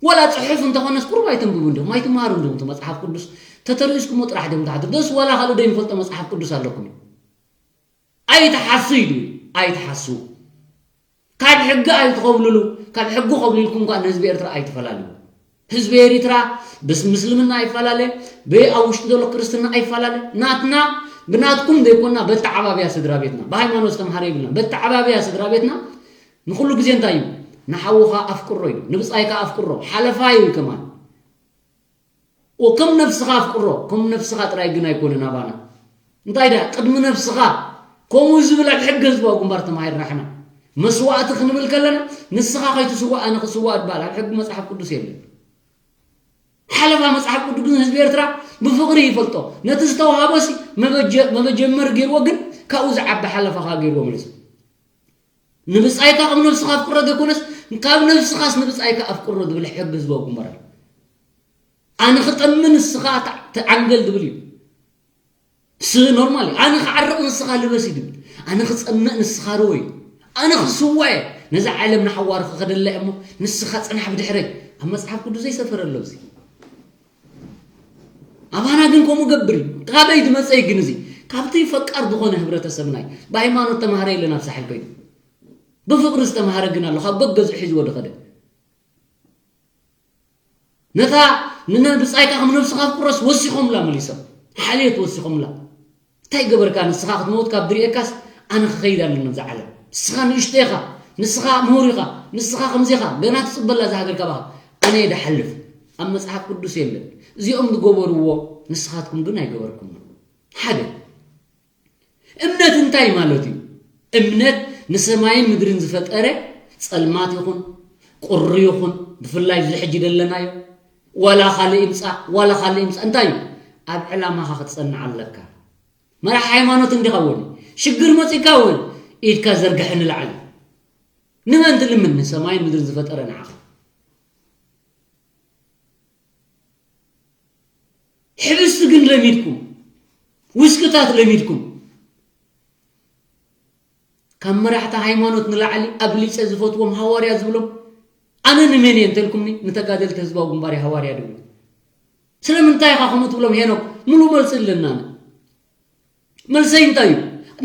ወላ ጽሑፍ እንተኾነስ ቁሩብ ኣይተንብቡ እንዲኹም፣ ኣይትመሃሩ እንዲኹም እቲ መጽሓፍ ቅዱስ ተተርእስኩሞ ጥራሕ ዲኹም ትሓድሩ። ደስ ዋላ ካልእ ደይንፈልጦ መጽሓፍ ቅዱስ ኣለኩም እዩ። ኣይትሓሱ ኢሉ እዩ። ኣይትሓሱ። ካብ ሕጊ ኣይትኸብልሉ፣ ካብ ሕጊ ከብሊልኩም ከኣ ንህዝቢ ኤርትራ ኣይትፈላልዩ። ህዝቢ ኤሪትራ ብስ ምስልምና ኣይፈላለ፣ ብኣብ ውሽጢ ዘሎ ክርስትና ኣይፈላለ። ናትና ብናትኩም ዘይኮና በተዓባብያ ስድራ ቤትና፣ ብሃይማኖት ዝተምሃረ ይብልና፣ በተዓባብያ ስድራ ቤትና ንኹሉ ግዜ እንታይ እዩ? ንሓውኻ ኣፍቅሮ እዩ፣ ንብጻይካ ኣፍቅሮ፣ ሓለፋ እዩ ከማን። ወከም ነፍስኻ ኣፍቅሮ፣ ከም ነፍስኻ ጥራይ ግን ኣይኮነን ኣባና። እንታይ ደኣ ቅድሚ ነፍስኻ ከምኡ ዝብል ኣብ ሕጊ ህዝባዊ ግንባር ተማሂርና ሕና። መስዋእቲ ክንብል ከለና ንስኻ ከይትስዋእ ኣነ ክስዋእ ዝበሃል ኣብ ሕጊ መጽሓፍ ቅዱስ የለን። ሓለፋ መጽሓፍ ቅዱስ ግን ህዝቢ ኤርትራ ብፍቕሪ ይፈልጦ። ነቲ ዝተዋህቦሲ መበጀ- መበጀመር ገይርዎ ግን ካብኡ ዝዓቢ ሓለፋ ከኣ ገይርዎ መሊሱ። ንብጻይካ ከም ነፍስኻ ኣፍቅሮ ዘይኮነስ ካብ ነፍስኻስ ንብጻይካ ኣፍቅሮ ዝብል ሕጊ ህዝባዊ ግንባር ኣሎ። ኣነ ክጠሚ ንስኻ ትዓንገል ዝብል እዩ። ስ ኖርማል እዩ። ኣነ ክዓርቕ ንስኻ ልበስ እዩ ዝብል። ኣነ ክጸምእ ንስኻ ርወ እዩ። ኣነ ክስዋ እየ። ነዛ ዓለም ንሓዋሩ ክኸደላ እየ እሞ ንስኻ ጽናሕ ብድሕረይ። ኣብ መጽሓፍ ቅዱስ ዘይሰፈረ ኣሎ እዚ። ኣባና ግን ከምኡ ገብር እዩ። ካበይ ዝመጸ እዩ ግን እዚ? ካብቲ ፈቃር ዝኾነ ህብረተሰብና እዩ። ብሃይማኖት ተማሃረ የለን ኣብ ሳሕል ኮይኑ። ብፍቕሪ ዝተማሃረ ግን ኣሎ ካብ ገገዝኡ ሒዝዎ ዝኸደ። ነታ ንነ ብጻይካ ከም ነብስኻ ፍቅረስ ወሲኾምላ መሊሶም። ሓልዮት ወሲኾምላ። እንታይ ገበርካ ንስኻ ክትመውት ካብ ድርእየካስ ኣነ ክኸይድ ኣለኒ ኣብዛ ዓለም። ንስኻ ንእሽቶ ኢኻ፣ ንስኻ ምሁር ኢኻ፣ ንስኻ ከምዚ ኢኻ፣ ገና ትጽበላ እዛ ሃገር ካባኻ። ኣነ እየ ድሓልፍ። ኣብ መጽሓፍ ቅዱስ የለን። እዚኦም ዝገበርዎ ንስኻትኩም ግን ኣይገበርኩምን። ሓደ እምነት እንታይ ማለት እዩ? እምነት ንሰማይን ምድርን ዝፈጠረ ጸልማት ይኹን ቁሪ ይኹን ብፍላይ እዚ ሕጂ ዘለናዮ ዋላ ካልእ ይምጻእ ዋላ ካልእ ይምጻእ እንታይ እዩ? ኣብ ዕላማኻ ክትጸንዕ ኣለካ። መራሕ ሃይማኖት እንዲኻ እውን ሽግር መጺካ እውን ኢድካ ዘርግሐ ንላዕሊ። ንመን ትልምን? ንሰማይን ምድርን ዝፈጠረ ንዓኻ። ሕብስቲ ግን ለሚድኩም፣ ውስክታት ለሚድኩም። ካብ መራሕቲ ሃይማኖት ንላዕሊ ኣብሊፀ ዝፈትዎም ሃዋርያ ዝብሎም ኣነ ንመን እየ እንተልኩምኒ፣ ንተጋደልቲ ህዝባዊ ግንባር እየ ሃዋርያ ድብሉ። ስለምንታይ ኢኻ ከምኡ ትብሎም ሄኖክ? ምሉእ መልሲ ኣለና። መልሰይ እንታይ እዩ?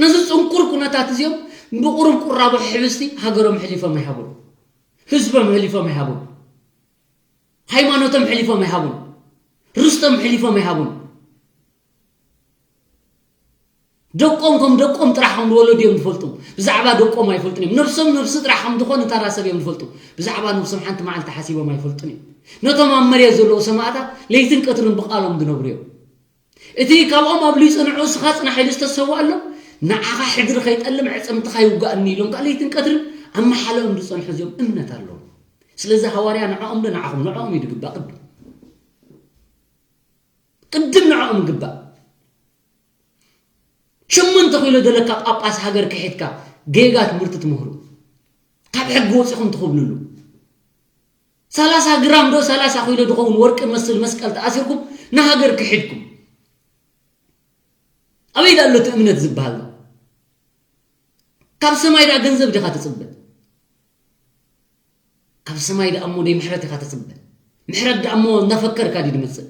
ነዚ ጽንኩር ኩነታት እዚኦም ብቁሩብ ቁራቦ ሕብስቲ ሃገሮም ሕሊፎም ኣይሃቡን፣ ህዝቦም ሕሊፎም ኣይሃቡን፣ ሃይማኖቶም ሕሊፎም ኣይሃቡን፣ ርስቶም ሕሊፎም ኣይሃቡን። ደቆም ከም ደቆም ጥራሕ ከም ዝወለዱ እዮም ዝፈልጡ። ብዛዕባ ደቆም ኣይፈልጡን እዮም። ነብሶም ነብሲ ጥራሕ ከም ዝኾነ ተራ ሰብ እዮም ዝፈልጡ። ብዛዕባ ነብሶም ሓንቲ መዓልቲ ሓሲቦም ኣይፈልጡን እዮም። ነቶም ኣብ መሬት ዘለዉ ሰማእታት ለይትን ቀትርን ብቃሎም ዝነብሩ እዮም። እቲ ካብኦም ኣብሊጹ ንዑ ስኻ ጽናሕ ኢሉ ዝተሰውኣሎም፣ ንዓኻ ሕድሪ ከይጠልም ኣዕጽምትኻ ይውጋእኒ ኢሎም ከኣ ለይትን ቀትርን ኣብ መሓለኦም ዝጸንሑ እዚኦም እምነት ኣለዎም። ስለዚ ሃዋርያ ንዕኦም ዶ ንዓኹም? ንዕኦም እዩ ዝግባእ ቅድም። ቅድም ንዕኦም ይግባእ። ሽሙ እንተኺሎ ዘለካ ጳጳስ ሃገር ክሒድካ ጌጋ ትምህርቲ ትምህሩ። ካብ ሕጊ ወጺኹም ትኹብልሉ። ሰላሳ ግራም ዶ ሰላሳ ኪሎ ዝኸውን ወርቂ መስል መስቀል ተኣሲርኩም ንሃገር ክሒድኩም። ኣበይ ዳ ኣሎ እቲ እምነት ዝበሃል? ካብ ሰማይ ዳ ገንዘብ ዲኻ ትጽበ? ካብ ሰማይ ዳ እሞ ደይ ምሕረት ኢኻ ትጽበ? ምሕረት ዳ እሞ እናፈከርካ ድዩ ዝመጽእ?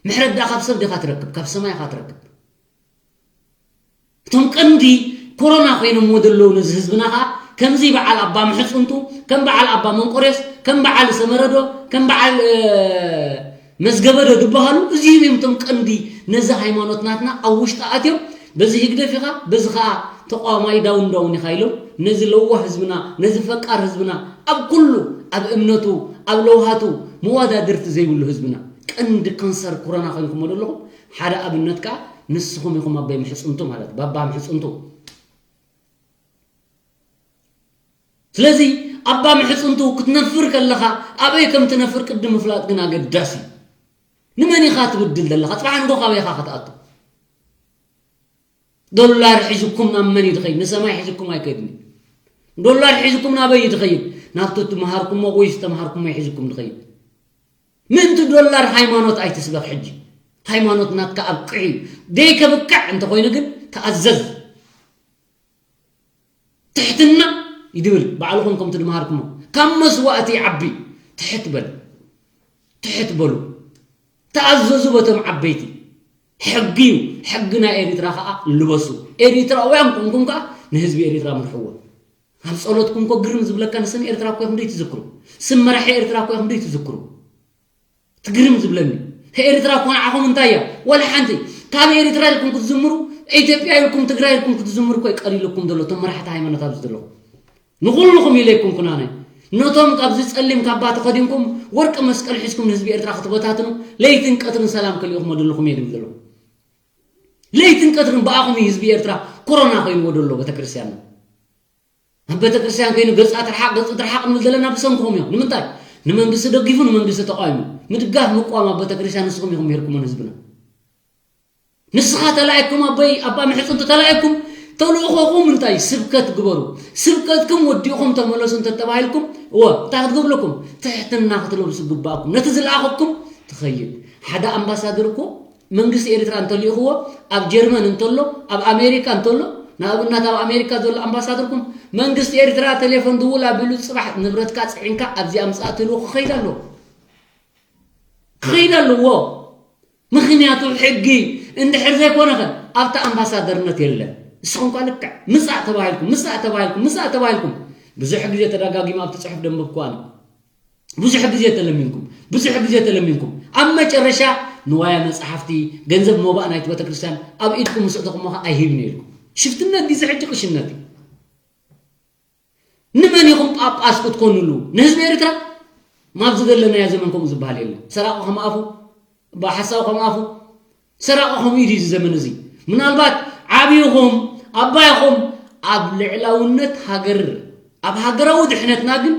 ምሕረት ዳ ካብ ሰብ ዲኻ ትረክብ? ካብ ሰማይ ኢኻ ትረክብ። እቶም ቀንዲ ኮሮና ኮይኖምዎ ዘለዉ ነዚ ህዝብና ኸኣ ከምዚ በዓል ኣባ ምሕጽንቱ፣ ከም በዓል ኣባ መንቆሬስ፣ ከም በዓል ሰመረዶ፣ ከም በዓል፣ እ፣ መዝገበዶ ዝበሃሉ እዚኦም እዮም እቶም ቀንዲ ነዚ ሃይማኖት ናትና ኣብ ውሽጢ ኣትዮም በዚ ህግደፍ ኢኻ፣ በዚ ኸኣ ተቃዋማይ ዳውን ዳውን ኢኻ ኢሎም ነዚ ለዋህ ህዝብና፣ ነዚ ፈቃር ህዝብና ኣብ ኩሉ፣ ኣብ እምነቱ፣ ኣብ ለውሃቱ መወዳድርቲ ዘይብሉ ህዝብና ቀንዲ ካንሰር ኮሮና ኮይንኩሞ ዘለኹም ሓደ ኣብነት ከኣ ንስኹም ኢኹም ኣባይ ምሕጽንቱ ማለት ባባ ምሕጽንቱ። ስለዚ ኣባ ምሕጽንቱ ክትነፍር ከለኻ ኣበይ ከም ትነፍር ቅድም ምፍላጥ ግን ኣገዳሲ እዩ። ንመን ኢኻ ትብድል ዘለኻ? ጽባሕ ንጎ ካበይ ኢኻ ክትኣቱ? ዶላር ሒዝኩም ናብ መን እዩ ዝኸይድ? ንሰማይ ሒዝኩም ኣይከይድን እዩ። ዶላር ሒዝኩም ናበይ እዩ ዝኸይድ? ናብቲ እትመሃርኩሞ ወይ ዝተምሃርኩሞ እዩ ሒዝኩም ዝኸይድ። ምእንቲ ዶላር ሃይማኖት ኣይትስበኽ ሕጂ። ሃይማኖት ናትካ ኣብቅዕ እዩ። ደይ ከብቅዕ እንተኾይኑ ግን ተኣዘዝ። ትሕትና ይድብል ባዕልኹም ከም ትድምሃርኩሞ። ካብ መስዋእቲ ይዓቢ። ትሕት በል። ትሕት በሉ። ተኣዘዙ በቶም ዓበይቲ። ሕጊ እዩ። ሕጊ ናይ ኤሪትራ ኸኣ ልበሱ። ኤሪትራውያን ኮንኩም ከኣ ንህዝቢ ኤሪትራ ምርሕዎ። ኣብ ጸሎትኩም እኮ ግርም ዝብለካ ንስም ኤርትራ እኮ ኢኹም ደይ ትዝክሩ። ስም መራሒ ኤርትራ እኮ ኢኹም ደይ ትዝክሩ። ትግርም ዝብለኒ። ኤርትራ እኮ ንዓኹም እንታይ እያ? ወላ ሓንቲ። ካብ ኤርትራ ኢልኩም ክትዝምሩ፣ ኢትዮጵያ ኢልኩም፣ ትግራይ ኢልኩም ክትዝምሩ እኮ እዩ ቀሊልኩም ዘሎ፣ እቶም መራሕቲ ሃይማኖት ኣብዚ ዘለኹም። ንኹልኹም ኢለ ኣይኮንኩን ኣነ። ነቶም ካብዚ ጸሊም ካባ ተኸዲንኩም፣ ወርቂ መስቀል ሒዝኩም ንህዝቢ ኤርትራ ክትበታትኑ፣ ለይትን ቀትርን ሰላም ከሊእኹም ዘለኹም እየ ድብል ዘለኹ። ለይትን ቀትርን ብኣኹም እዩ ህዝቢ ኤርትራ ኮሮና ኮይንዎ ዘሎ ቤተክርስትያንና። ኣብ ቤተክርስትያን ከይኑ ገጻ ትርሓቕ፣ ገጹ ትርሓቕ ንብል ዘለና ብሰንክኹም እዮም። ንምንታይ? ንመንግስቲ ደጊፉ፣ ንመንግስቲ ተቃዊሙ። ምድጋፍ ምቋም ኣብ ቤተክርስትያን ንስኹም ኢኹም ምሂርኩሞ ንህዝብና። ንስኻ ተላኢኩም ኣቦይ፣ ኣባ ምሕጽንቱ ተላኢኩም፣ ተልእኾኹም እንታይ? ስብከት ግበሩ። ስብከትኩም ወዲእኹም ተመለሱ እንተተባሂልኩም፣ እወ፣ እንታይ ክትገብሩ ኣለኩም? ትሕትና ክትለብሱ ግባእኩም። ነቲ ዝለኣኸኩም ትኸይድ። ሓደ ኣምባሳደር እኮ መንግስቲ ኤርትራ እንተልኢኽዎ፣ ኣብ ጀርመን እንተሎ፣ ኣብ ኣሜሪካ እንተሎ፣ ንኣብነት ኣብ ኣሜሪካ ዘሎ ኣምባሳደርኩም፣ መንግስቲ ኤርትራ ቴሌፎን ድውል ኣቢሉ ጽባሕ ንብረትካ ጽዒንካ ኣብዚ ኣምጽኣ ትልዎ ክኸይድ ኣለዎ። ክኸይድ ኣለዎ። ምኽንያቱ ሕጊ እንድሕር ዘይኮነ ኸ ኣብቲ ኣምባሳደርነት የለን። ንስኹም እኳ ልክዕ ምጻእ ተባሂልኩም፣ ምጻእ ተባሂልኩም፣ ምጻእ ተባሂልኩም። ብዙሕ ግዜ ተደጋጊሙ ኣብቲ ጽሑፍ ደንበብኩ ኣነ። ብዙሕ ግዜ ተለሚንኩም፣ ብዙሕ ግዜ ተለሚንኩም። ኣብ መጨረሻ ንዋያ መጽሓፍቲ፣ ገንዘብ ሞባእ ናይቲ ቤተክርስትያን ኣብ ኢድኩም ምስ እተኹሞ ኸ ኣይሂብን ኢልኩም። ሽፍትነት ድዩ እዚ ሕጂ ቅሽነት እዩ? ንመን ኢኹም ጳጳስ ክትኮኑሉ? ንህዝቢ ኤርትራ? ማብ ዝደለናዮ ዘመን ከምኡ ዝበሃል የለን። ሰራቒ ከም ኣፉ፣ ሓሳዊ ከም ኣፉ። ሰራቒ ከምኡ እዩ እዚ ዘመን እዚ። ምናልባት ዓብይኹም፣ ኣባይኹም ኣብ ልዕላውነት ሃገር፣ ኣብ ሃገራዊ ድሕነትና ግን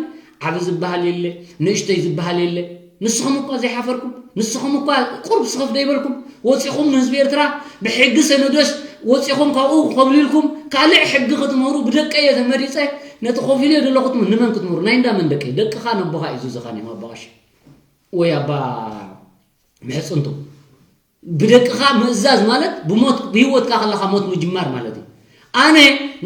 ዓቢ ዝበሃል የለ፣ ንእሽተይ ዝበሃል የለ። ንስኹም እኳ ዘይሓፈርኩም፣ ንስኹም እኳ ቁርብ ስኽፍ ደይበልኩም፣ ወጺኹም ንህዝቢ ኤርትራ ብሕጊ ሰነዶስ ወፂኹም ካብኡ ኮብሊልኩም ካልዕ ሕጊ ክትምህሩ ብደቀየ ተመሪፀ ነቲ ኮፊለ ዘለኹት ንመን ክትምህሩ ናይ እንዳ መን ደቀይ ደቅኻ ነቦኻ እዩ ዝዝኻን እዮም ኣባቓሽ ወይ ኣባ ምሕፅንቱ ብደቅኻ ምእዛዝ ማለት ብሞት ብህይወትካ ከለኻ ሞት ምጅማር ማለት እዩ ኣነ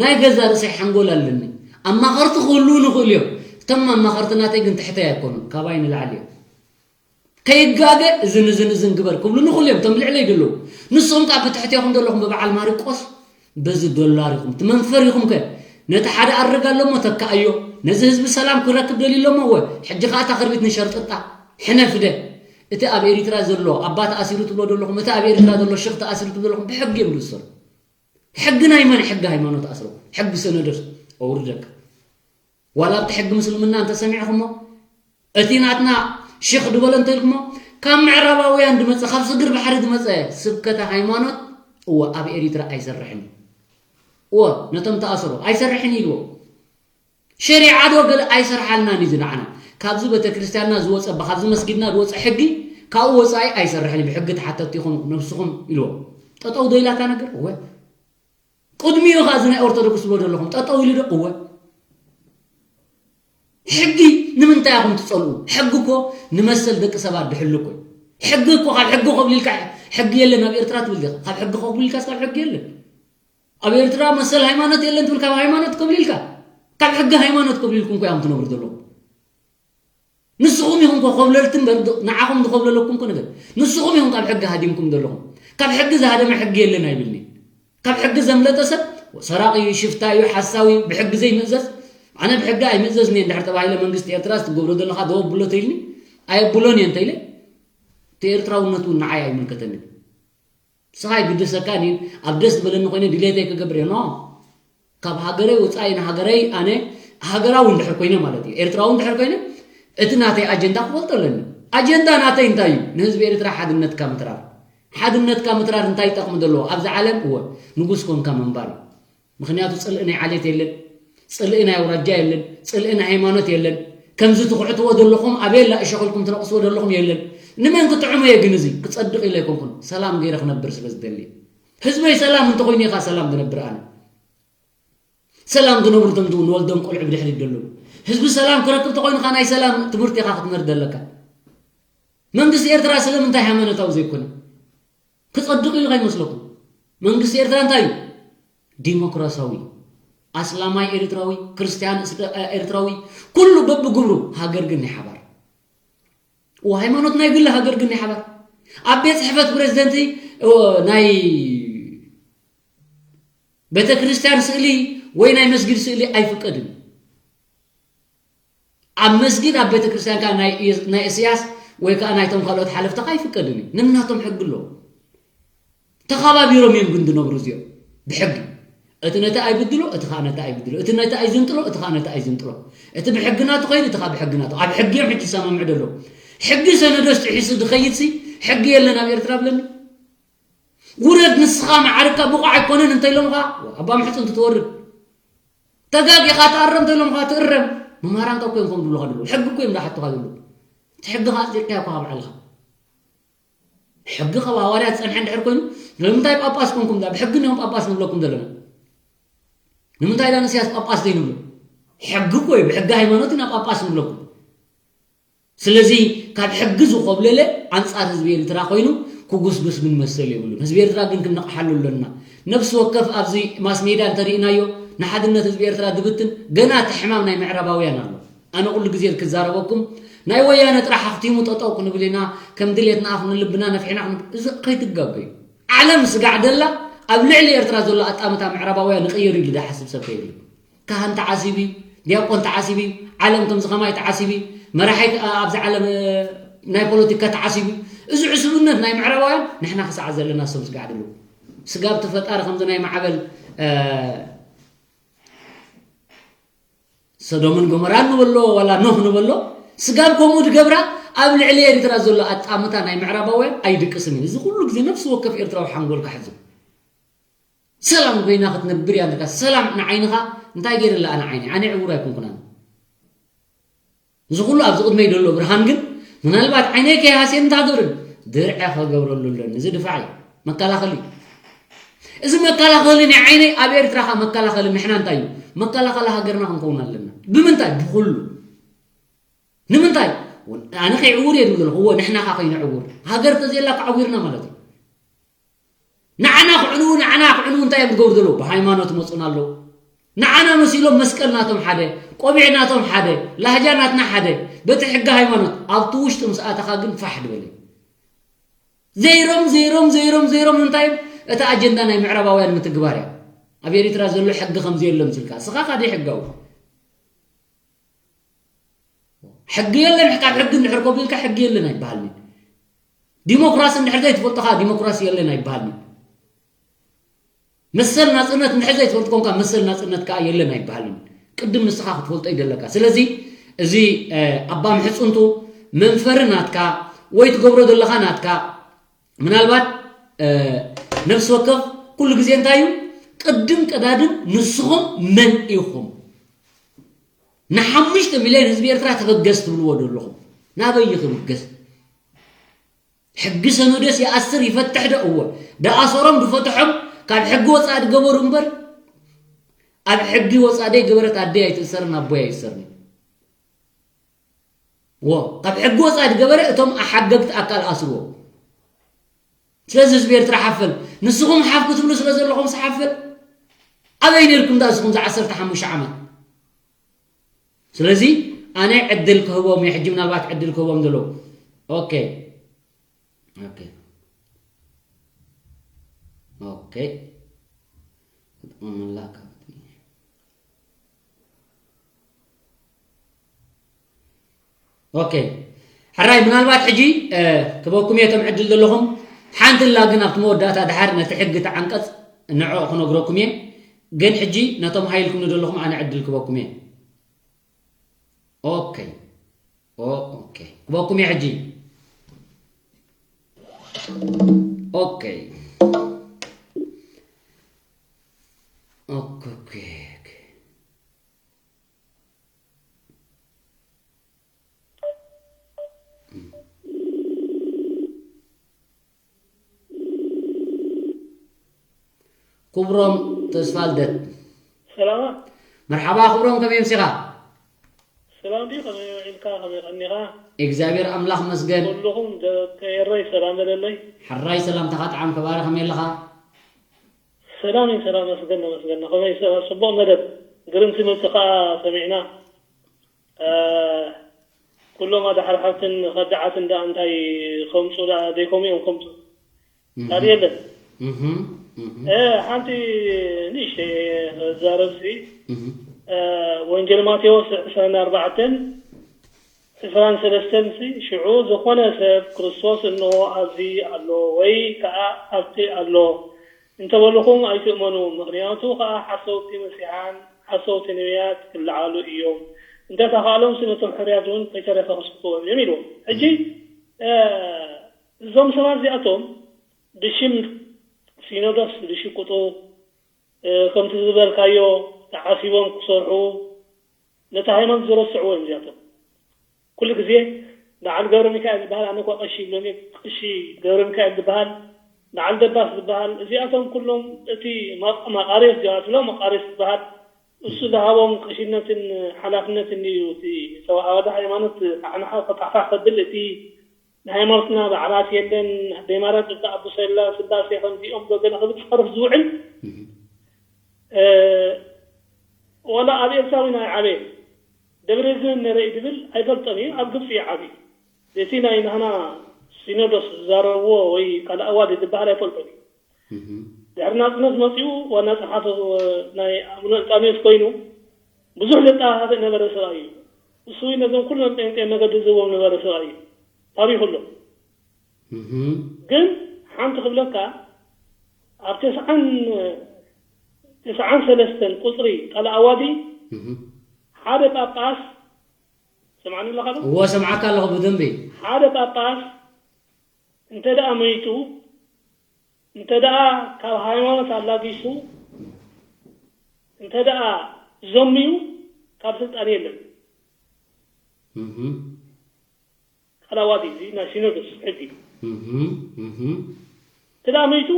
ናይ ገዛ ርእሰይ ሓንጎል ኣለኒ ኣማኸርቲ ክህልዉ ንኽእሉ እዮም እቶም ኣማኸርቲ ናተይ ግን ትሕተይ ኣይኮኑን ካባይ ንላዕሊ እዮም ከይጋገ እዝን እዝን እዝን ግበር ክብሉ ንኹሉ እዮም እቶም ልዕለይ ዘለዉ ንስኹም ከዓ ብትሕቴኹም ዘለኹም ብበዓል ማርቆስ በዚ ዶላር ኢኹም እቲ መንፈር ኢኹም ከ ነቲ ሓደ ኣረግ ኣለሞ ተካኣዮ ነዚ ህዝቢ ሰላም ክረክብ ደልዩ ኣለሞ ወ ሕጂ ከዓ እታ ክርቢት ንሸርጥጣ ሕነፍደ እቲ ኣብ ኤሪትራ ዘሎ ኣባ ተኣሲሩ ትብሎ ዘለኹም እቲ ኣብ ኤሪትራ ዘሎ ሽኽ ተኣሲሩ ትብሎ ዘለኹም ብሕጊ እዮም ዝእሰሩ ሕጊ ናይ መን ሕጊ ሃይማኖት ኣስሮ ሕጊ ሰነደር ኣውርደካ ዋላ ኣብቲ ሕጊ ምስልምና እንተሰሚዕኹሞ እቲ ናትና ሽኽ ድበሎ እንተልኩሞ ካብ ምዕራባውያን ድመፀ ካብ ስግር ባሕሪ ድመፀ ስብከተ ሃይማኖት እወ ኣብ ኤሪትራ ኣይሰርሕን እዩ እወ ነቶም ተኣሰሩ ኣይሰርሕን ኢልዎ ሸሪዓ ዶ ገለ ኣይሰርሓልናን እዩ ዝንዓና ካብዚ ቤተክርስትያንና ዝወፀ ካብዚ መስጊድና ዝወፀ ሕጊ ካብኡ ወፃኢ ኣይሰርሕን እዩ ብሕጊ ተሓተትቲ ይኹም ነብስኹም ኢልዎ ጠጠው ዶ ኢላታ ነገር እወ ቅድሚኡ ከዓ እዚ ናይ ኦርቶዶክስ ትብሎ ዘለኹም ጠጠው ኢሉ ዶ እወ ሕጊ ንምንታይ ኢኹም ትፀልኡ ሕጊ እኮ ንመሰል ደቂ ሰባት ድሕሉ እኮ ሕጊ እኮ ካብ ሕጊ ኮብሊልካ ሕጊ የለን ኣብ ኤርትራ ትብል ዲኻ ካብ ሕጊ ኮብሊልካ ካብ ሕጊ የለን ኣብ ኤርትራ መሰል ሃይማኖት የለን ትብል ካብ ሃይማኖት ኮብሊልካ ካብ ሕጊ ሃይማኖት ኮብሊልኩም እኮ ኢኹም ትነብሩ ዘለኹም ንስኹም ኢኹም ኮ ኮብለልቲ እምበር ንዓኹም ዝኮብለለኩም ኮ ነገር ንስኹም ኢኹም ካብ ሕጊ ሃዲምኩም ዘለኹም ካብ ሕጊ ዝሃደመ ሕጊ የለን ኣይብልኒ ካብ ሕጊ ዘምለጠ ሰብ ሰራቂ ሽፍታ እዩ ሓሳዊ ብሕጊ ዘይምእዘዝ ኣነ ብሕጊ ኣይምእዘዝን እየ እንድሕር ተባሂለ መንግስቲ ኤርትራ ዝትገብሮ ዘለካ ደወብሎ ተይልኒ ኣየብሎን እየ እንተኢለ እቲ ኤርትራውነት እውን ንዓይ ኣይምልከተንን ንስኻ ኣይግድሰካን እዩ ኣብ ደስ ዝበለኒ ኮይነ ድሌተይ ክገብር እየ ኖ ካብ ሃገረይ ወፃኢ ንሃገረይ ኣነ ሃገራዊ እንድሕር ኮይነ ማለት እዩ ኤርትራዊ እንድሕር ኮይነ እቲ ናተይ ኣጀንዳ ክፈልጦ ኣለኒ ኣጀንዳ ናተይ እንታይ እዩ ንህዝቢ ኤርትራ ሓድነትካ ምትራር ሓድነትካ ምትራር እንታይ ይጠቕሚ ዘለዎ ኣብዚ ዓለም እወ ንጉስ ኮንካ ምንባር እዩ ምኽንያቱ ፅልኢ ናይ ዓሌት የለን ፅልኢ ናይ ኣውራጃ የለን ፅልኢ ናይ ሃይማኖት የለን ከምዚ ትኹዕትዎ ዘለኹም ኣበየላ እሸኽልኩም ትነቕስዎ ዘለኹም የለን ንመን ክጥዕሞ እየ ግን እዚ ክፀድቕ ኢለ ኣይኮንኩን ሰላም ገይረ ክነብር ስለ ዝደሊ ህዝበይ ሰላም እንተኾይኑ ኢኻ ሰላም ዝነብር ኣነ ሰላም ዝነብሩ ቶም ንወልዶም ቆልዑ ብድሕሪት ዘለዉ ህዝቢ ሰላም ክረክብ ተኾይኑ ኻ ናይ ሰላም ትምህርቲ ኢኻ ክትምህር ዘለካ መንግስቲ ኤርትራ ስለምንታይ ሃይማኖታዊ ዘይኮነ ክጸድቕ ኢሉ ከይመስለኩም መንግስቲ ኤርትራ እንታይ እዩ ዲሞክራሲያዊ ኣስላማይ ኤርትራዊ ክርስትያን ኤርትራዊ ኩሉ በብግብሩ ሃገር ግን ናይ ሓባር ሃይማኖት ናይ ግሊ ሃገር ግን ናይ ሓባር ኣብ ቤት ጽሕፈት ፕሬዚደንቲ ናይ ቤተ ክርስቲያን ስእሊ ወይ ናይ መስጊድ ስእሊ ኣይፍቀድን ኣብ መስጊድ ኣብ ቤተ ክርስቲያን ከዓ ናይ እስያስ ወይ ከዓ ናይቶም ካልኦት ሓለፍቲ ከዓ ኣይፍቀድን እዩ ነናቶም ሕጊ ኣለዎ ተኸባቢሮም እዮም ግን ዝነብሩ እዚኦም ብሕጊ እቲ ነቲ ኣይብድሎ እቲ ከዓ ነቲ ኣይብድሎ እቲ ነቲ ኣይዝንጥሎ እቲ ከዓ ነቲ ኣይዝንጥሎ እቲ ብሕግና ትኸይድ እቲ ከዓ ብሕግና ኣብ ሕጊ እዮም ሕጂ ዝሰማምዑ ደለዉ ሕጊ ሰነዶስ ጥሒሱ ዝኸይድሲ ሕጊ የለን ኣብ ኤርትራ ብለኒ ውረድ ንስኻ መዓርካ ብቑዕ ኣይኮነን እንተ ኢሎምኻ ኣባ ምሕፅንቲ ትወርድ ተጋጊኻ ተኣረም እንተ ኢሎምኻ ትእረም መማራንካ እኮ እዮም ከም ዝብሉኻ ዘለዉ ሕጊ እኮ እዮም ዳሓቱኻ ዘለዉ እቲ ሕጊ ከዓ ኣፅዲቕካዮ እኮ ካብ ዓልኻ ሕጊ ካብ ሃዋርያት ዝፀንሐ እንድሕር ኮይኑ ንምንታይ ጳጳስ ኮንኩም ብሕጊ እዮም ጳጳስ ንብለኩም ዘለና ንምንታይ ዳ ንስያስ ጳጳስ ዘይንብሎ ሕጊ እኮ እዩ ብሕጊ ሃይማኖት ኢና ጳጳስ ንብለኩም ስለዚ ካብ ሕጊ ዝኾብለለ ኣንጻር ህዝቢ ኤርትራ ኮይኑ ክጉስጉስ ግን መሰል የብሉን። ህዝቢ ኤርትራ ግን ክንነቕሓሉ ኣለና። ነፍሲ ወከፍ ኣብዚ ማስ ሜድያ እንተሪእናዮ ንሓድነት ህዝቢ ኤርትራ ዝብትን ገና እቲ ሕማም ናይ ምዕራባውያን ኣሎ። ኣነ ኩሉ ግዜ ክዛረበኩም ናይ ወያነ ጥራሕ ኣኽቲሙ ጠጠው ክንብል ኢና ከም ድሌትና ክንልብና ነፊሕና ክንብል እዚ ከይትጋገዩ። ዓለም ስጋዕ ደላ ኣብ ልዕሊ ኤርትራ ዘሎ ኣጣምታ ምዕራባውያን ንቕይር ኢሉ ዝሓስብ ሰብ ከየብሉ። ካህን ተዓሲቡ እዩ፣ ዲያቆን ተዓሲቡ እዩ፣ ዓለም ከምዚ ከማይ ተዓሲቡ እዩ፣ መራሒ ኣብዚ ዓለም ናይ ፖለቲካ ተዓሲቡ እዩ። እዚ ዕሱብነት ናይ ምዕራባውያን ንሕና ክሰዓር ዘለና ሰብ ስጋዕ ደሉ። ስጋብ ተፈጣሪ ከምዚ ናይ ማዕበል ሰዶምን ጎመራን ንበሎ ዋላ ኖህ ንበሎ ስጋብ ከምኡ ዝገብራ ኣብ ልዕሊ ኤርትራ ዘሎ ኣጣምታ ናይ ምዕራባውያን ኣይድቅስን እዩ። እዚ ኩሉ ግዜ ነፍሲ ወከፍ ኤርትራዊ ሓንጎልካ ሕዞ። ሰላም ኮይና ክትነብር እያ ኣለካ። ሰላም ንዓይንኻ እንታይ ገይርላ ኣነ ዓይነይ? ኣነ ዕውር ኣይኮንኩን ኣነ። እዚ ኩሉ ኣብዚ ቅድመይ ዘሎ ብርሃን ግን ምናልባት ዓይነይ ከይሃስየኒ እንታይ ክገብርን ድርዐ ከገብረሉ ኣለኒ። እዚ ድፋዕ እዩ። መከላኸሊ እዩ። እዚ መከላኸሊ ናይ ዓይነይ ኣብ ኤርትራ ከ መከላኸሊ ንሕና እንታይ እዩ? መከላኸሊ ሃገርና ክንከውን ኣለና። ብምንታይ? ብኹሉ። ንምንታይ? ኣነ ከይዕውር እየ ዝብል ዘለኹ። እወ፣ ንሕና ከ ከይንዕውር። ሃገር ተዘየላ ክዓዊርና ማለት እዩ። ንዓና ክዕንዉ፣ ንዓና ክዕንዉ እንታይ እዮም ዝገብሩ ዘለዉ? ብሃይማኖት መፁና ኣለዉ። ንዓና መሲሎም መስቀል ናቶም ሓደ፣ ቆቢዕ ናቶም ሓደ፣ ላህጃ ናትና ሓደ፣ በቲ ሕጊ ሃይማኖት። ኣብቲ ውሽጢ ምስ ኣተኻ ግን ፋሕ ድበለ። ዘይሮም፣ ዘይሮም፣ ዘይሮም፣ ዘይሮም እንታይ እዮም? እቲ ኣጀንዳ ናይ ምዕራባውያን ምትግባር እያ። ኣብ ኤሪትራ ዘሎ ሕጊ ከምዚ የለን ዝልካ። እስኻ ካደይ ሕጋዊ? ሕጊ የለን፣ ካብ ሕጊ እንድሕር ኮቢልካ ሕጊ የለን ኣይበሃልን። ዲሞክራሲ እንድሕር ዘይትፈልጦ ከዓ ዲሞክራሲ የለን ኣይበሃልን። መሰል ናጽነት እንድሕር ዘይትፈልጥ ኮንካ መሰል ናጽነት ከዓ የለን ኣይበሃልን። ቅድም ንስኻ ክትፈልጦ ይደለካ። ስለዚ እዚ፣ እ፣ ኣባ ምሕጽንቱ መንፈሪ ናትካ ወይ ትገብሮ ዘለኻ ናትካ ምናልባት፣ እ፣ ነፍሲ ወከፍ ኩሉ ግዜ እንታይ እዩ? ቅድም ቀዳድም ንስኹም መን ኢኹም? ንሓሙሽተ ሚልዮን ህዝቢ ኤርትራ ተበገስ ትብልዎ ዘለኹም ናበይ ክብገስ? ሕጊ ሰኖደስ ይኣስር ይፈትሕ ዶ? እወ። ደኣሰሮም ድፈትሖም ካብ ሕጊ ወፃእ ድገበሩ እምበር ኣብ ሕጊ ወፃእ ደይ ገበረት ኣደይ ኣይትእሰርን ኣቦይ ኣይእሰርን። ዎ፣ ካብ ሕጊ ወፃእ ድገበረ እቶም ኣሓገግቲ ኣካል ኣስርዎ። ስለዚ ህዝቢ ኤርትራ ሓፈል። ንስኹም ሓፍ ክትብሉ ስለ ዘለኹም ዝሓፈል። ኣበይ ነርኩም ዳ ንስኹም ዛ ዓሰርተ ሓሙሽተ ዓመት? ስለዚ ኣነ ዕድል ክህቦም እየ። ሕጂ ምናልባት ዕድል ክህቦም ዘሎ። ኦኬ። ኦኬ። ኦኬ። ክጥቀመላ ካብቲ ኦኬ። ሕራይ ምናልባት ሕጂ፣ እ፣ ክበኩም እየ እቶም ዕድል ዘለኹም። ሓንቲ ላ ግን ኣብቲ መወዳእታ ድሓር ነቲ ሕጊ እቲ ዓንቀጽ ንዕኦ ክነግረኩም እየ። ግን ሕጂ ነቶም ሃይልኩም ዘለኹም ኣነ ዕድል ክበኩም እየ። ኦኬ። ኦ፣ ኦኬ። ክበኩም እየ ሕጂ። ኦኬ። ኦኬ፣ ኦኬ፣ ኦኬ። ክብሮም ተስፋልደት። ሰላማ። መርሓባ ክብሮም፣ ከመይ ኣምሲኻ? ሰላም ድዩ? ከመይ ውዒልካ? ከመይ ቀኒኻ? እግዚኣብሔር ኣምላኽ መስገን። ኩልኹም ደቂ ኤረይ ሰላም በለለይ። ሕራይ ሰላምታኻ ጥዓም ከባሪ፣ ከመይ ኣለኻ? ሰላም እዩ፣ ሰላም መስገን፣ መስገን። ከመይ ሰ-፣ ጽቡቕ መደብ። ግርም ትምህርቲ ከኣ ሰሚዕና። እ፣ ኩሎም ኣድሓርሓርትን ከዳዓትን ደኣ እንታይ ከምጹ ደኣ ዘይከምኡ እዮም ከምጹ። እህ። ካልእ የለን። እህ፣ እህ። እ፣ ሓንቲ ንእሽተይ ክዛረብሲ፣ እህ። እ፣ ወንጌል ማቴዎስ ዕስራን ኣርባዕተን ዕስራን ሰለስተን ሲ፣ ሽዑ ዝኾነ ሰብ ክርስቶስ እንሆ ኣብዚ ኣሎ ወይ ከኣ ኣብቲ ኣሎ እንተበልኹም ኣይትእመኑ፣ ምኽንያቱ ከኣ ሓሰውቲ መሲሓን ሓሰውቲ ነቢያት ክለዓሉ እዮም፣ እንተ ተኻእሎምሲ ነቶም ሕሩያት እውን ከይተረፈ ክስሕትዎም እዮም ኢልዎም። ሕጂ፣ እ፣ እዞም ሰባት እዚኣቶም ብሽም ሲኖዶስ ዝሽቅጡ፣ እ፣ ከምቲ ዝበልካዮ ተዓሲቦም ክሰርሑ፣ ነቲ ሃይማኖት ዝረስዕዎ እዮም እዚኣቶም። ኩሉ ግዜ በዓል ገብረ ሚካኤል ዝበሃል፣ ኣነ እኳ ቀሺ ይብሎም እየ፣ ቀሺ ገብረ ሚካኤል ዝበሃል፣ በዓል ደባስ ዝበሃል፣ እዚኣቶም ኩሎም እቲ መ-፣ መቃርዮስ ዚኣትሎ መቃርዮስ ዝበሃል፣ እሱ ዝሃቦም ቀሺነትን ሓላፍነትን እዩ። እቲ ዝተዋሃበ ሃይማኖት ካሕንኻ ከፋፋ ከብል፣ እቲ ንሃይማኖትና በዓላት የለን፣ ደይ ማርያም ጽብቅቲ ኣቦ ሰላ ስላሴ ከምዚኦም ዶ ገለ ክብል ዝጸርፍ ዝውዕል፣ እህ። እ፣ ወላ ኣብ ኤርትራዊ ናይ ዓበየ ደብረ ዝን ነረ እዩ ድብል ኣይፈልጦን እዩ፣ ኣብ ግብጺ እዩ ዓብዩ። እቲ ናይ ናህና ሲኖዶስ ዝዛረብዎ ወይ ካልእ ኣዋዲ ዝበሃል ኣይፈልጦን እዩ። እህ። ድሕሪ ናጽነት መጺኡ ዋና ጸሓፊ ናይ ኣቡነ እንጣንዮስ ኮይኑ ብዙሕ ዘጠሃህተ ነበረ ሰብኣይ እዩ። እሱ ነዞም ኩሎም ጴንጤ መገዲ ዝህቦም ነበረ ሰብኣይ እዩ። ታሪኹ ኣሎ። እህ። ግን ሓንቲ ክብለካ፣ ኣብ ተስዓን፣ ተስዓን ሰለስተን ቁጽሪ ቃል ኣዋዲ እህ። ሓደ ጳጳስ፣ ሰምዓኒ ኣለኻ ዶ? እወ፣ ሰምዓካ ኣለኹ ብደንቢ። ሓደ ጳጳስ እንተ ደኣ መይቱ፣ እንተ ደኣ ካብ ሃይማኖት ኣላጊሱ፣ እንተ ደኣ ዘምዩ፣ ካብ ስልጣን የለን። እህ። ቃል ኣዋዲ እዚ ናይ ሲኖዶስ ሕጊ። እህ፣ እህ። እንተ ደኣ መይቱ፣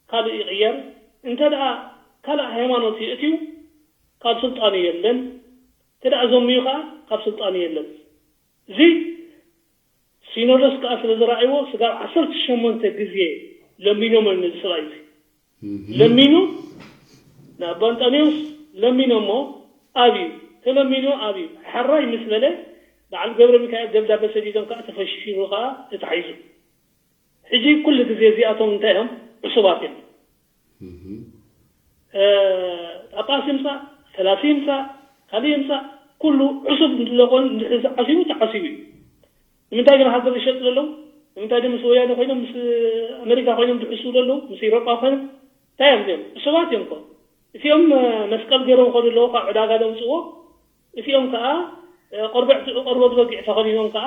ካልእ ይቕየር። እንተ ደኣ ካልእ ሃይማኖት ይእትዩ፣ ካብ ስልጣኑ የለን። እንተ ደኣ ዘምዩ ከኣ ካብ ስልጣኑ የለን። እዚ ሲኖዶስ ከኣ ስለ ዝረኣይዎ፣ ስጋብ ዓሰርተ ሸሞንተ ግዜ ለሚኖም ነዚ ሰብኣይ እዚ። ለሚኑ፣ ንኣባ እንጠንዮስ ለሚኖሞ፣ ኣብዩ፣ ተለሚኑ ኣብዩ። ሕራይ ምስ በለ፣ በዓል ገብረ ሚካኤል ደብዳበ ሰዲዶም ከኣ ተፈሺሩ ከኣ ተታሒዙ። ሕጂ ኩሉ ግዜ እዚኣቶም እንታይ እዮም? ዕሱባት እዮም። እ፣ ጳጳስ ይምጻእ፣ ፈላሲ ይምጻእ፣ ካልእ ይምጻእ፣ ኩሉ ዕሱብ እንድለኾን እንድሕር ተዓሲቡ፣ ተዓሲቡ እዩ። ንምንታይ ግን ሃገር ዝሸጡ ዘለዉ? ንምንታይ ግን ምስ ወያነ ኮይኖም፣ ምስ ኣሜሪካ ኮይኖም ዝሕስቡ ዘለዉ? ምስ ኤውሮጳ ኮይኖም? እንታይ እዮም እዚኦም? ዕሱባት እዮም እኮ። እቲኦም፣ እ፣ መስቀል ገይሮም ከዱ ኣለዉ፣ ካብ ዕዳጋ ዘምጽእዎ። እቲኦም ከኣ፣ እ፣ ቆርበት፣ ቆርበት በጊዕ ተኸዲኖም ከኣ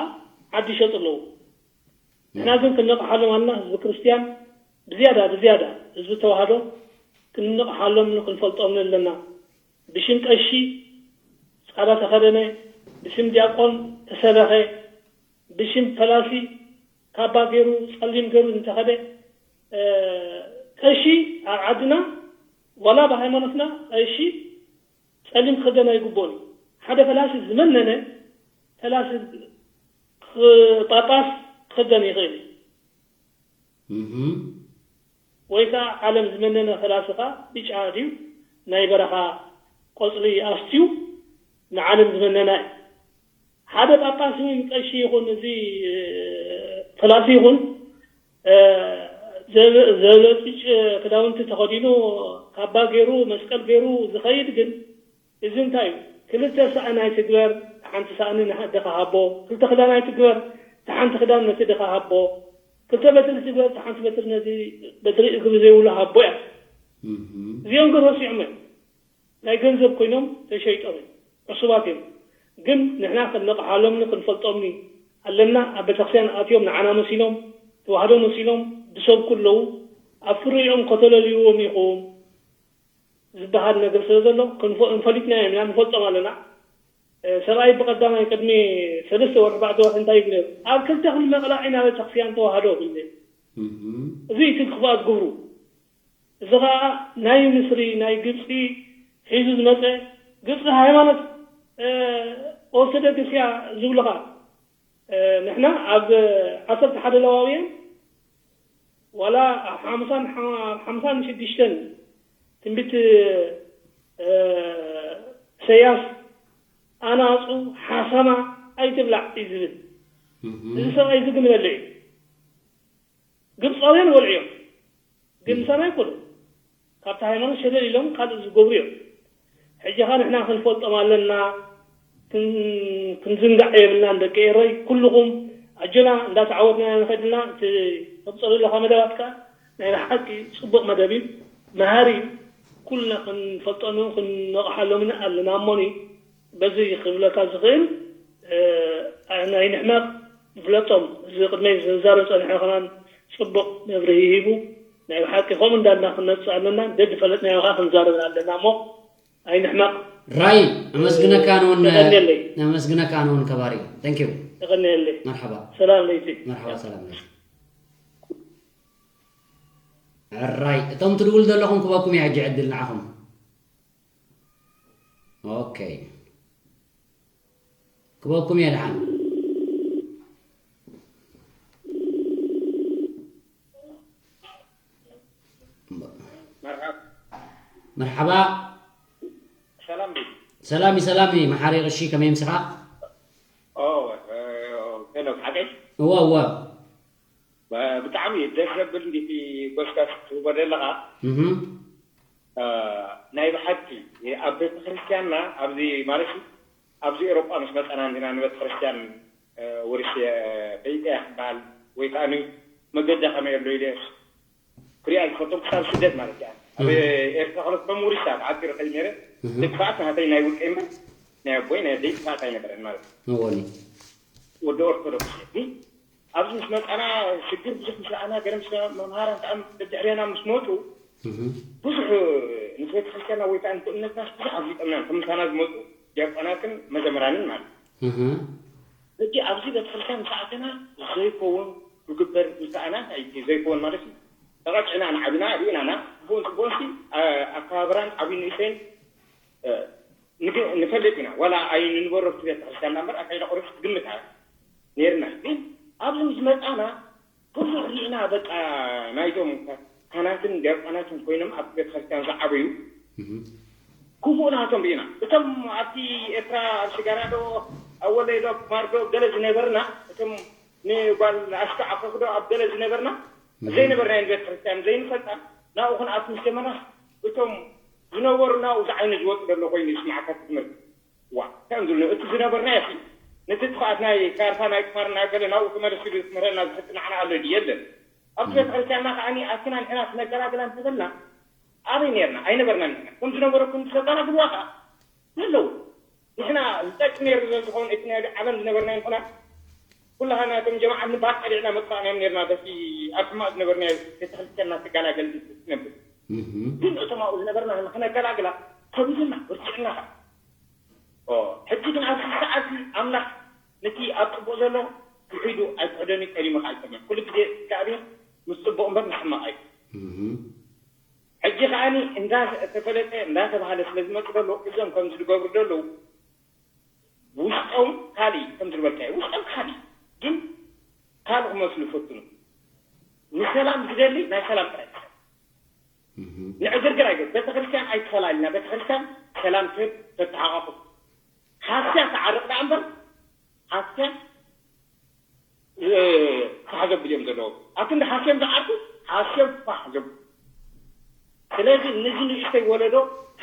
ዓዲ ይሸጡ ኣለዉ። ንሕና ግን ክንነቕሓሎም ኣለና፣ ህዝቢ ክርስትያን ብዝያዳ፣ ብዝያዳ ህዝቢ ተዋህዶ ክንነቕሓሎም ክንፈልጦም ኣለና። ብሽም ቀሺ ጻዕዳ ተኸደነ፣ ብሽም ዲያቆን ተሰበኸ፣ ብሽም ፈላሲ ካባ ገይሩ፣ ጸሊም ገይሩ እንተኸደ፣ እ፣ ቀሺ ኣብ ዓድና ዋላ ብሃይማኖትና ቀሺ ጸሊም ክኽደን ኣይግብኦን እዩ። ሓደ ፈላሲ ዝመነነ ፈላሲ ክ-፣ ጳጳስ ክኽደን ይኽእል እዩ። እህ። ወይ ከኣ ዓለም ዝመነነ ፈላሲ ከኣ ብጫ ድዩ ናይ በረኻ ቆጽሊ ኣስትዩ ንዓለም ዝመነና እዩ። ሓደ ጳጳስ ይኹን ቀሺ ይኹን እዚ፣ እ፣ ፈላሲ ይኹን፣ እ፣ ዘበ-፣ ዘበጭጭ ክዳውንቲ ተኸዲኑ ካባ ገይሩ መስቀል ገይሩ ዝኸይድ ግን እዚ እንታይ እዩ? ክልተ ሳእን ኣይትግበር፣ ሓንቲ ሳእኒ ንሓደኻ ሃቦ። ክልተ ክዳን ኣይትግበር፣ እታ ሓንቲ ክዳን ነቲ ድኻ ሃቦ። ክልተ በትሪ ትግበር፣ እታ ሓንቲ በትሪ ነዚ በትሪ እግሪ ዘይብሉ ሃቦ እያ። እህ። እዚኦም ግን ረሲዖም እዮም። ናይ ገንዘብ ኮይኖም ተሸይጦም እዮም። ዕሱባት እዮም። ግን ንሕና ክንነቕሓሎምኒ ክንፈልጦምኒ ኣለና። ኣብ ቤተክርስትያን ኣትዮም ንዓና መሲሎም፣ ተዋህዶ መሲሎም ዝሰብኩ ኣለዉ። ኣብ ፍርኦም ከተለልይዎም ኢኹም ዝበሃል ነገር ስለ ዘሎ ክንፈ-፣ ፈሊጥናዮ ኢና፣ ንፈልጦም ኣለና። እ፣ ሰብኣይ ብቐዳማይ ቅድሚ ሰለስተ ወርሒ፣ ኣርባዕተ ወርሒ እንታይ ይብል ነይሩ? ኣብ ክልተ ክንመቕላዕ ኢና ቤተክርስትያን ተዋህዶ ይብል ነይሩ። እህ። እዚ እዩ እቲ ክፍኣት ግብሩ። እዚ ኸኣ ናይ ምስሪ፣ ናይ ግብጺ ሒዙ ዝመጸ፣ ግብጺ ሃይማኖት፣ እ፣ ኦርቶዶክስ እያ ዝብሉኻ። እ፣ ንሕና ኣብ ዓሰርተ ሓደ ለዋውያን ዋላ ኣብ ሓምሳን ሓ-፣ ሓምሳን ሽዱሽተን ትንቢት፣ እ፣ ኢሳያስ ኣናጹ ሓሰማ ኣይትብላዕ እዩ ዝብል። እህ። እዚ ሰብኣይ እዚ ግን ይበልዕ እዩ። ግብፃውያን ይበልዑ እዮም፣ ግን ምሳና ኣይኮኑን። ካብቲ ሃይማኖት ሸለል ኢሎም ካልእ ዝገብሩ እዮም። ሕጂ ኸ ንሕና ክንፈልጦም ኣለና፣ ክን-፣ ክንዝንጋዕ የብልናን። ደቂ ኤረይ ኩልኹም ኣጆና እንዳተዓወትና ኢና ንኸይድ ኣለና። እቲ ተብፀሉ ዘለኻ መደባት ከኣ ናይ ብሓቂ ፅቡቕ መደብ እዩ፣ መሃሪ እዩ። ኩልና ክንፈልጦምን ክንነቕሓሎምን ኣለና እሞኒ። በዚ ክብለካ ዝኽእል፣ እ፣ ኣይንሕመቕ፣ ንፍለጦም። እዚ ቅድመይ ዝዛረብ ጸኒሐ ከማን ጽቡቕ መብርሂ ሂቡ። ናይ ብሓቂ ከምኡ እንዳልና ክንመጽእ ኣለና። ደድ ፈለጥናዮ ከኣ ክንዛረብ ኣለና እሞ ኣይንሕመቕ። ራይ፣ ኣመስግነካ ኣነ እውን፣ የቐንየለይ። ኣመስግነካ ኣነ እውን ከባሪ። Thank you። የቐንየለይ። መርሓባ። ሰላም ለይቲ። መርሓባ፣ ሰላም ለይቲ። ራይ፣ እቶም ትድውሉ ዘለኹም ክበኩም እየ ሕጂ ዕድል ንዓኹም። ኦኬ። ክበኩም እየ ደሓን። መርሓባ። መርሓባ። ሰላም ድዩ? ሰላም እዩ፣ ሰላም እዩ። መሓሪ ቅሺ ከመይ ምስኻ? ኦ፣ እ፣ ሄኖክ ሓቀይ? እወ፣ እወ። ብ-፣ ብጣዕሚ ደስ ዘብል እንዲቲ ጎስጋስ ትህቦ ዘለኻ። እህ። እ፣ ናይ ብሓቂ ኣብ ቤተክርስትያንና ኣብዚ ማለት እዩ፣ ኣብዚ ኤሮጳ ምስ መጻና እንዲና ንቤተክርስትያን፣ እ፣ ውርስ፣ እ፣ በይጠያ ክበሃል ወይ ከኣ መገዳ ከመይ ኣሎ ኢለ ክሪኣ ዝፈቶም ክሳብ ስደት ማለት እያ። ኣብ እህ። ኤርትራ ከሎ ከም ውርሻ ብሓጺሩ ከይድ ነይረ። እህ። እቲ ክፍኣት ናተይ ናይ ውልቀይ እምበር ናይ ኣቦይ ናይ ኣደይ ክፍኣት ኣይነበረን ማለት እዩ። እወኒ። ወዲ ኦርቶዶክስ እየ። ግን ኣብዚ ምስ መጻና ሽግር ብዙሕ ምስ ረኣና፣ ገለ ምስ መምሃራን ከኣ ደድሕሬና ምስ መጹ፣ እህ። ብዙሕ ምስ ቤተክርስትያንና ወይ ከኣ ንእምነትናስ ብዙሕ ኣፍሊጦምና እዮም። ከም ምሳና ዝመጹ ዲያቆናትን መዘምራንን ማለት እዩ። እህ። ሕጂ ኣብዚ ቤተክርስትያን ምስ ኣተና ዘይከውን ክግበር ምስ ረኣና፣ እንታይ እዩ ዘይከውን ማለት እዩ? ተቐጥዕና ንዓብና ርኢናና። ጽቡቕን ጽቡቕንሲ ኣከባብራን ዓብይ ንእሽተይን ንፈልጥ ኢና። ዋላ ኣይንንበሮ ኣብቲ ቤተክርስትያንና እምበር ኣካይዳ ቆሪስ ትግምት ነይርና። ግን ኣብዚ ምስ መጻና ብዙሕ ርኢና። በቃ ናይቶም ካህናትን ዲያቆናትን ኮይኖም ኣብቲ ቤተክርስትያን ዝዓበዩ ክፉእ ናቶም ርኢና። እቶም ኣብቲ ኤርትራ ኣብ ሽጋራ ዶ ኣብ ወለይ ዶ ማር ዶ ገለ ዝነበርና፣ እቶም ንጓል ኣሽካዕ ኣፈፍዶ ኣብ ገለ ዝነበርና ዘይነበርና ቤተ ክርስቲያን ዘይንፈልጣ ናብኡ ክንኣቱ ምስ ጀመርና እቶም ዝነበሩ ናብኡ ዝዓይነ ዝወጡ ዘሎ ኮይኑ ይስማዓካ ትምህርቲ ዋ ከም ዝብሉ እቲ ዝነበርና ያሲ ነቲ ጥፍኣት ናይ ካርታ ናይ ቁማር ናይ ገለ ናብኡ ተመለሱ ዝምህረና ዝሕጥናዕና ኣሎ ድዩ የለን ኣብቲ ቤተ ክርስቲያንና ከዓኒ ኣትና ንሕና ክነገላግላ እንተበልና ኣበይ ነርና ኣይነበርና ንሕና ከም ዝነበረኩም ተጋላግልዋ ከዓ ዘለዉ ንሕና ዝጠቅም ነይሩ ዘሎ ዝኸውን እቲ ናይ ዓለም ዝነበርና ይኹና ኩላህና እቶም ጀማዓ ንባር ቀሊዕና መጥፋእና ነርና በቲ ኣብ ሕማቕ ዝነበርና ቤተክርስትያንና ትጋላገል ነብር ግን እቶም ኣብኡ ዝነበርና ንክነገላግላ ከቢድና ወርጭዕና ከዓ ሕጂ ግን ኣብዚ ሰዓት ኣምላኽ ነቲ ኣብ ፅቡቅ ዘሎ ክሒዱ ኣይትዕደኒ ቀዲሙ ከዓ ይጠመ ኩሉ ግዜ እግዚኣብሔር ምስ ፅቡቅ እምበር ንሕማቕ ኣይ ሕጂ ከዓኒ እንዳተፈለጠ እንዳተባሃለ ስለ ዝመፁ ዘሎ እዞም ከምዚ ዝገብሩ ዘለዉ ውሽጦም ካሊእ ከም ዝበልካዮ ውሽጦም ካሊእ ግን ካልእ ክመስሉ ይፈትኑ ንሰላም ዝደሊ ናይ ሰላም ጥራይ ንዕግርግር ኣይገ ቤተክርስትያን ኣይትፈላልና ቤተክርስትያን ሰላም ትህብ ተተሓቃቁ ሓስያ ተዓርቕ ደኣ እምበር ሓስያ ፋሕ ዘብል እዮም ዘለዎም ኣብቲ እንዳ ሓስዮም ዝዓርኩ ሓስዮም ፋሕ ዘብል ስለዚ ንዚ ንእሽተይ ወለዶ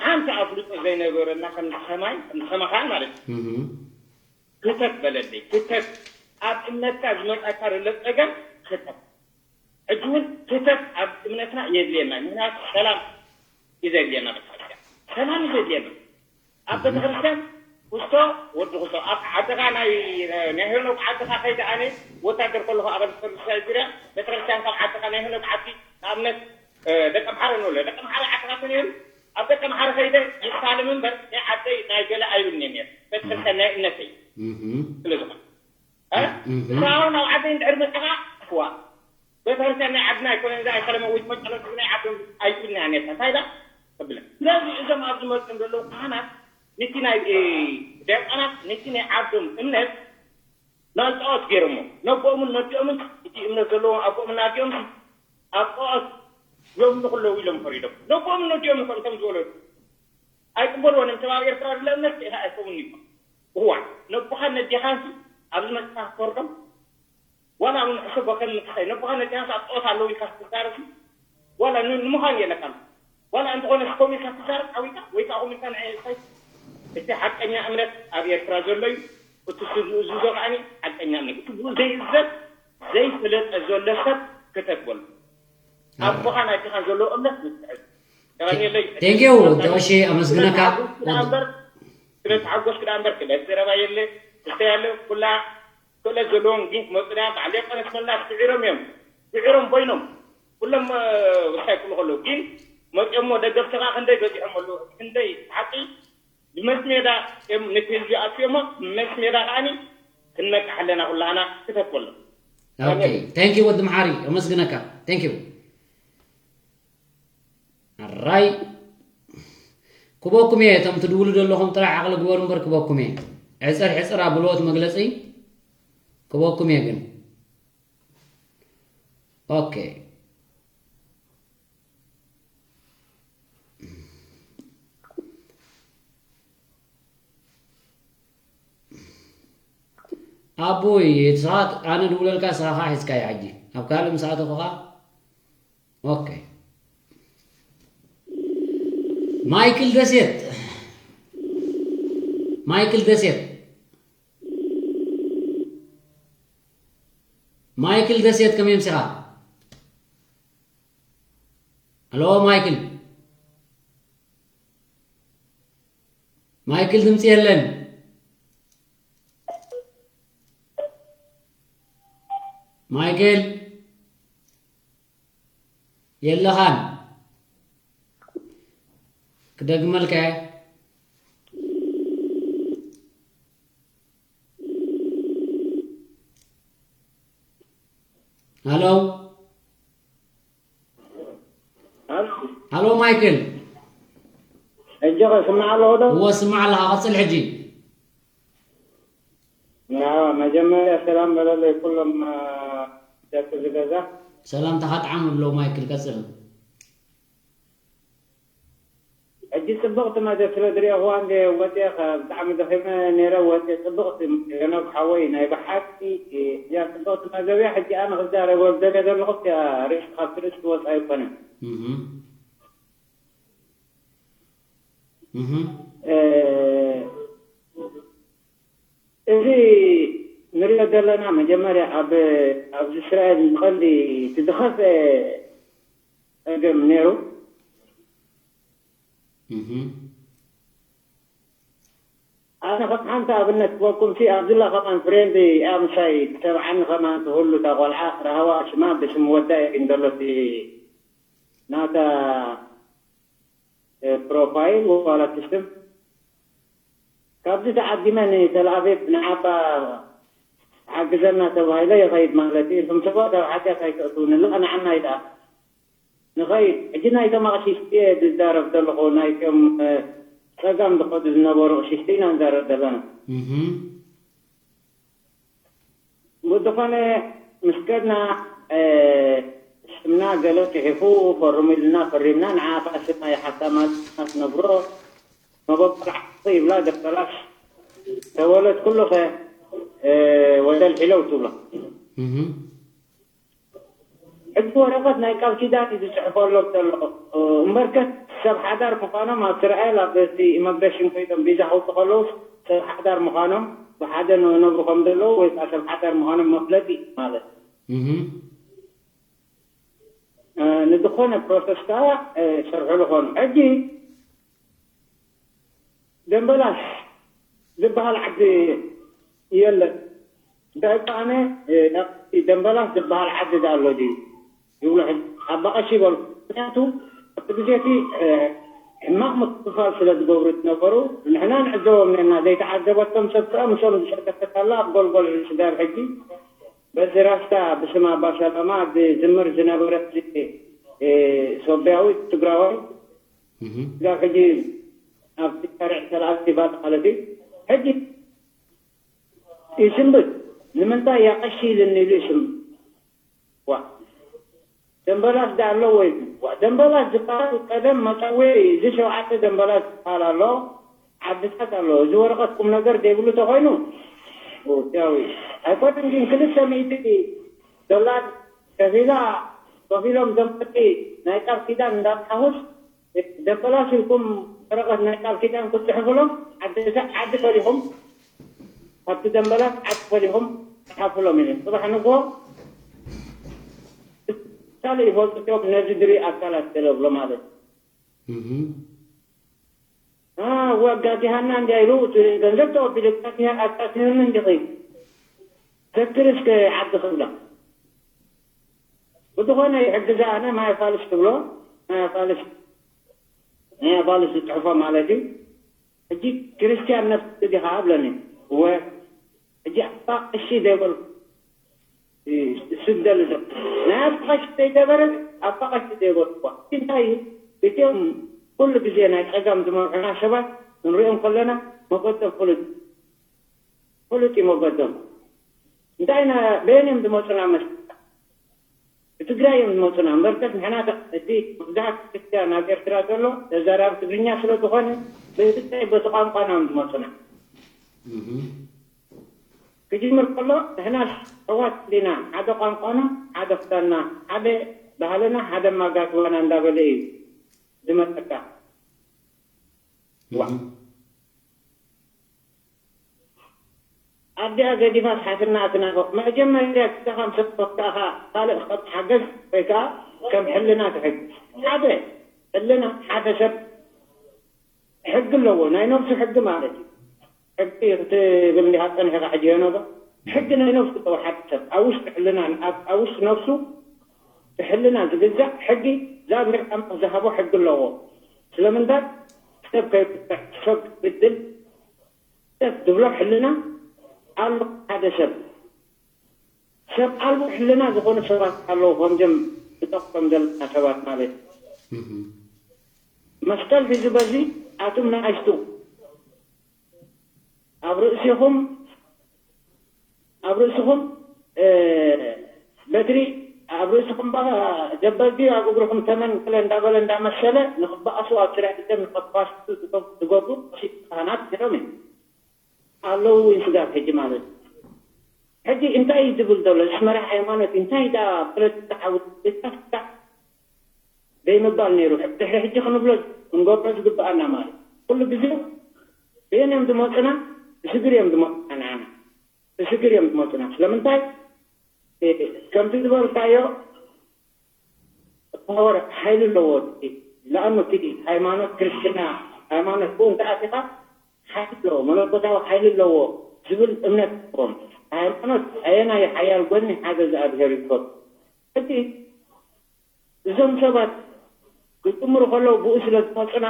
ሓንቲ ኣፍልጦ ዘይነበረና ከምዚ ከማይ ከምዚ ከማኻ ማለት እዩ ክተት በለለይ ክተት ኣብ እምነትካ ዝመፃካ ዘሎ ፀገም ክተት ሕጂ እውን ክተት ኣብ እምነትና የድልየና ምክንያቱ ሰላም እዩ ዘድልየና ቤተክርስትያን ሰላም እዩ ዘድልየና ኣብ ቤተክርስትያን ክስቶ ወዲ ክስቶ ኣብ ዓድኻ ናይ ናይ ሄኖክ ዓድኻ ከይደ ኣነ ወታደር ከለኹ ኣብ ኣዲስ ሳይቤርያ ቤተክርስትያን ካብ ዓድኻ ናይ ሄኖክ ዓዲ ንኣብነት ደቂ ኣምሓረ ንብሎ ደቂ ኣምሓረ ዓድኻ ተነይሩ ኣብ ደቂ ኣምሓረ ከይደ ይሳልም እምበር ናይ ዓደይ ናይ ገለ ኣይብልኒ ነይሩ ቤተክርስትያን ናይ እምነተይ ስለ ዝኾነ ንስኻ እውን ኣብ ዓደይ እንድሕር መፅኻ እዋ ቤተክርስትያን ናይ ዓድና ኣይኮነን እዛ ኣይከለመ ወይ መጨረቱ ናይ ዓዶም ኣይብልና ነርና እንታይ ዳ ተብለ ስለዚ እዞም ኣብ ዝመፅኦም ዘለዉ ካህናት ነቲ ናይ ዲያቆናት ነቲ ናይ ዓዶም እምነት ናልጣዖት ገይሮሞ ነቦኦምን ነዲኦምን እቲ እምነት ዘለዎም ኣቦኦምን ኣዲኦም ኣብ ጣዖት የምልኹ ኣለዉ ኢሎም ፈሪዶም ነቦኦምን ነዲኦም እኮ እንቶም ዝወለዱ ኣይቅበልዎን እዮም ተባብ ኤርትራ ዝለ እምነት ከኢኻ ኣይከውን ይባ እዋ ነቦኻን ነዴኻንሲ ኣብዚ መፅኻ ክፈርዶም ዋላ እውን ሕሰቦ ከም ምትኸይ ነቦኻን ነዴኻንሲ ኣብ ጣዖት ኣለዉ ኢልካ ክትዛረብ ዋላ ንምዃን የለካን ዋላ እንተኾነ ከምኡ ኢልካ ትዛረብ ዓዊካ ወይ ከዓ ከምኡ ኢልካ ንዓይ እንታይ እቲ ሓቀኛ እምነት ኣብ ኤርትራ ዘሎ እዩ እቲ ዝእዝዞ ከዓኒ ሓቀኛ እምነት እቲ ብኡ ዘይእዘዝ ዘይፈለጠ ዘሎ ሰብ ክተግበሉ ኣቦኻን ኣዴኻን ዘለዎ እምነት ምትሕዝ ተቐንየለይ ቴንኪዩ ተቐሺ ኣመስግነካ እምበር ስለ ተሓጎስኩ ዳ እምበር ክለት ዘረባ የለ ክስተ ያለ ኩላ ክእለት ዘለዎም ግን ክመፁ ዳ በዓል ዲያቆኖስ መላስ ስዒሮም እዮም ስዒሮም ኮይኖም ኩሎም ወሳይ ክብሉ ከለዉ ግን መፂኦሞ ደገፍትኻ ክንደይ በፂሖም ኣለዉ ክንደይ ሓቂ ብመስ ሜዳ እዮም ነቲ ህዝቢ ኣጥፊኦሞ መስ ሜዳ ከዓኒ ክንነቅሕ ኣለና ኩላህና ክተት ከሎ ኦኬ thank you ወዲ መሓሪ ኣመስግነካ thank you ኣራይ ክበኩም እየ እቶም ትድውሉ ዘለኹም ጥራሕ ዓቕሊ ግበሩ እምበር ክበኩም እየ ዕፅር ሕፅር ኣብልዎት መግለፂ ክበኩም እየ ግን ኦኬ ኣቦይ እቲ ሰዓት ኣነ ድውለልካ ስኻ ካ ሒዝካዮ ሕጂ ኣብ ካልእ ምስ ኣተኹ ካ ኦኬ ማይክል ደሴት ማይክል ደሴት ማይክል ደሴት ከመይ ምሲኻ ኣሎ ማይክል ማይክል ድምፂ የለን ማይክል የለኻን ክደግመልካ ሃሎ ሃሎ ማይክል። ሕጂ ከስምዓ ኣለኹ ዶ? እዎ ስምዓ ኣለኻ፣ ቀጽል ሕጂ። ናዋ መጀመርያ ሰላም በለለይ ኩሎም ደቂ ዝገዛ። ሰላምታኻ ጥዓም ብሎ ማይክል፣ ቀጽል። ሕጂ ጽብቕቲ መደብ ስለ ዝረኣኹዋ እንደ ወፅየ ብጣዕሚ ደኺመ ነይረ። ወፅየ ጽብቕቲ ሄኖክ ሓወይ ናይ ብሓቂ እዚኣ ጽብቕቲ መደብ እያ። ሕጂ ኣነ ክዛረብ ኣብ ደልየ ዘለኹ እያ ርእሲ ካብቲ ርእሲ ክወፅ ኣይኮነን። እህ እህ እዚ ንሪኦ ዘለና መጀመርያ ኣብ ኣብዚ እስራኤል ንቐንዲ እቲ ዝኸፍአ ጸገም ነይሩ። ኣነ ከም ሓንቲ ኣብነት ክበኩም ሲ ኣብዝላ ከማን ፍሬንድ እያ ምሳይ ትሰብዓኒ ከማን ትህሉ እታ ቆልዓ ራህዋ ሽማ ብሽም ወዳ እዩ እንደሎ እቲ ናታ ፕሮፋይል ዋላ እቲ ሽም ካብዚ ተዓዲመ ንተልኣቪቭ ንዓባ ሓግዘና ተባሂለ ይኸይድ ማለት እዩ። እቶም ሰባት ኣብ ሓጢኣት ኣይተእትውኒ ልቐ ንዓና ይድኣ ንኸይድ ሕጂ ናይቶም ኣቕሽሽቲ እየ ዝዛረብ ዘለኹ ናይቶም ጸጋም ዝኸዱ ዝነበሩ ኣቕሽሽቲ ኢና ንዛረብ ዘለና። ብዝኾነ ምስ ከድና ሽምና ገለ ፅሒፉ ፈርሙ ኢልና ፈሪምና ንዓ ከዓ ስም ኣይሓታማ ትነግሮ መበቆል ዓርኩ ይብላ ደበላሽ ተወለት ኩሉ ከ ወደል ሒለው ትብሎ ሕጂ ወረቀት ናይ ቃል ኪዳን እዩ ዝፅሕፈሎም ዘሎ እምበርከት ሰብ ሓዳር ምኳኖም ኣብ እስራኤል ኣብ እቲ ኢመግሬሽን ኮይኖም ቪዛ ከውፁ ከለዉ ሰብ ሓዳር ምኳኖም ብሓደ ነብሩ ከም ዘለዉ ወይ ከዓ ሰብ ሓዳር ምኳኖም መፍለጢ ማለት ንዝኾነ ፕሮሰስ ከዓ ይሰርሑ ዝኾኑ ሕጂ ደንበላሽ ዝበሃል ዓዲ የለን። እንታይ እኮ ኣነ ደንበላሽ ዝበሃል ዓዲ ዳ ኣሎ ድዩ ይብሉ ሕጂ ኣባ ቀሺ ይበሉ። ምክንያቱ ኣብቲ ግዜ እቲ ሕማቕ ምክፍፋል ስለ ዝገብሩ ዝነበሩ ንሕና ንዕዘቦም ነና ዘይተዓዘበቶም ሰብ ከዓ ምስኦም ዝሸተተት ኣላ ኣብ ጎልጎል ስጋብ ሕጂ በዚ ራስታ ብስም ኣባ ሰላማ ዝዝምር ዝነበረ ሶቢያዊ ትግራዋይ ስጋብ ሕጂ ኣብቲ ሸርዕ ተላኣኪ ባጥ ማለት እዩ ሕጂ ይስንብት ንምንታይ ያቀሺ ኢልኒ ኢሉ ይስንብት ዋ ደንበላስ ዳ ኣሎ ወይ ዋ ደንበላስ ዝበሃል ቀደም መፀውዒ እዚ ሸውዓተ ደንበላስ ዝበሃል ኣሎ ዓድታት ኣሎ እዚ ወረቀት ቁም ነገር ዘይብሉ ተኮይኑ ያዊ ኣይኮነን ግን ክልተ ሚእቲ ዶላር ከፊላ ከፊሎም ዘምጠቂ ናይ ቃል ኪዳን እንዳፅሓፉስ ደበላስ ኢልኩም ወረቐት ናይ ቃል ኪዳን ክትፅሕፉሎም ዓዲ ፈሊኹም ካብቲ ደንበላት ዓዲ ፈሊኹም ፅሓፉሎም ኢሉ ፅባሕ ንግሆ ካልእ ይፈልጡ እዮም ነዚ ድሪ ኣካላት ገለ ብሎ ማለት እዩ ኣጋዚሃና እንዲያ ኢሉ ገንዘብ ተቐቢሉ ኣጋዚህኒ እንዲኺ ዘክር እስከ ዓዲ ክብላ ብዝኾነ ይሕግዛ ኣነ ማይ ፋልስ ትብሎ ማይ ፋልስ ናይ ፋልስ ዝፅሕፎ ማለት እዩ ሕጂ ክርስትያን ነፍሲ ዲኻ ኣብለኒ እወ ሕጂ ኣባ ቀሺ ዘይበልኩ ስደል ዘሎ ናይ ኣባ ቀሺ ዘይገበረ ኣባ ቀሺ ዘይበልኩ እንታይ እዩ እቲኦም ኩሉ ግዜ ናይ ፀጋም ዝመርሑና ሰባት ክንሪኦም ከለና መገዶም ፍሉጥ ፍሉጥ እዩ መገዶም እንታይ በየን እዮም ዝመፁና መስ ብትግራይ እዮም ዝመፁና እምበርከስ ንሕና እቲ መብዛሕትኡ ክርስትያን ኣብ ኤርትራ ዘሎ ተዛራቢ ትግርኛ ስለ ዝኾነ ብትግራይ በቲ ቋንቋና እዮም ዝመፁና ክጅምር ከሎ ንሕና ኣሕዋት ዲና ሓደ ቋንቋና ሓደ ክዳንና ሓደ ባህልና ሓደ ማጋግባና እንዳበለ እዩ ዝመፀካ ኣዲኣ ገዲፋስ ሓትና ትናፍቕ መጀመርያ ክልተኻ ምስ ኣጥፈእካ ካልእ ከም ሓገዝ ወይ ከዓ ከም ሕልና ትሕግዝ ሓደ ሕልና ሓደ ሰብ ሕጊ ኣለዎ ናይ ነብሱ ሕጊ ማለት እዩ ሕጊ ክትብል እንዲኻ ፀኒሕካ ሕጂ ሄኖ ዶ ሕጊ ናይ ነብሱ ኣለዎ ሓደ ሰብ ኣብ ውሽጢ ሕልና ኣብ ውሽጢ ነብሱ ብሕልና ዝግዛእ ሕጊ እግዚኣብሔር ኣምላኽ ዝሃቦ ሕጊ ኣለዎ ስለምንታይ ሰብ ከይጉዳእ ሰብ ክብድል ሰብ ዝብሎ ሕልና ኣሎ ሓደ ሰብ ሰብ ኣልቦ ሕልና ዝኾኑ ሰባት ኣለዉ ከምዞም ዝጠቅሶም ዘለና ሰባት ማለት መስቀል ሒዙ በዚ ኣቱም ንኣሽቱ ኣብ ርእሲኹም ኣብ ርእስኹም በትሪ ኣብ ርእስኹም ጀበርቲ ኣብ እግርኹም ተመን ገለ እንዳበለ እንዳመሰለ ንኽበኣሱ ኣብ ስርዕ ደም ንኸባስቱ ዝገብሩ ካህናት ነይሮም እዮም ኣለዉ። ስጋብ ሕጂ ማለት እዩ። ሕጂ እንታይ እዩ ዝብል ዘሎ ዝስመራ ሃይማኖት እንታይ ዳ ፖለቲካ ዓውድታ ዘይምባል ነይሩ። ድሕሪ ሕጂ ክንብሎ ክንገብሮ ዝግብኣና ማለት ኩሉ ግዜ በየን እዮም ዝመፁና? ብስግር እዮም ዝመፁና ንዓና። ብስግር እዮም ዝመፁና። ስለምንታይ? ከምቲ ዝበልካዮ ፓወር ሓይሊ ኣለዎ። ለኣኑ እቲ ሃይማኖት ክርስትና ሃይማኖት ብኡ እንተኣቲኻ ሓይሊ ኣለዎ፣ መለኮታዊ ሓይሊ ኣለዎ ዝብል እምነት ኣለዎም። ሃይማኖት ኣየናይ ሓያል ጎኒ ሓደ እግዚኣብሔር ይፈቱ። ሕጂ እዞም ሰባት ክጥምሩ ከለዉ ብኡ ስለ ዝመፁና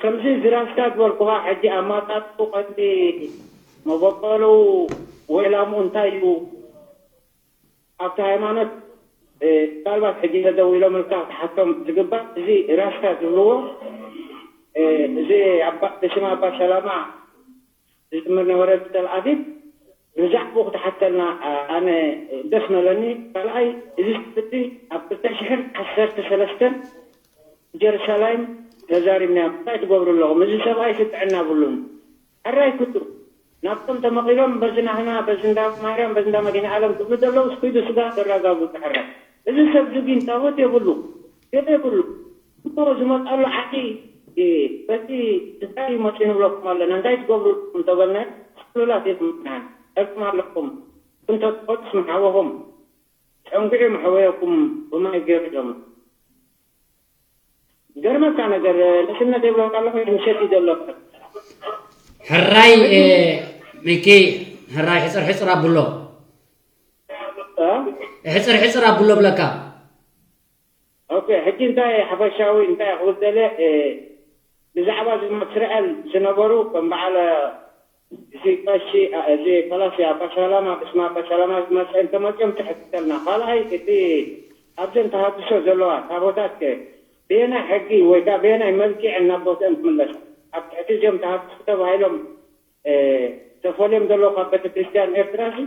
ከምዚ ዝራስካ ዝበልኩኻ ሕጂ ኣማጣጡ ቀንዲ መበቆሉ ወይ ላምኡ እንታይ እዩ ኣብቲ ሃይማኖት ምናልባት ሕጂ ተደዊሎምልካ ክትሓቶም ዝግባእ እዚ ራስታ ዝብልዎ እዚ ብሽም ኣባ ሰላማ ዝጥምር ነበረ ብተል ኣቪቭ ብዛዕባኡ ክትሓተልና ኣነ ደስ መለኒ። ካልኣይ እዚ ስቲ ኣብ ክልተ ሽሕን ዓሰርተ ሰለስተን ጀሩሳላይም ተዛሪብና እንታይ ትገብሩ ኣለኹም? እዚ ሰብኣይ ስጥዕና ብሉን ሕራይ ክቱ ናብቶም ተመቒሎም በዚ ናህና በዚ እንዳ ማርያም በዚ እንዳ መድኃኔ ዓለም ክብሉ ዘለዉ ስኪዱ ስጋ ተረጋግጹ ሕራይ። እዚ ሰብ እዚ ግን ታቦት የብሉ ገለ የብሉ እሞ ዝመጣሉ ዓዲ በቲ እንታይ መፂ ንብለኩም ኣለና እንታይ ትገብሩ እንተበልና ስሉላት የትምና ሕርኩም ኣለኩም እንተትፈልጡስ ምሓወኹም ጨንጉዒ መሕወየኩም ብማይ ገይሩ ኢሎም ዝገርመካ ነገር ንእስነት የብለካ ኣለኹ ምሸት እዩ ዘሎ። ሕራይ ሚኪ ሕራይ ሕፅር ሕፅር ኣብሎ ሕፅር ሕፅር ኣብሎ ብለካ። ኦኬ ሕጂ እንታይ ሓፈሻዊ እንታይ ክብል ደለ ብዛዕባ እዞም ኣብ እስራኤል ዝነበሩ ከም በዓል እዚ ቀሺ እዚ ፈላሲ ኣባ ሰላማ ብስመ ኣባ ሰላማ ዝመፀ እንተመፅኦም ትሕትተልና ካልኣይ እቲ ኣብዘን ተሃድሶ ዘለዋ ታቦታት ከ ብየናይ ሕጊ ወይ ከዓ ብየናይ መልክዕ ናብ ቦትአን ክምለሳ ኣብ ትሕቲ እዚኦም ተሃድሶ ተባሂሎም ተፈልዮም ዘለዉ ካብ ቤተክርስትያን ኤርትራ ሲ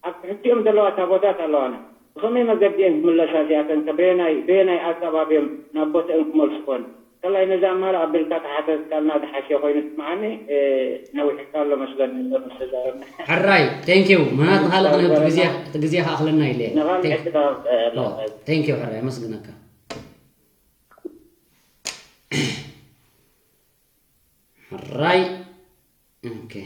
ኣብ ትሕቲኦም ዘለዋ ታቦታት ኣለዋና ብኸመይ መገዲ እየን ክምለሳ እዚኣተን ከ በየናይ በየናይ ኣገባብ እዮም ናብ ቦትአን ክመልሱ ኮን ከላይ ነዚ ኣማራ ኣቢልካ ተሓተትካልና ዝሓሸ ኮይኑ ትስምዓኒ ነዊሕካ ኣሎ መስለኒ ምስ ተዛረብና ሕራይ thank you ምናት ንኻልእ ክንህብ እቲ ግዜ እቲ ግዜ ከኣኽለና ኢለ ንኻልእ ሕጂ ናብ thank you ሕራይ ኣመስግነካ ሕራይ okay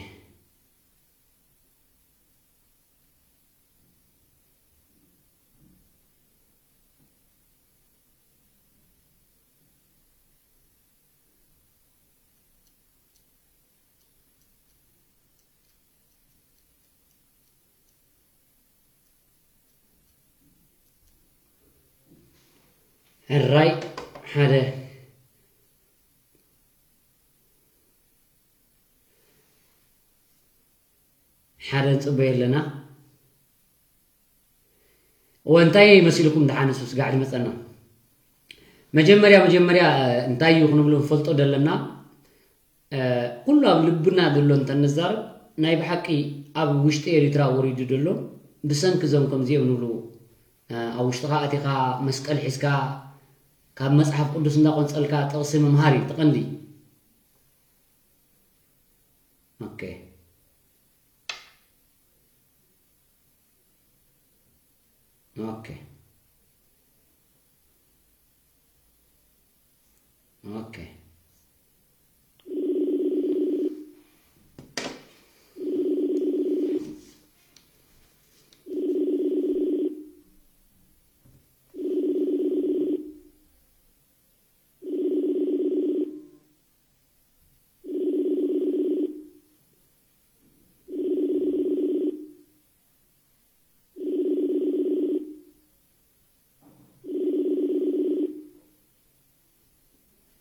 ሕራይ ሓደ ሓደ ንፅበዮ ኣለና። እወ እንታይ መሲልኩም ደሓንስ ስጋዕ ዝመፀና መጀመርያ መጀመርያ እንታይ እዩ ክንብሎ ንፈልጦ ዘለና ኩሉ ኣብ ልብና ዘሎ እንተንዛረብ ናይ ብሓቂ ኣብ ውሽጢ ኤሪትራ ወሪዱ ዘሎ ብሰንኪ እዞም ከምዚኦም ንብሉ ኣብ ውሽጥኻ ኣቲኻ መስቀል ሒዝካ ካብ መፅሓፍ ቅዱስ እንዳቆንፀልካ ጥቕሲ ምምሃር እዩ ትቐንዲ ኦኬ Okay. Okay.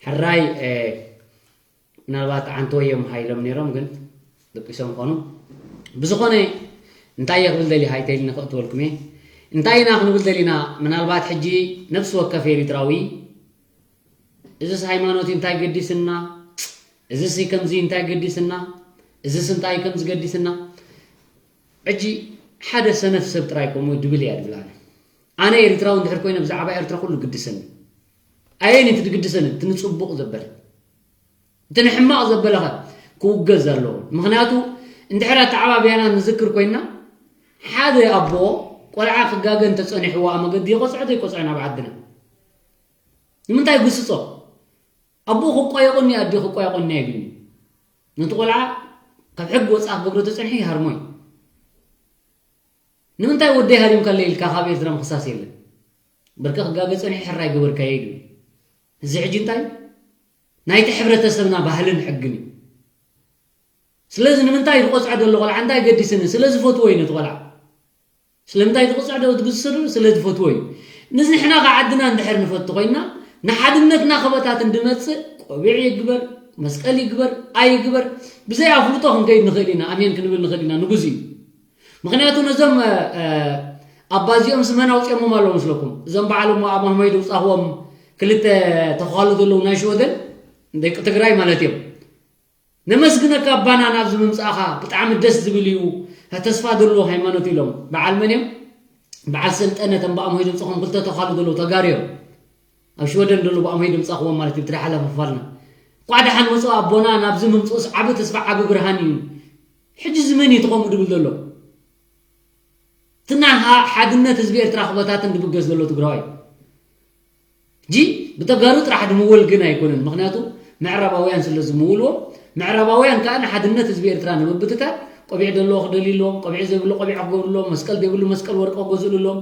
ሕራይ ምናልባት ዓንተወ እዮም ሃይሎም ነይሮም ግን ደቂሶም ኾኑ ብዝኾነ እንታይ እየ ክብል ደሊ ሃይተይል ንኽእትወልኩም እየ እንታይ ኢና ክንብል ደሊና ምናልባት ሕጂ ነብሲ ወከፍ ኤሪትራዊ እዝስ ሃይማኖት እንታይ ገዲስና? እዝስ ከምዚ እንታይ ገዲስና? እዝስ እንታይ ከምዚ ገዲስና? ሕጂ ሓደ ሰነፍ ሰብ ጥራይ ከምኡ ድብል እያ ድብል ኣነ። ኣነ ኤርትራዊ እንድሕር ኮይነ ብዛዕባ ኤርትራ ኩሉ ግድሰኒ። ኣየን እቲ ድግድሰኒ? እቲ ንጽቡቕ ዘበለ። እቲ ንሕማቕ ዘበለኸ ክውገዝ ኣለዎ። ምኽንያቱ እንድሕር ኣተዓባብያና ንዝክር ኮይና ሓደ ኣቦ ቆልዓ ክጋገ እንተጸኒሕዎ ኣብ መገዲ ይቆጽዖ ዘይቆጽዖ ናብ ዓድና? ንምንታይ ግስጾ? ኣቦኡ ክቋየቑኒ ኣዲኡ ክቋየቑኒ ኣይብልኒ። ነቲ ቆልዓ ካብ ሕጊ ወጻእ ክገብሮ ተጸኒሑ ይሃርሞ እዩ። ንምንታይ ወደይ ሃሪምካለይ ኢልካ ካብ ኤርትራ ምኽሳስ የለን። በርከ ክጋገ ጸኒሑ ሕራይ ገበርካዮ ኢሉ። እዚ ሕጂ እንታይ? ናይቲ ሕብረተሰብና ባህልን ሕግን እዩ። ስለዚ ንምንታይ ዝቆጽዖ ዘሎ ቆልዓ እንታይ ገዲስኒ? ስለ ዝፈትዎ እዩ ነቲ ቆልዓ። ስለምንታይ ዝቆጽዖ ዶ ትግስሰሉ? ስለ ዝፈትዎ እዩ። ንዚ ንሕና ከ ዓድና እንድሕር ንፈቱ ኮይና ንሓድነትና ክበታትን ድመጽእ ቆቢዕ ይግበር፣ መስቀል ይግበር፣ ኣይግበር ብዘይ ኣፍልጦ ክንከይድ ንኽእል ኢና፣ ኣሜን ክንብል ንኽእል ኢና። ንጉዚ እዩ። ምኽንያቱ ነዞም ኣባዚኦም ስመን ኣውፅኦሞም ኣለዉ መስለኩም። እዞም በዓል እሞ ኣብ ማህመይ ድውፃኽዎም ክልተ ተዃሉ ዘለዉ ናይ ሽወደን ደቂ ትግራይ ማለት እዮም። ነመስግነካ ኣባና ናብዚ ምምፃእኻ ብጣዕሚ ደስ ዝብል እዩ። ተስፋ ዘለዎ ሃይማኖት ኢሎም። በዓል መን እዮም? በዓል ሰልጠነ ተም ብኣምሆይ ድምፅኹም ክልተ ተዃሉ ዘለዉ ተጋሩ እዮም። ኣብ ሽወደን ዘለዉ ብኣምሆይ ድምፃኽዎም ማለት እዩ። ብትዳ ሓላፍ ፋልና እኳ ደሓን መፁ ኣቦና ናብዚ ምምፅኡስ ዓቢ ተስፋ ዓቢ ብርሃን እዩ። ሕጂ እዚ መን እዩ ተኸምኡ ድብል ዘሎ? እቲ ናይ ሓድነት ህዝቢ ኤርትራ ክበታትን ድብገስ ዘሎ ትግራዋይ ጂ ብተጋሩ ጥራሕ ድምወል ግን ኣይኮነን። ምኽንያቱ ምዕራባውያን ስለ ዝምውልዎ፣ ምዕራባውያን ከዓ ንሓድነት ህዝቢ ኤርትራ ንምብትታን ቆቢዕ ዘለዎ ክደልዩ ኣለዎም፣ ቆቢዕ ዘይብሉ ቆቢዕ ክገብሩ ኣለዎም፣ መስቀል ዘይብሉ መስቀል ወርቂ ክገዝእሉ ኣለዎም።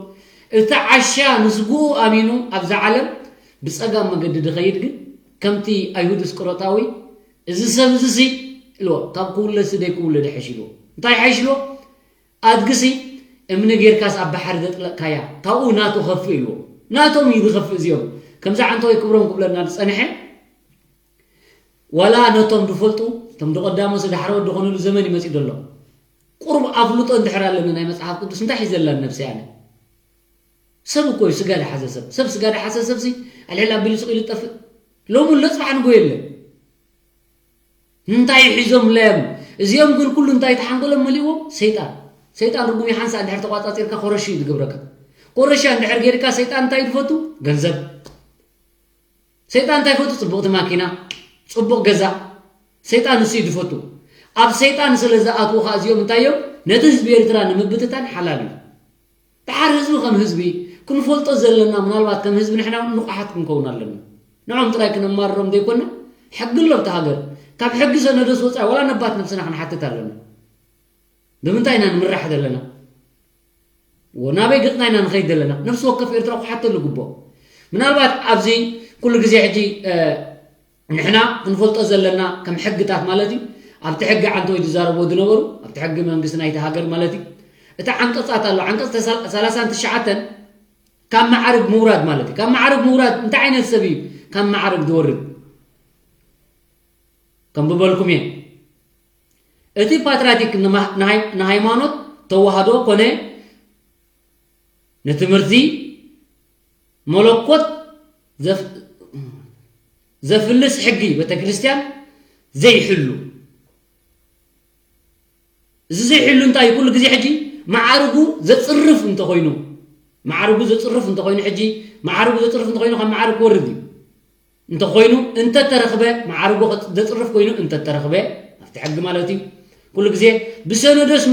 እቲ ዓሻ ንስግኡ ኣሚኑ ኣብዛ ዓለም ብፀጋም መገዲ ድኸይድ ግን ከምቲ ኣይሁድ እስቅሮጣዊ እዚ ሰብ እዚ ሲ ኢልዎ ካብ ክውለድ ሲ ደይክውለድ ይሐሽ ኢልዎ። እንታይ ይሐሽ ኢልዎ? ኣድግሲ እምኒ ጌርካስ ኣብ ባሕሪ ዘጥለቕካያ ካብኡ ናቱ ከፍእ ኢልዎ። ናቶም እዩ ዝኸፍእ እዚኦም። ከምዚ ዓንተወይ ክብሮም ክብለና ዝጸንሐ ዋላ ነቶም ዝፈልጡ እቶም ደቐዳሞሲ ዳሕረወት ዝኾኑሉ ዘመን ይመጽእ ዘሎ። ቁሩብ ኣፍልጦ እንድሕር ኣለኒ ናይ መጽሓፍ ቅዱስ እንታይ ሒዘላን ነብሲ ኣነ? ሰብ እኮ እዩ ስጋ ድሓዘ ሰብ። ሰብ ስጋ ድሓዘ ሰብሲ ኣልዕል ኣቢሉ ስቕ ኢሉ ይጠፍእ። ሎሚ ለጽባሕ ንጎ የለን። እንታይ ሒዞም ለዮም? እዚኦም ግን ኩሉ እንታይ ተሓንጎሎም መሊእዎም? ሰይጣን። ሰይጣን ርጉም ይሓንሳ እንድሕር ተቋጻጺርካ ኮረሽ እዩ ዝገብረካ። ኮረሻ እንድሕር ጌርካ ሰይጣን እንታይ ድፈቱ? ገንዘብ። ሰይጣን እንታይ ፈቱ? ጽቡቕቲ ማኪና፣ ጽቡቕ ገዛ። ሰይጣን ንሱ እዩ ድፈቱ። ኣብ ሰይጣን ስለ ዝኣትዉ ኸዓ እዚኦም እንታይ እዮም? ነቲ ህዝቢ ኤርትራ ንምብትታን ሓላል እዩ። ደሓር ህዝቢ ከም ህዝቢ ክንፈልጦ ዘለና ምናልባት ከም ህዝቢ ንሕና እውን ንቑሓት ክንከውን ኣለና። ንዖም ጥራይ ክነማርሮም ዘይኮና ሕጊ ኣሎ ኣብቲ ሃገር። ካብ ሕጊ ሰነዶስ ወፃኢ ዋላ ነባት ነብስና ክንሓትት ኣለና። ብምንታይ ኢና ንምራሕ ዘለና? ወ ናበይ ገፅና ኢና ንኸይድ ዘለና? ነፍሲ ወከፍ ኤርትራ ክሓተሉ ግቦ። ምናልባት ኣብዚ ኩሉ ግዜ ሕጂ ንሕና ክንፈልጦ ዘለና ከም ሕግታት ማለት እዩ ኣብቲ ሕጊ ዓንተወይ ዝዛረብዎ ዝነበሩ ኣብቲ ሕጊ መንግስቲ ናይቲ ሃገር ማለት እዩ እቲ ዓንቀፃት ኣሎ ዓንቀፅ ሰላሳን ትሽዓተን ካብ መዓርግ ምውራድ ማለት እዩ ካብ መዓርግ ምውራድ እንታይ ዓይነት ሰብ እዩ ካብ መዓርግ ዝወርድ ከም ብበልኩም እየ እቲ ፓትራቲክ ንሃይማኖት ተዋህዶ ኮነ ንትምህርቲ መለኮት ዘፍልስ ሕጊ ቤተክርስትያን ዘይሕሉ እዚ ዘይሕሉ እንታይ ኩሉ ግዜ ሕጂ መዓርጉ ዘፅርፍ እንተኮይኑ መዓርጉ ዘፅርፍ እንተኮይኑ ሕጂ መዓርጉ ዘፅርፍ እንተኮይኑ ካብ መዓርግ ክወርድ እዩ እንተኾይኑ እንተተረኽበ መዓርጎ ዘፅርፍ ኮይኑ እንተተረኽበ ኣብቲ ሕጊ ማለት እዩ ኩሉ ግዜ ብሰነዶስ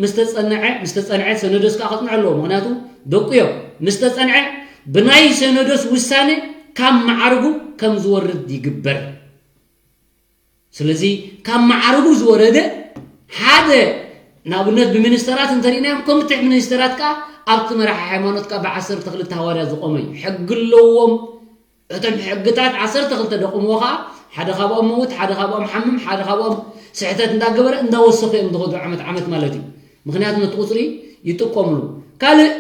ምስተፀንዐ ምስተፀንዐ ሰነዶስ ከዓ ከፅንዐ ኣለዎ ምክንያቱ ደቁ እዮም ምስተፀንዐ ብናይ ሰነዶስ ውሳነ ካብ መዓርጉ ከም ዝወርድ ይግበር ስለዚ ካብ መዓርጉ ዝወረደ ሓደ ንኣብነት ብሚኒስተራት እንተሪእናዮም ከምትሕ ሚኒስተራት ከዓ ኣብቲ መራሒ ሃይማኖት ከዓ ብዓሰርተ ክልተ ሃዋርያ ዝቆመ እዩ ሕጊ ኣለዎም እቶም ሕግታት ዓሰርተ ክልተ ደቑምዎ ከዓ ሓደ ካብኦም መውት ሓደ ካብኦም ሓምም ሓደ ካብኦም ስሕተት እንዳገበረ እንዳወሰኹ እዮም ዝኸዱ ዓመት ዓመት ማለት እዩ ምክንያቱ ነቲ ቁፅሪ ይጥቀምሉ ካልእ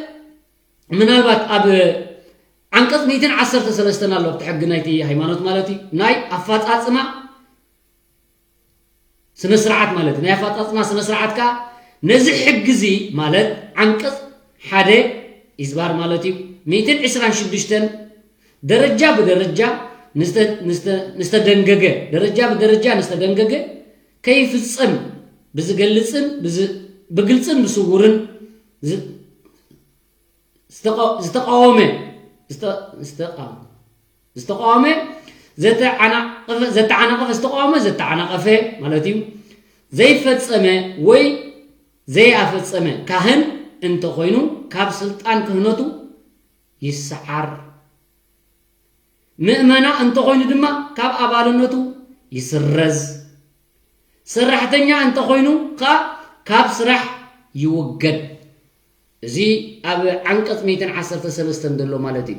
ምናልባት ኣብ ዓንቀፅ ሚእትን ዓሰርተ ሰለስተን ኣሎ ኣብቲ ሕጊ ናይቲ ሃይማኖት ማለት እዩ ናይ ኣፋፃፅማ ስነ ስርዓት ማለት እዩ ናይ ኣፋፃፅማ ስነ ስርዓት ከዓ ነዚ ሕጊ እዚ ማለት ዓንቀፅ ሓደ ይዝባር ማለት እዩ ሚእትን ዕስራን ሽዱሽተን ደረጃ ብደረጃ ንዝተ- ንዝተ- ንዝተደንገገ፣ ደረጃ ብደረጃ ንዝተደንገገ ከይፍጸም ብዝገልጽን ብዝ- ብግልጽን ብስውርን ዝ- ዝተቃ- ዝተቃወመ ዝተ- ዝተቃ- ዝተቃወመ ዘተዓናቀፈ ዘተዓናቀፈ ዝተቃወመ ዘተዓናቀፈ ማለት እዩ። ዘይፈጸመ ወይ ዘይኣፈጸመ ካህን እንተኾይኑ ካብ ስልጣን ክህነቱ ይሰዓር። ምእመና እንተኾይኑ ድማ ካብ ኣባልነቱ ይስረዝ። ሰራሕተኛ እንተኾይኑ ከኣ ካብ ስራሕ ይውገድ። እዚ ኣብ ዓንቀጽ ሚእትን ዓሰርተ ሰለስተን ዘሎ ማለት እዩ።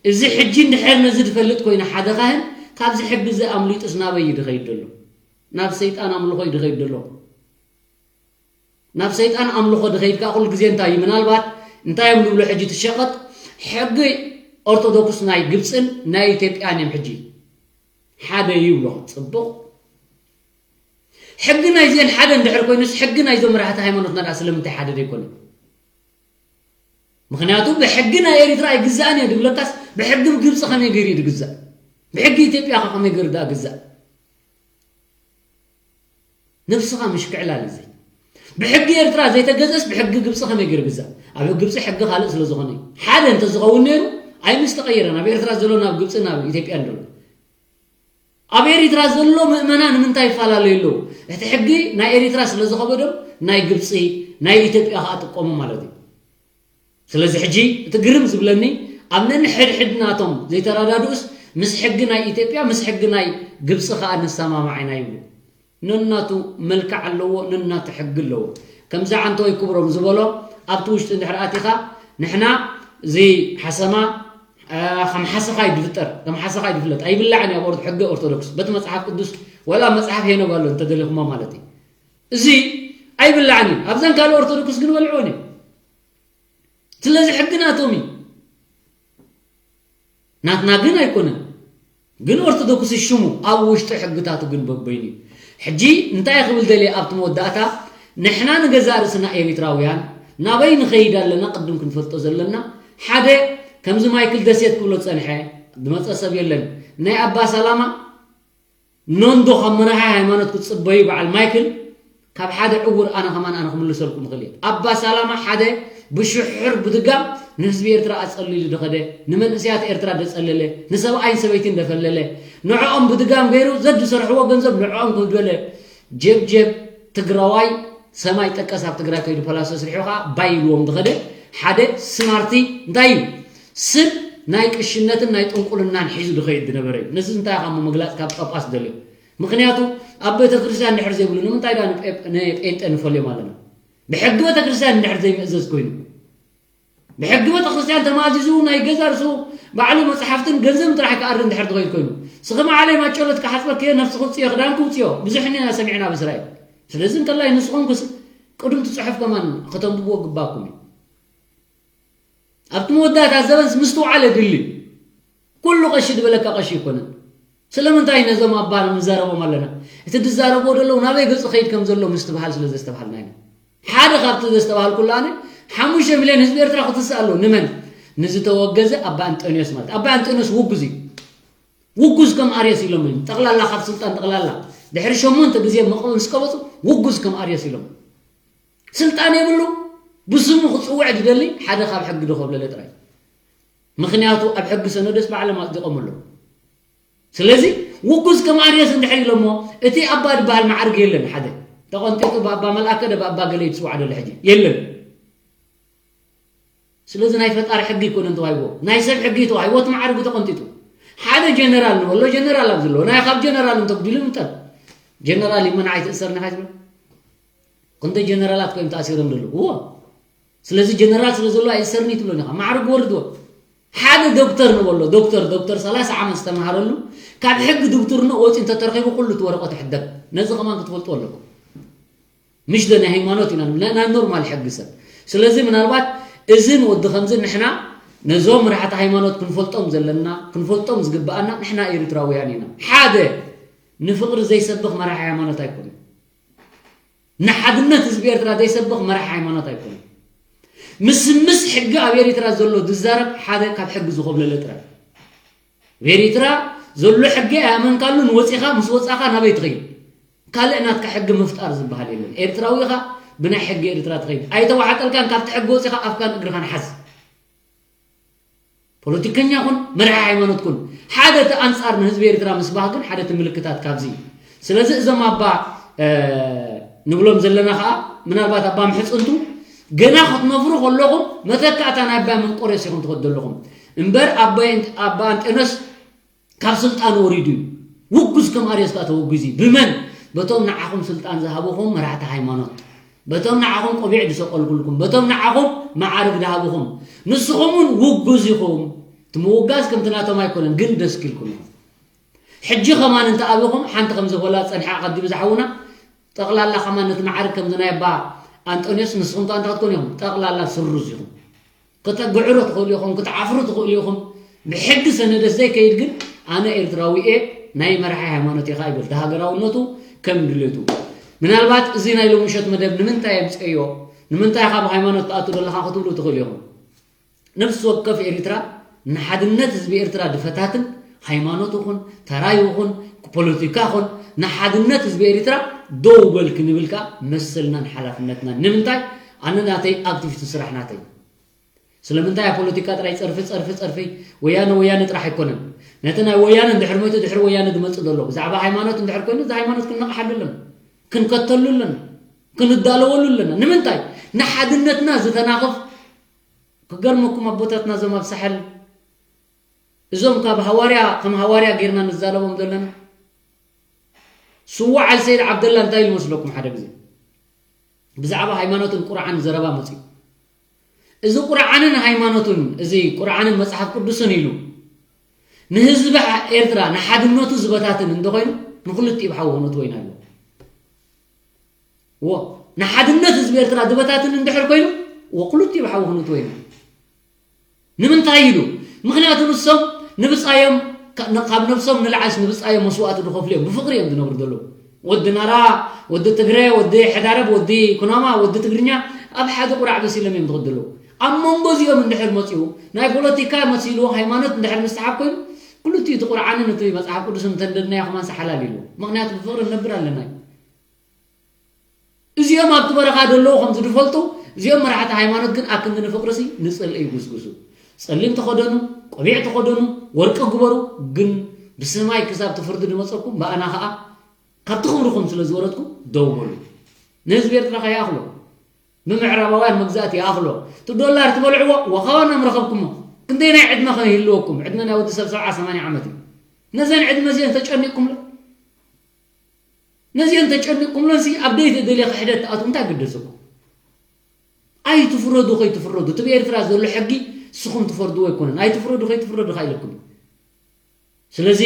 እዚ ሕጂ እንድሕር ነዚ ዝፈልጥ ኮይኑ ሓደ ካህን ካብዚ ሕጊ እዚ ኣምሊጡስ ናበይ እዩ ድኸይድ ዘሎ? ናብ ሰይጣን ኣምልኾ እዩ ድኸይድ ዘሎ። ናብ ሰይጣን ኣምልኾ ድኸይድ ከዓ ኩሉ ግዜ እንታይ እዩ? ምናልባት እንታይ እዮም ንብሎ ሕጂ ትሸቐጥ ሕጊ ኦርቶዶክስ ናይ ግብፅን ናይ ኢትዮጵያን እዮም ሕጂ ሓደ እዩ ይብሎ። ፅቡቕ ሕጊ ናይዚአን ሓደ እንድሕር ኮይኑስ ሕጊ ናይዞም መራሕቲ ሃይማኖትና ደኣ ስለምንታይ ሓደ ዘይኮነ? ምኽንያቱ ብሕጊ ናይ ኤሪትራ ኣይግዛእን እየ ድብለካስ ብሕጊ ግብፂ ከመይ ገይሩ እዩ ድግዛእ? ብሕጊ ኢትዮጵያ ከ ከመይ ገይሩ ደኣ ግዛእ? ነብስኻ ምሽ ክዕላል እዚ ብሕጊ ኤርትራ ዘይተገዘስ ብሕጊ ግብፂ ከመይ ገይሩ ግዛእ? ኣብ ግብፂ ሕጊ ካልእ ስለ ዝኾነ እዩ። ሓደ እንተዝኸውን ነይሩ ኣይምስተቐየረን። ኣብ ኤርትራ ዘሎ ናብ ግብፂ ናብ ኢትዮጵያ እንደሎ ኣብ ኤሪትራ ዘሎ ምእመና ንምንታይ ይፈላለዩ ኣለዉ? እቲ ሕጊ ናይ ኤሪትራ ስለ ዝኸበዶም ናይ ግብፂ ናይ ኢትዮጵያ ከዓ ጥቀሙ ማለት እዩ። ስለዚ ሕጂ እቲ ግርም ዝብለኒ ኣብ ነንሕድሕድናቶም ዘይተረዳድኡስ ምስ ሕጊ ናይ ኢትዮጵያ ምስ ሕጊ ናይ ግብፂ ከዓ ንሰማማዕ ኢና ይብሉ። ነናቱ መልክዕ ኣለዎ፣ ነናቱ ሕጊ ኣለዎ። ከምዚ ዓንተወይ ክብሮም ዝበሎ ኣብቲ ውሽጢ እንድሕር ኣቲኻ ንሕና እዚ ሓሰማ ከም ሓሰኻይ ድፍጠር ከም ሓሰኻይ ድፍለጥ ኣይብላዕን እዩ። ኣብ ሕጊ ኦርቶዶክስ በቲ መፅሓፍ ቅዱስ ወላ መፅሓፍ ሄኖግ ኣሎ እንተደሊኹሞ ማለት እዩ። እዚ ኣይብላዕን እዩ። ኣብዘን ካልእ ኦርቶዶክስ ግን በልዕዎን እዩ። ስለዚ ሕጊ ናቶም እዩ፣ ናትና ግን ኣይኮነን። ግን ኦርቶዶክስ ሽሙ ኣብ ውሽጢ ሕግታቱ ግን በበይኑ እዩ። ሕጂ እንታይ ክብል ደልየ ኣብቲ መወዳእታ ንሕና ንገዛእ ርእስና ኤሪትራውያን ናበይ ንኸይድ ኣለና ቅድም ክንፈልጦ ዘለና ሓደ ከምዚ ማይክል ደሴት ክብሎ ዝጸንሐ ዝመጸ ሰብ የለን። ናይ ኣባ ሰላማ ኖንዶ ካብ መራሒ ሃይማኖት ክትጽበዩ በዓል ማይክል ካብ ሓደ ዕውር ኣነ ከማን ኣነ ክምልሰልኩም እኽእል እየ። ኣባ ሳላማ ሓደ ብሽሑር ብድጋም ንህዝቢ ኤርትራ ኣጸሊሉ ደኸደ፣ ንመንእሰያት ኤርትራ ደጸለለ፣ ንሰብኣይን ሰበይትን ደፈለለ፣ ንዕኦም ብድጋም ገይሩ ዘድሰርሕዎ ገንዘብ ንዕኦም ክህበለ ጀብጀብ ትግራዋይ ሰማይ ጠቀስ ኣብ ትግራይ ከይዱ ፓላሶ ስሪሑ ከዓ ባይ ኢልዎም ዝኸደ ሓደ ስማርቲ እንታይ እዩ ስብ ናይ ቅሽነትን ናይ ጥንቁልናን ሒዙ ዝኸይድ ዝነበረ እዩ። ነዚ እንታይ ኢኻ እሞ ምግላፅ ካብ ጳጳስ ደልዮ? ምክንያቱ ኣብ ቤተክርስትያን እንድሕር ዘይብሉ ንምንታይ ዳ ንጴንጤ ንፈልዮም ኣለና? ብሕጊ ቤተክርስትያን እንድሕር ዘይምእዘዝ ኮይኑ ብሕጊ ቤተክርስትያን ተማዚዙ ናይ ገዛ ርሱ ባዕሉ መፅሓፍትን ገንዘብን ጥራሕ ክኣሪ እንድሕር ትኸይድ ኮይኑ ስኺ መዓለይ ማጨሎት ክሓፅበክዮ ነብስኺ ውፅዮ ክዳንኪ ውፅዮ ብዙሕ እኒና ሰሚዕና ኣብ እስራኤል። ስለዚ እንተላይ ንስኹም ክስ ቅዱም ትፅሑፍ ከማን ከተንብብዎ ግባኩም እዩ። ኣብቲ መወዳእታ ዘበንስ ምስትውዓል የድሊ። ኩሉ ቀሺ ዝበለካ ቀሺ ይኮነን። ስለምንታይ ነዞም ኣባ ንዛረቦም ኣለና? እቲ ዝዛረብዎ ዘለዉ ናበይ ገጹ ከይድ ከም ዘሎ ምስትብሃል ስለ ዘስተብሃልና ኢና። ሓደ ካብቲ ዘስተብሃልኩሉ ኣነ ሓሙሽተ ሚልዮን ህዝቢ ኤርትራ ክትስእ ኣለዎ። ንመን? ንዝተወገዘ ኣባ ኣንጠንዮስ ማለት ኣባ ኣንጠንዮስ ውጉዝ እዩ። ውጉዝ ከም ኣርየስ ኢሎም እዮም ጠቕላላ ካብ ስልጣን ጠቕላላ ድሕሪ ሸሞንተ ግዜ መቐ ምስ ቀበፁ ውጉዝ ከም ኣርየስ ኢሎም ስልጣን የብሉ። ብስሙ ክፅውዕ ዝደሊ ሓደ ካብ ሕጊ ዶ ከብለለ ጥራይ። ምክንያቱ ኣብ ሕጊ ሰነዶስ ባዕሎም ኣፅዲቆም ኣለዉ። ስለዚ ውጉዝ ከም ኣርየስ እንድሕር ኢሎሞ እቲ ኣባ ዝበሃል ማዕርግ የለን። ሓደ ተቐንጢጡ ብኣባ መልኣከ ደ ብኣባ ገለ ይትፅዋዕ ደሎ ሕጂ የለን። ስለዚ ናይ ፈጣሪ ሕጊ ይኮነን ተዋሂቦ ናይ ሰብ ሕጊ ተዋሂቦ እቲ ማዕርጉ ተቐንጢጡ ሓደ ጀነራል ንበሎ ጀነራል ኣብ ዘለዎ ናይ ካብ ጀነራል እንተጉዲሉ ምጠን ጀነራል ይመን ኣይትእሰር ንኻ ዝብል ክንደ ጀነራላት ኮይም ተኣሲሮም ደሎ እዎ ስለዚ ጀነራል ስለ ዘሎ ኣይእሰርኒ ትብሎ ኒኻ ማዕርግ ወርድዎ ሓደ ዶክተር ንበሎ ዶክተር ዶክተር ሰላሳ ዓመት ዝተምሃረሉ ካብ ሕጊ ድብትርኖ ወፂ እንተተረኺቡ ኩሉ እቲ ወረቐት ሕደግ ነዚ ከማን ክትፈልጡ ኣለኩም ምሽ ዶ ናይ ሃይማኖት ኢና ንብል ናይ ኖርማል ሕጊ ሰብ ስለዚ ምናልባት እዚ ንወዲ ከምዚ ንሕና ነዞም መራሕቲ ሃይማኖት ክንፈልጦም ዘለና ክንፈልጦም ዝግብኣና ንሕና ኤርትራውያን ኢና ሓደ ንፍቕሪ ዘይሰብኽ መራሒ ሃይማኖት ኣይኮነ ንሓድነት ህዝቢ ኤርትራ ዘይሰብኽ መራሒ ሃይማኖት ኣይኮነ ምስ ምስ ሕጊ ኣብ ኤርትራ ዘሎ ዝዛረብ ሓደ ካብ ሕጊ ዝኾብለለ ጥራይ ኣብ ኤርትራ ዘሎ ሕጊ ኣያመንካሉን ወፂኻ፣ ምስ ወፃኻ ናበይ ትኸይድ? ካልእ ናትካ ሕጊ ምፍጣር ዝበሃል የለን። ኤርትራዊ ኢኻ፣ ብናይ ሕጊ ኤርትራ ትኸይድ። ኣይተዋሓጠልካን፣ ካብቲ ሕጊ ወፂኻ ኣፍካን እግርኻን ሓዝ። ፖለቲከኛ ኩን፣ መራሒ ሃይማኖት ኩን፣ ሓደ እቲ ኣንጻር ንህዝቢ ኤርትራ ምስባህ ግን ሓደ እቲ ምልክታት ካብዚ እዩ። ስለዚ እዞም ኣባ ንብሎም ዘለና ከዓ ምናልባት ኣባ ምሕፅንቱ ገና ክትነፍሩ ከለኹም መተካእታ ናይ ኣባ መንቆሬስ ኢኹም ትኸዱ ዘለኹም እምበር ኣባ ኣንጠኖስ ካብ ስልጣን ወሪዱ እዩ። ውጉዝ ከም ኣርዮስ ከዓ ተወጉዙ እዩ። ብመን? በቶም ንዓኹም ስልጣን ዝሃብኹም መራሕቲ ሃይማኖት፣ በቶም ንዓኹም ቆቢዕ ዝሰቀልኩልኩም፣ በቶም ንዓኹም መዓርግ ዝሃብኹም። ንስኹም እውን ውጉዝ ኢኹም። እቲ ምውጋዝ ከምቲ ናቶም ኣይኮነን፣ ግን ደስኪልኩም ኢኹም። ሕጂ ከማን እንተ ኣቢኹም ሓንቲ ከም ዝበላ ፀንሓ ኣቐዲሙ ዝሓውና ጠቕላላ ከማን ነቲ መዓርግ ከምዚ ናይ ኣባ ኣንጠንዮስ ንስኹም ከዓ እንታይ ክትኮኑ ኢኹም? ጠቕላላ ስሩዝ ኢኹም። ክተግዕሩ ትኽእሉ ኢኹም፣ ክትዓፍሩ ትኽእሉ ኢኹም። ብሕጊ ሰነደት ዘይከይድ ግን ኣነ ኤርትራዊ እየ፣ ናይ መራሒ ሃይማኖት እየ ከዓ ይብል። እቲ ሃገራውነቱ ከም ድሌቱ። ምናልባት እዚ ናይ ሎሚ ምሸት መደብ ንምንታይ የምፅአዮ? ንምንታይ ካብ ሃይማኖት ትኣቱ ዘለኻ ክትብሉ ትኽእሉ ኢኹም። ነፍሲ ወከፍ ኤርትራ ንሓድነት ህዝቢ ኤርትራ ድፈታትን ሃይማኖት ይኹን ተራ ይኹን ፖለቲካ ይኹን ንሓድነት ህዝቢ ኤርትራ ደው በል ክንብል ከዓ መሰልናን ሓላፍነትናን። ንምንታይ? ኣነ ናተይ ኣክቲቪስት ስራሕ ናተይ። ስለምንታይ ኣብ ፖለቲካ ጥራይ ጸርፊ ጸርፊ ጸርፊ ወያነ ወያነ ጥራሕ ኣይኮነን። ነቲ ናይ ወያነ እንድሕር ሞይቱ ድሕሪ ወያነ ዝመጽእ ዘሎ ብዛዕባ ሃይማኖት እንድሕር ኮይኑ እዚ ሃይማኖት ክንነቕሓሉ ኣለና፣ ክንከተሉ ኣለና፣ ክንዳለወሉ ኣለና። ንምንታይ? ንሓድነትና ዝተናኽፍ ክገርመኩም ኣቦታትና እዞም ኣብ ሳሕል እዞም ካብ ሃዋርያ ከም ሃዋርያ ጌርና ንዛረቦም ዘለና ስዋዕ ኣልሰይድ ዓብደላ እንታይ ኢሉ መስለኩም? ሓደ ግዜ ብዛዕባ ሃይማኖትን ቁርዓን ዘረባ መፅዩ። እዚ ቁርዓንን ሃይማኖቱን እዚ ቁርዓንን መፅሓፍ ቅዱስን ኢሉ ንህዝቢ ኤርትራ ንሓድነቱ ዝበታትን እንተኮይኑ ንክልቲኡ ብሓዊ ክነእትዎ ኢና ኣለዎ። ዎ ንሓድነት ህዝቢ ኤርትራ ዝበታትን እንድሕር ኮይኑ ዎ ክልቲኡ ብሓዊ ክነእትዎ ኢና። ንምንታይ ኢሉ? ምክንያቱ ንሶም ንብፃዮም ካብ ነብሶም ንላዕልስ ንብፃዮም መስዋእቲ ዝኸፍሉ እዮም። ብፍቅሪ እዮም ዝነብሩ ዘለዉ። ወዲ ናራ፣ ወዲ ትግረ፣ ወዲ ሕዳረብ፣ ወዲ ኩናማ፣ ወዲ ትግርኛ ኣብ ሓደ ቁራዕ በሲሎም እዮም ዝኸዱ ዘለዉ። ኣብ መንጎ እዚኦም እንድሕር መፂኡ ናይ ፖለቲካ መሲልዎ ሃይማኖት እንድሕር ምስተሓብ ኮይኑ ክልቲኡ እቲ ቁርዓንን እቲ መፅሓፍ ቅዱስን እንተንደድናዮ ከማን ሰሓላል ኢልዎ። ምክንያቱ ብፍቅሪ ንነብር ኣለና እዩ። እዚኦም ኣብቲ በረኻ ዘለዉ ከምዚ ዝፈልጡ እዚኦም መራሕቲ ሃይማኖት ግን ኣክንዲ ንፍቅርሲ ንፅልኢ ይጉስጉሱ። ፀሊም ተኸደኑ፣ ቆቢዕ ተኸደኑ፣ ወርቂ ግበሩ፣ ግን ብስማይ ክሳብ እቲ ፍርዲ ዝመፀኩም ብኣና ከዓ ካብቲ ክብርኹም ስለ ዝወረድኩም ደው በሉ። ንህዝቢ ኤርትራ ከይኣኽሎ ብምዕራባውያን መግዛእቲ ይኣኽሎ። እቲ ዶላር ትበልዕዎ ወኻዋና ምረኸብኩሞ። ክንደይ ናይ ዕድመ ከይህልወኩም ዕድመ ናይ ወዲ ሰብ ሰብዓ ሰማንያ ዓመት እዩ። ነዘን ዕድመ እዚአን ተጨኒቕኩምለን ነዚአን ተጨኒቕኩምለን ሲ ኣብ ደይተ ደልየ ክሕደት ትኣትዉ እንታይ ግደሰኩም? ኣይትፍረዱ ከይትፍረዱ እቲ ብኤርትራ ዘሎ ሕጊ ንስኹም ትፈርድዎ ኣይኮነን። ኣይትፍረዱ ከይትፍረዱ ከ ኢለኩም እዩ። ስለዚ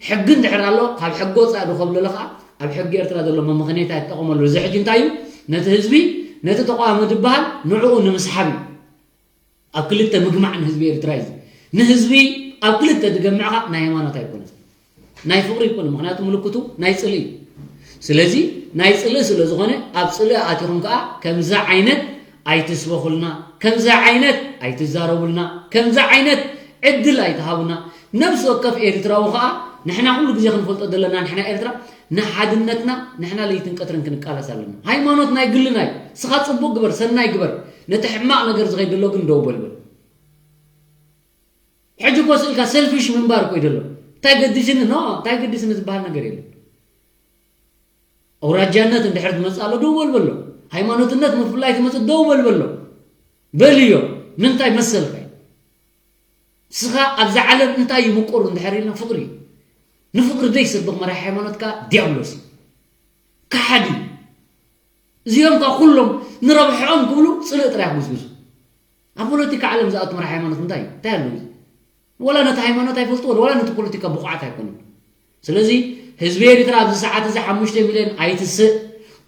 ሕጊ እንድሕር ኣሎ ካብ ሕጊ ወፃኢ ዶ ከብለሎ ከዓ ኣብ ሕጊ ኤርትራ ዘሎ መመኸኔታ ይጠቐመሉ። እዚ ሕጂ እንታይ እዩ? ነቲ ህዝቢ ነቲ ተቃዋሚ ዝበሃል ንዕኡ ንምስሓብ እዩ። ኣብ ክልተ ምግማዕ ንህዝቢ ኤርትራ እዩ። ንህዝቢ ኣብ ክልተ ዝገምዕኻ ናይ ሃይማኖት ኣይኮነን፣ ናይ ፍቕሪ ኣይኮነ። ምክንያቱ ምልክቱ ናይ ፅልኢ እዩ። ስለዚ ናይ ፅልኢ ስለ ዝኾነ ኣብ ፅልኢ ኣቲኹም ከዓ ከምዚ ዓይነት ኣይትስበኹልና፣ ከምዚ ዓይነት ኣይትዛረቡልና፣ ከምዚ ዓይነት ዕድል ኣይትሃቡና። ነብሲ ወከፍ ኤርትራዊ ከዓ ንሕና ኩሉ ግዜ ክንፈልጦ ዘለና ንሕና ኤርትራ ንሓድነትና ንሕና ለይትን ቀትርን ክንቃለስ ኣለና። ሃይማኖት ናይ ግልና እዩ። ስኻ ፅቡቅ ግበር፣ ሰናይ ግበር፣ ነቲ ሕማቅ ነገር ዝኸይድ ዘሎ ግን ደው በልበል። ሕጂ እኮ ስእልካ ሰልፊሽ ምንባር እኮ እዩ ዘሎ። እንታይ ገዲስኒ ኖ እንታይ ገዲስኒ ዝበሃል ነገር የለን። ኣውራጃነት እንድሕር ትመፅእ ኣሎ ደው በልበሎ። ሃይማኖትነት ምፍላይ ትመፅእ ደው በልበሎ። በልዮ ምንታይ መሰልካ እዩ? ንስኻ ኣብዛ ዓለም እንታይ እዩ ምቁር እንድሕር ኢልና ፍቕሪ እዩ። ንፍቕሪ ዘይሰብኽ መራሒ ሃይማኖት ከዓ ዲያብሎስ እዩ። ከሓዲ እዩ። እዚኦም ከዓ ኩሎም ንረብሕኦም ክብሉ ፅልእ ጥራይ ክጉዝጉዙ። ኣብ ፖለቲካ ዓለም ዝኣቱ መራሒ ሃይማኖት እንታይ እዩ? እንታይ ኣለዎ? ወላ ነቲ ሃይማኖት ኣይፈልጥዎን ወላ ነቲ ፖለቲካ ብቑዓት ኣይኮኑን። ስለዚ ህዝቢ ኤሪትራ ኣብዚ ሰዓት እዚ ሓሙሽተ ሚልዮን ኣይትስእ።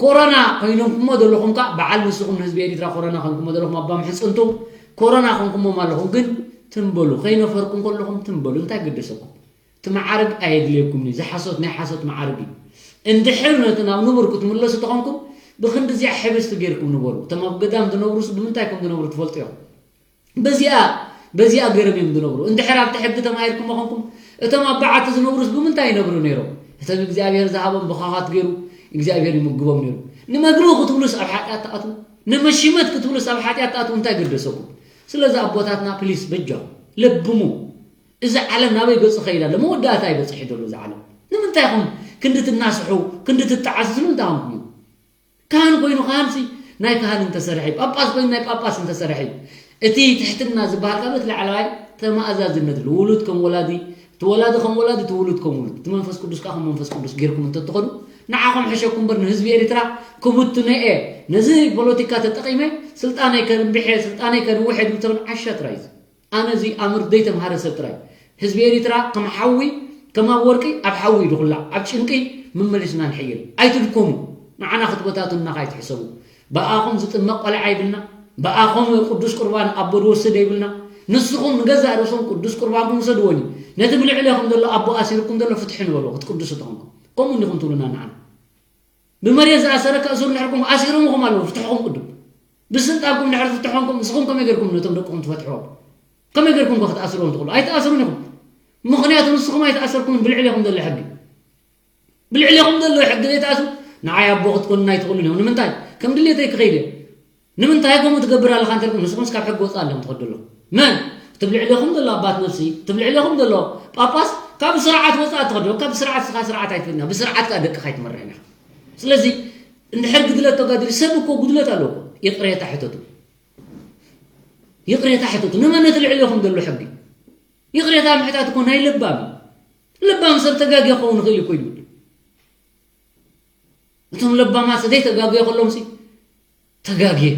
ኮሮና ኮይኖምኩሞ ዘለኹም ከዓ በዓል ንስኹም ንህዝቢ ኤሪትራ ኮሮና ኮይንኩሞ ዘለኹም ኣባ ምሕፅንቱ ኮሮና ኮይንኩሞም ኣለኹም ግን ትንበሉ ከይነፈርኩም ከለኹም ትንበሉ እንታይ ገደሰኩም? እቲ መዓርግ ኣየድልየኩምን እዩ። እዚ ሓሶት ናይ ሓሶት መዓርግ እዩ። እንድሕር ነቲ ናብ ንቡር ክትምለሱ ተኾንኩም ብክንዲ እዚኣ ሕብስቲ ጌርኩም ንበሩ። እቶም ኣብ ገዳም ዝነብሩስ ብምንታይ ከም ዝነብሩ ትፈልጡ ኢኹም። በዚኣ በዚኣ ገይሮም እዮም ዝነብሩ። እንድሕር ኣብቲ ሕጊ ተማሂርኩም መኾንኩም እቶም ኣብ በዓቲ ዝነብሩስ ብምንታይ ይነብሩ ነይሮም? እቶም እግዚኣብሔር ዝሃቦም ብኻኻት ገይሩ እግዚኣብሔር ይምግቦም ነይሩ። ንመግቢ ክትብሉስ ኣብ ሓጢኣት ትኣትዉ፣ ንመሽመት ክትብሉስ ኣብ ሓጢኣት ትኣትዉ፣ እንታይ ገደሰኩም? ስለዚ ኣቦታትና ፕሊስ በጃኹም ለብሙ። እዚ ዓለም ናበይ ገጹ ከይዳ ኣሎ? መወዳእታ ይበጽሕ ዶ ኣሎ እዚ ዓለም? ንምንታይ ኢኹም ክንዲ ትናስሑ፣ ክንዲ ትጠዓሱ? እዚ ንምንታይ ኢኹም? ካህን ኮይኑ ካህንሲ ናይ ካህን እንተሰርሐ እዩ፣ ጳጳስ ኮይኑ ናይ ጳጳስ እንተሰርሐ እዩ። እቲ ትሕትና ዝበሃል ካብ እቲ ላዕለዋይ ተመኣዛዝነት ኣሎ። ውሉድ ከም ወላዲ፣ እቲ ወላዲ ከም ወላዲ፣ እቲ ውሉድ ከም ውሉድ፣ እቲ መንፈስ ቅዱስ ከዓ ከም መንፈስ ቅዱስ ጌርኩም እንተትኸዱ ንዓኹም ሕሸኩም እምበር ንህዝቢ ኤሪትራ ክብትኖ እየ። ነዚ ፖለቲካ ተጠቒመ ስልጣነይ ከርብሐ፣ ስልጣነይ ከርውሐ ድብል ተብል ዓሻ ጥራይ እዩ። ኣነ እዚ ኣምር ዘይተምሃረ ሰብ ጥራይ። ህዝቢ ኤሪትራ ከም ሓዊ፣ ከም ኣብ ወርቂ ኣብ ሓዊ ድኹላዕ፣ ኣብ ጭንቂ ምመሊስና ንሕይል። ኣይትድከሙ። ንዓና ክትበታትኑና ከይትሕሰቡ። ብኣኹም ዝጥመቕ ቆልዓ ይብልና፣ ብኣኹም ቅዱስ ቁርባን ኣቦ ዝወስድ ይብልና። ንስኹም ንገዛእ ርእስኹም ቅዱስ ቁርባንኩም ውሰድዎኒ። ነቲ ብልዕሌኹም ዘሎ ኣቦ ኣሲርኩም ዘሎ ፍትሑ ንበሎ ክትቅድሱ ተኾንኩም። ከምኡ እንዲኹም ትብሉና ንዓና። ብመሬት ዝኣሰረ ከእስሩ እንድሕር ኮንኩም ኣሲሮምኹም ኣለዉ፣ ፍትሕኹም ቅድም። ብስልጣንኩም እንድሕር ዝፍትሖምኩም ንስኹም ከመይ ጌርኩም ነቶም ደቅኹም ትፈትሕዎም? ከመይ ጌርኩም ከ ክትኣስርዎም ትኽእሉ? ኣይትኣስሩን ኢኹም። ምኽንያቱ ንስኹም ኣይትኣሰርኩምን ብልዕሌኹም ዘሎ ሕጊ። ብልዕሌኹም ዘሎ ሕጊ ዘይትኣስሩ ንዓይ ኣቦ ክትኮኑና ኣይትኽእሉን ኢኹም። ንምንታይ? ከም ድሌተይ ክኸይድ እየ። ንምንታይ ከምኡ ትገብር ኣለኻ እንተልኩም ንስኹምስ ካብ ሕጊ ወፃእ ኣለኹም ትኸዱ ኣለኹም። መን? እቲ ብልዕሌኹም ዘሎ ኣባት ነፍሲ፣ እቲ ብልዕሌኹም ዘሎ ጳጳስ ካብ ስርዓት ወፃእ ትኸዱ። ካብ ስርዓት ስኻ ስርዓት ኣይትፈትና። ብስርዓት ከዓ ደቅኻ ኣይትመርሕን ኢኻ። ስለዚ እንድሕር ግድለት ተጋዲሉ ሰብ እኮ ጉድለት ኣለዎ። ይቕሬታ ሕተቱ። ይቕሬታ ሕተቱ። ንመን? ነቲ ልዕሌኹም ዘሎ ሕጊ። ይቕሬታ ምሕታት እኮ ናይ ለባም እዩ። ለባም ሰብ ተጋግየ ክኸውን ይኽእል እዩ እኮ ይብል። እቶም ለባማት ዘይተጋግየ ከለዎም ሲ ተጋግየ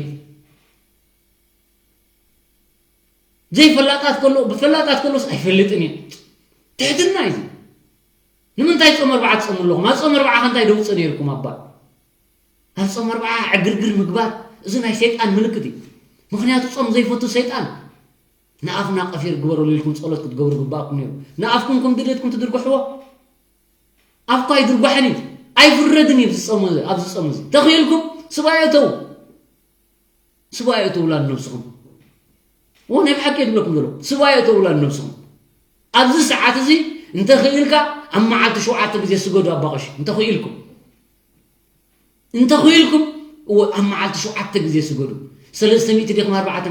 ዘይፈላጣት ከሎ ብፈላጣት ከሎስ ኣይፈልጥን እየ። ትሕትና እዩ። ንምንታይ ጾም ኣርባዓ ትጸሙ ኣለኹም? ኣብ ጾም ኣርባዓ ከ እንታይ ደውጽእ ነይርኩም ኣባ? ኣብ ጾም ኣርባዓ ዕግርግር ምግባር እዚ ናይ ሰይጣን ምልክት እዩ። ምኽንያቱ ጾም ዘይፈቱ ሰይጣን ንኣፍና ቀፊር ግበረሉ ኢልኩም ጸሎት ክትገብሩ ግባእኩም ነይሩ። ንኣፍኩም ከም ድሌትኩም ትድርግሕዎ ኣፍኳ ኣይድርጓሕን እዩ። ኣይፍረድን እዩ ዝጸሙ ኣብዚ ጾም እዚ ተኽኢልኩም ስባኤ እተው። ስባኤ እተውላ ንነብስኹም። ዎ ናይ ብሓቂ የድብለኩም ዘሎ ስባኤ እተውላ ንነብስኹም። ኣብዚ ሰዓት እዚ እንተኽኢልካ ኣብ መዓልቲ ሸውዓተ ግዜ ስገዱ ኣባቐሽ እንተኽኢልኩም። እንተኽኢልኩም እዎ ኣብ መዓልቲ ሸውዓተ ግዜ ስገዱ። ሰለስተ ሚእቲ ዲኹም ኣርባዕተ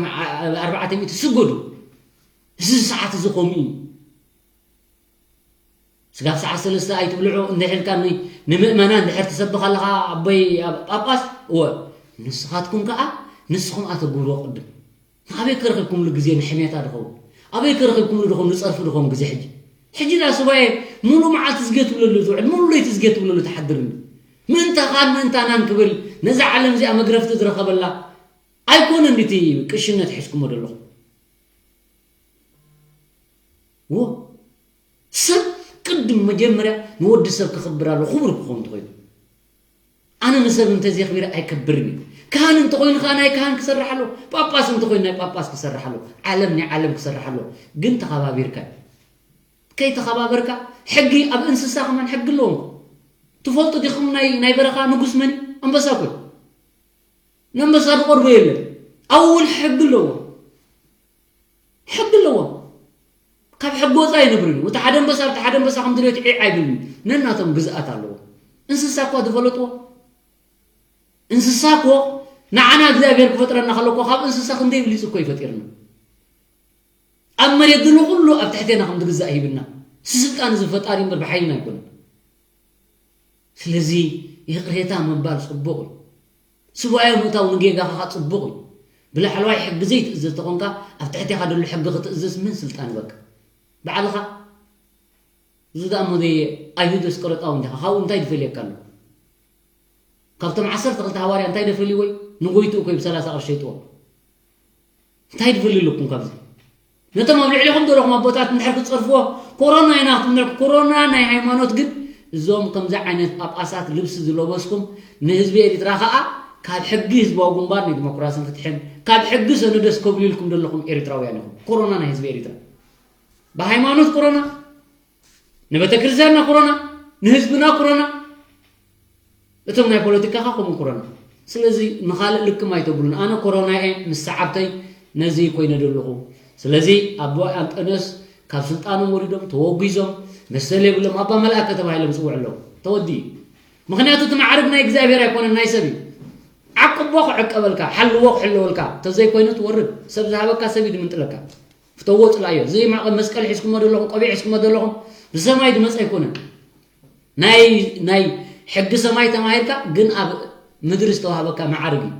ሚእቲ ስገዱ። እዚ ሰዓት እዚ ከምኡ እዩ። ስጋብ ሰዓት ሰለስተ ኣይትብልዑ እንድሕር ኢልካ ን-፣ ንምእመናን እንድሕር ትሰብኽ ኣለኻ ኣቦይ ኣብ ጳጳስ እወ ንስኻትኩም ከኣ ንስኹም ኣተግብርዎ ቅድም። ኣበይ ከረኺብኩምሉ ግዜ ንሕሜታ ድኸውን? ኣበይ ከረኺብኩምሉ ድኹም ንጸርፊ ድኹም ግዜ ሕጂ? ሕጂ ዳ ሱባኤ ሙሉ መዓልቲ ዝጌ ትብለሉ ዝውዕል ሙሉ ለይቲ ዝጌ ትብለሉ ትሓድር እንዲ ምእንታኻን ምእንታናን ክብል ነዛ ዓለም እዚኣ መግረፍቲ ዝረኸበላ ኣይኮነን ድቲ ቅሽነት ሒዝኩሞ ዘለኹም። ዎ ሰብ ቅድም መጀመርያ ንወዲ ሰብ ክኽብር ኣሎ ክቡር ክኸውን ተኾይኑ ኣነ ንሰብ እንተዘኽቢረ ኣይከብርን እዩ። ካህን እንተኾይኑ ከዓ ናይ ካህን ክሰርሕ ኣሎ። ጳጳስ እንተኾይኑ ናይ ጳጳስ ክሰርሕ ኣሎ። ዓለም ናይ ዓለም ክሰርሕ ኣሎ። ግን ተኸባቢርካ ከይተኸባበርካ ሕጊ ኣብ እንስሳ ከማን ሕጊ ኣለዎም። ትፈልጡ ዲኹም ናይ ናይ በረኻ ንጉስ መን እዩ? ኣንበሳ እኮ እዩ። ንኣንበሳ ዝቐርቦ የለን። ኣብኡ እውን ሕጊ ኣለዎ። ሕጊ ኣለዎ። ካብ ሕጊ ወፃ ኣይነብርን እዩ። እቲ ሓደ ኣንበሳ እቲ ሓደ ኣንበሳ ከም ድሌት ዒዕ ኣይብልን። ነናቶም ግዝኣት ኣለዎ። እንስሳ እኳ ዝፈለጥዎ እንስሳ እኮ ንዓና እግዚኣብሔር ክፈጥረና ከሎ እኮ ካብ እንስሳ ክንደይ ብሊፁ እኮ ይፈጢርና። ኣብ መሬት ዘሎ ኩሉ ኣብ ትሕቴና ከም ዝግዛእ ሂብና። ስልጣን እዚ ፈጣሪ እምበር ብሓይልና ኣይኮነን። ስለዚ ይቕሬታ ምባል ጽቡቕ እዩ። ስቡኣዮ ምእታው ንጌጋኻ ጽቡቕ እዩ። ብላዕለዋይ ሕጊ ዘይትእዘዝ ተኾንካ ኣብ ትሕቴኻ ደሎ ሕጊ ክትእዘዝ ምን ስልጣን በቃ ባዕልኻ። እዚ ደኣ እሞ ዘይ ኣይሁድ ኣስቆሮጣዊ እንዲኻ ካብኡ እንታይ ዝፈልየካ ኣሎ? ካብቶም ዓሰርተ ክልተ ሃዋርያ እንታይ ደፈልይዎ እዩ? ንጎይትኡ እኮ እዩ ብሰላሳ ቅርሺ ሸይጥዎ። እንታይ ትፈልዩ ኣለኩም ካብዚ? ነቶም ኣብ ልዕሊኹም ዘለኹም ኣቦታት እንድሕር ክትጸርፍዎ ኮሮና ኢና ክትብሉ ኮሮና ናይ ሃይማኖት ግን እዞም ከምዚ ዓይነት ጳጳሳት ልብሲ ዝለበስኩም ንህዝቢ ኤሪትራ ከኣ ካብ ሕጊ ህዝባዊ ግንባር ንዲሞክራስን ፍትሕን ካብ ሕጊ ሰነደስ ከብልልኩም ዘለኹም ኤሪትራውያን ኢኹም። ኮሮና ናይ ህዝቢ ኤሪትራ ብሃይማኖት ኮሮና ንቤተ ክርስቲያንና ኮሮና ንህዝብና ኮሮና እቶም ናይ ፖለቲካ ከ ከምኡ ኮሮና። ስለዚ ንኻልእ ልክም ኣይተብሉን። ኣነ ኮሮና እየ ምስ ሰዓብተይ ነዚ ኮይነ ዘለኹ። ስለዚ ኣቦ ኣንጠንዮስ ካብ ስልጣኖም ወሪዶም ተወጊዞም መሰል የብሎም ኣባ መልኣከ ተባሂሎም ዝፅውዑ ኣለዉ። ተወዲኡ። ምኽንያቱ እቲ ማዕርግ ናይ እግዚኣብሔር ኣይኮነን፣ ናይ ሰብ እዩ። ዓቅቦ ክዕቀበልካ፣ ሓልዎ ክሕለወልካ፣ ተዘይኮይኑ ትወርድ። ሰብ ዝሃበካ ሰብ እዩ ድምንጥለካ። ፍተዎ ፅላዮ። እዚ ማዕቐብ መስቀል ሒዝኩሞ ዘለኹም፣ ቆቢዕ ሒዝኩሞ ዘለኹም ብሰማይ ድመፅ ኣይኮነን። ናይ ናይ ሕጊ ሰማይ ተማሂርካ ግን ኣብ ምድሪ ዝተዋህበካ ማዕርግ እዩ።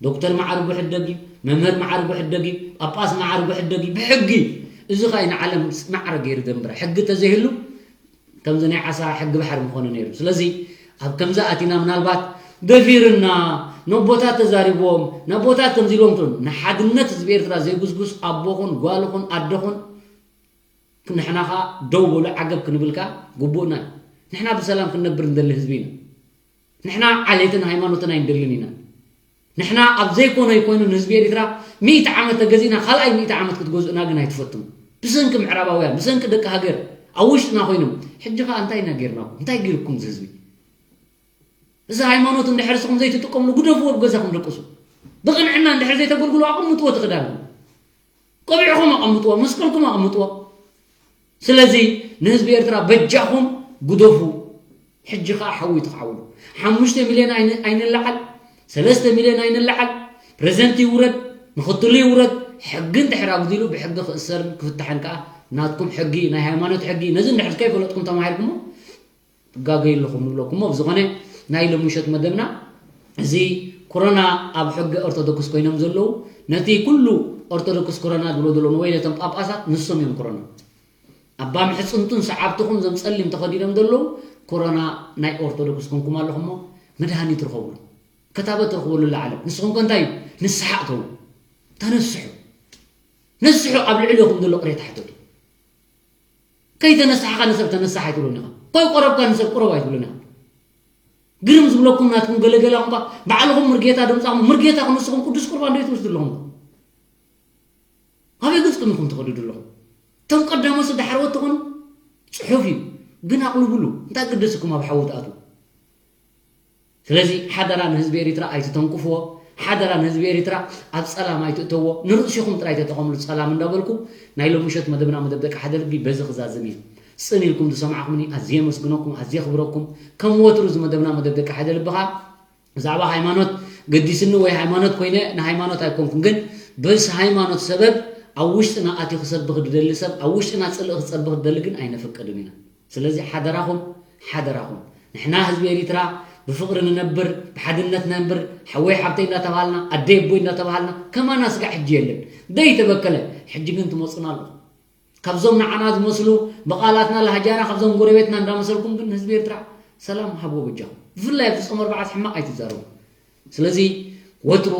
ዶክተር ማዕርጉ ሕደግ እዩ። መምህር ማዕርጉ ሕደግ እዩ። ጳጳስ ማዕርጉ ሕደግ እዩ። ብሕጊ እዩ። እዚ ኸኣ ንዓለም ማዕረ ገይሩ ደንብራ። ሕጊ ተዘይህሉ ከምዚ ናይ ዓሳ ሕጊ ባሕሪ ምኾነ ነይሩ። ስለዚ ኣብ ከምዚ ኣቲና ምናልባት ደፊርና ነቦታት ተዛሪቦም ነቦታት ከምዚ ኢሎም ትብሉ ንሓድነት ህዝቢ ኤርትራ ዘይጉስጉስ ኣቦኹን ጓልኹን ኣደኹን ንሕና ኸኣ ደው በሉ ዓገብ ክንብል ከኣ ግቡእና እዩ። ንሕና ብሰላም ክንነብር እንደሊ ህዝቢ ኢና። ንሕና ዓሌትን ሃይማኖትን ኣይንደልን ኢና። ንሕና ኣብ ዘይኮነ ኮይኑ ንህዝቢ ኤርትራ ሚእቲ ዓመት ተገዚእና ካልኣይ ሚእቲ ዓመት ክትገዝኡና ግን ኣይትፈትኑ። ብሰንኪ ምዕራባውያን፣ ብሰንኪ ደቂ ሃገር ኣብ ውሽጥና ኮይኖም ሕጂ ኸኣ እንታይ ኢና ጌርናኩም? እንታይ ጌርኩም እዚ ህዝቢ? እዚ ሃይማኖት እንድሕር ንስኹም ዘይትጥቀምሉ ግደፍዎ፣ ኣብ ገዛኹም ደቅሱ። ብቕንዕና እንድሕር ዘይተገልግሉ ኣቐምጥዎ እቲ ክዳንኩም። ቆቢዕኹም ኣቐምጥዎ፣ መስቀልኩም ኣቐምጥዎ። ስለዚ ንህዝቢ ኤርትራ በጃኹም ግደፉ። ሕጂ ኸኣ ሓዊ ትኽዓውሉ። ሓሙሽተ ሚልዮን ኣይን-፣ ኣይንለዓል፣ ሰለስተ ሚልዮን ኣይንለዓል፣ ፕረዚደንት ይውረድ፣ ምኽትሉ ይውረድ፣ ሕጊ እንድሕር ኣጉዲሉ ብሕጊ ክእሰርን ክፍታሕን ከኣ ናትኩም ሕጊ፣ ናይ ሃይማኖት ሕጊ፣ ነዚ እንድሕር ከይፈለጥኩም ተማሂርኩሞ ትጋገዩ ኣለኹም ንብለኩም። እሞ ብዝኾነ ናይ ሎሚ ምሸት መደብና እዚ ኮሮና ኣብ ሕጊ ኦርቶዶክስ ኮይኖም ዘለዉ ነቲ ኩሉ ኦርቶዶክስ ኮሮና ዝብሎ ዘለዉ ወይ ነቶም ጳጳሳት ንሶም እዮም ኮሮና። ኣባ ምሕጽንቱን ሰዓብትኹም እዞም ጸሊም ተኸዲኖም ዘለዉ ኮሮና ናይ ኦርቶዶክስ ኮንኩም ኣለኹም እሞ መድሃኒት ርኸብሉ። ክታበት ርኸብሉ ለዓለም። ንስኹም ከ እንታይ እዩ? ንስሓ እተዉ። ተነስሑ። ነስሑ ኣብ ልዕሌኹም ዘሎ ቅሬታ ሕተቱ። ከይተነሳሕኻ ንሰብ ተነሳሕ ኣይትብሉን ኢኻ። ከይቆረብካ ንሰብ ቁረብ ኣይትብሉን ኢኻ። ግርም ዝብለኩም ናትኩም ገለገላ እኳ ባዕልኹም ምርጌታ ደምጻኹም ምርጌታ ክንስኹም ቅዱስ ቁርባን ዶ ትወስዱ ኣለኹም? ኣበይ ገጽኩም ኢኹም ትኸዱ ዘለኹም? እቶም ቀዳሞት ዳሕረዎት ትኾኑ ጽሑፍ እዩ። ግን ኣቕልብሉ። እንታይ ግደስኩም ኣብ ሓዊ ትኣትዉ? ስለዚ ሓደራ ንህዝቢ ኤሪትራ ኣይትተንክፍዎ። ሓደራ ንህዝቢ ኤሪትራ ኣብ ጸላም ኣይትእተዎ። ንርእሲኹም ጥራይ ተጠቐምሉ ጸላም እንዳበልኩ ናይ ሎሚ ምሸት መደብና መደብ ደቂ ሓደ ልቢ በዚ ክዛዝም እየ። ጽን ኢልኩም ዝሰማዕኩምኒ ኣዝየ የመስግነኩም፣ ኣዝየ የኽብረኩም። ከም ወትሩ እዚ መደብና መደብ ደቂ ሓደ ልቢ ኸኣ ብዛዕባ ሃይማኖት ገዲስኒ ወይ ሃይማኖት ኮይነ ንሃይማኖት ኣይኮንኩን፣ ግን በዚ ሃይማኖት ሰበብ ኣብ ውሽጥና ኣትዩ ክሰብኽ ዝደሊ ሰብ፣ ኣብ ውሽጥና ጽልኢ ክጸብኽ ዝደሊ ግን ኣይነፍቅድን ኢና። ስለዚ ሓደራኹም፣ ሓደራኹም፣ ንሕና ህዝቢ ኤሪትራ ብፍቕሪ ንነብር፣ ብሓድነት ነንብር፣ ሓወይ ሓብተይ እንዳተባሃልና፣ ኣደይ ኣቦይ እንዳተባሃልና፣ ከማና ስጋዕ ሕጂ የለን። ደይተበከለ፣ ሕጂ ግን ትመጹና ኣለኹም። ካብዞም ንዓና ዝመስሉ ብቓላትና ላህጃና ካብዞም ጎረቤትና እንዳመሰልኩም ግን ንህዝቢ ኤርትራ ሰላም ሃብዎ በጃኹም። ብፍላይ ኣብዚ ጾም ኣርብዓ ሕማቕ ኣይትዛረቡ። ስለዚ ወትሩ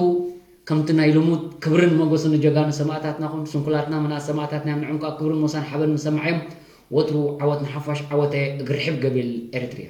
ከምቲ ናይ ልሙድ ክብርን ሞገስን ንጀጋኑ ሰማእታትና ኹን፣ ስንኩላትና መናት ሰማእታትና እዮም፣ ንዕም ከኣ ክብርን ሞሳን ሓበን ንሰማዕ እዮም። ወትሩ ዓወት ንሓፋሽ፣ ዓወተ እግሪ ሕብ ገቤል ኤርትርያ።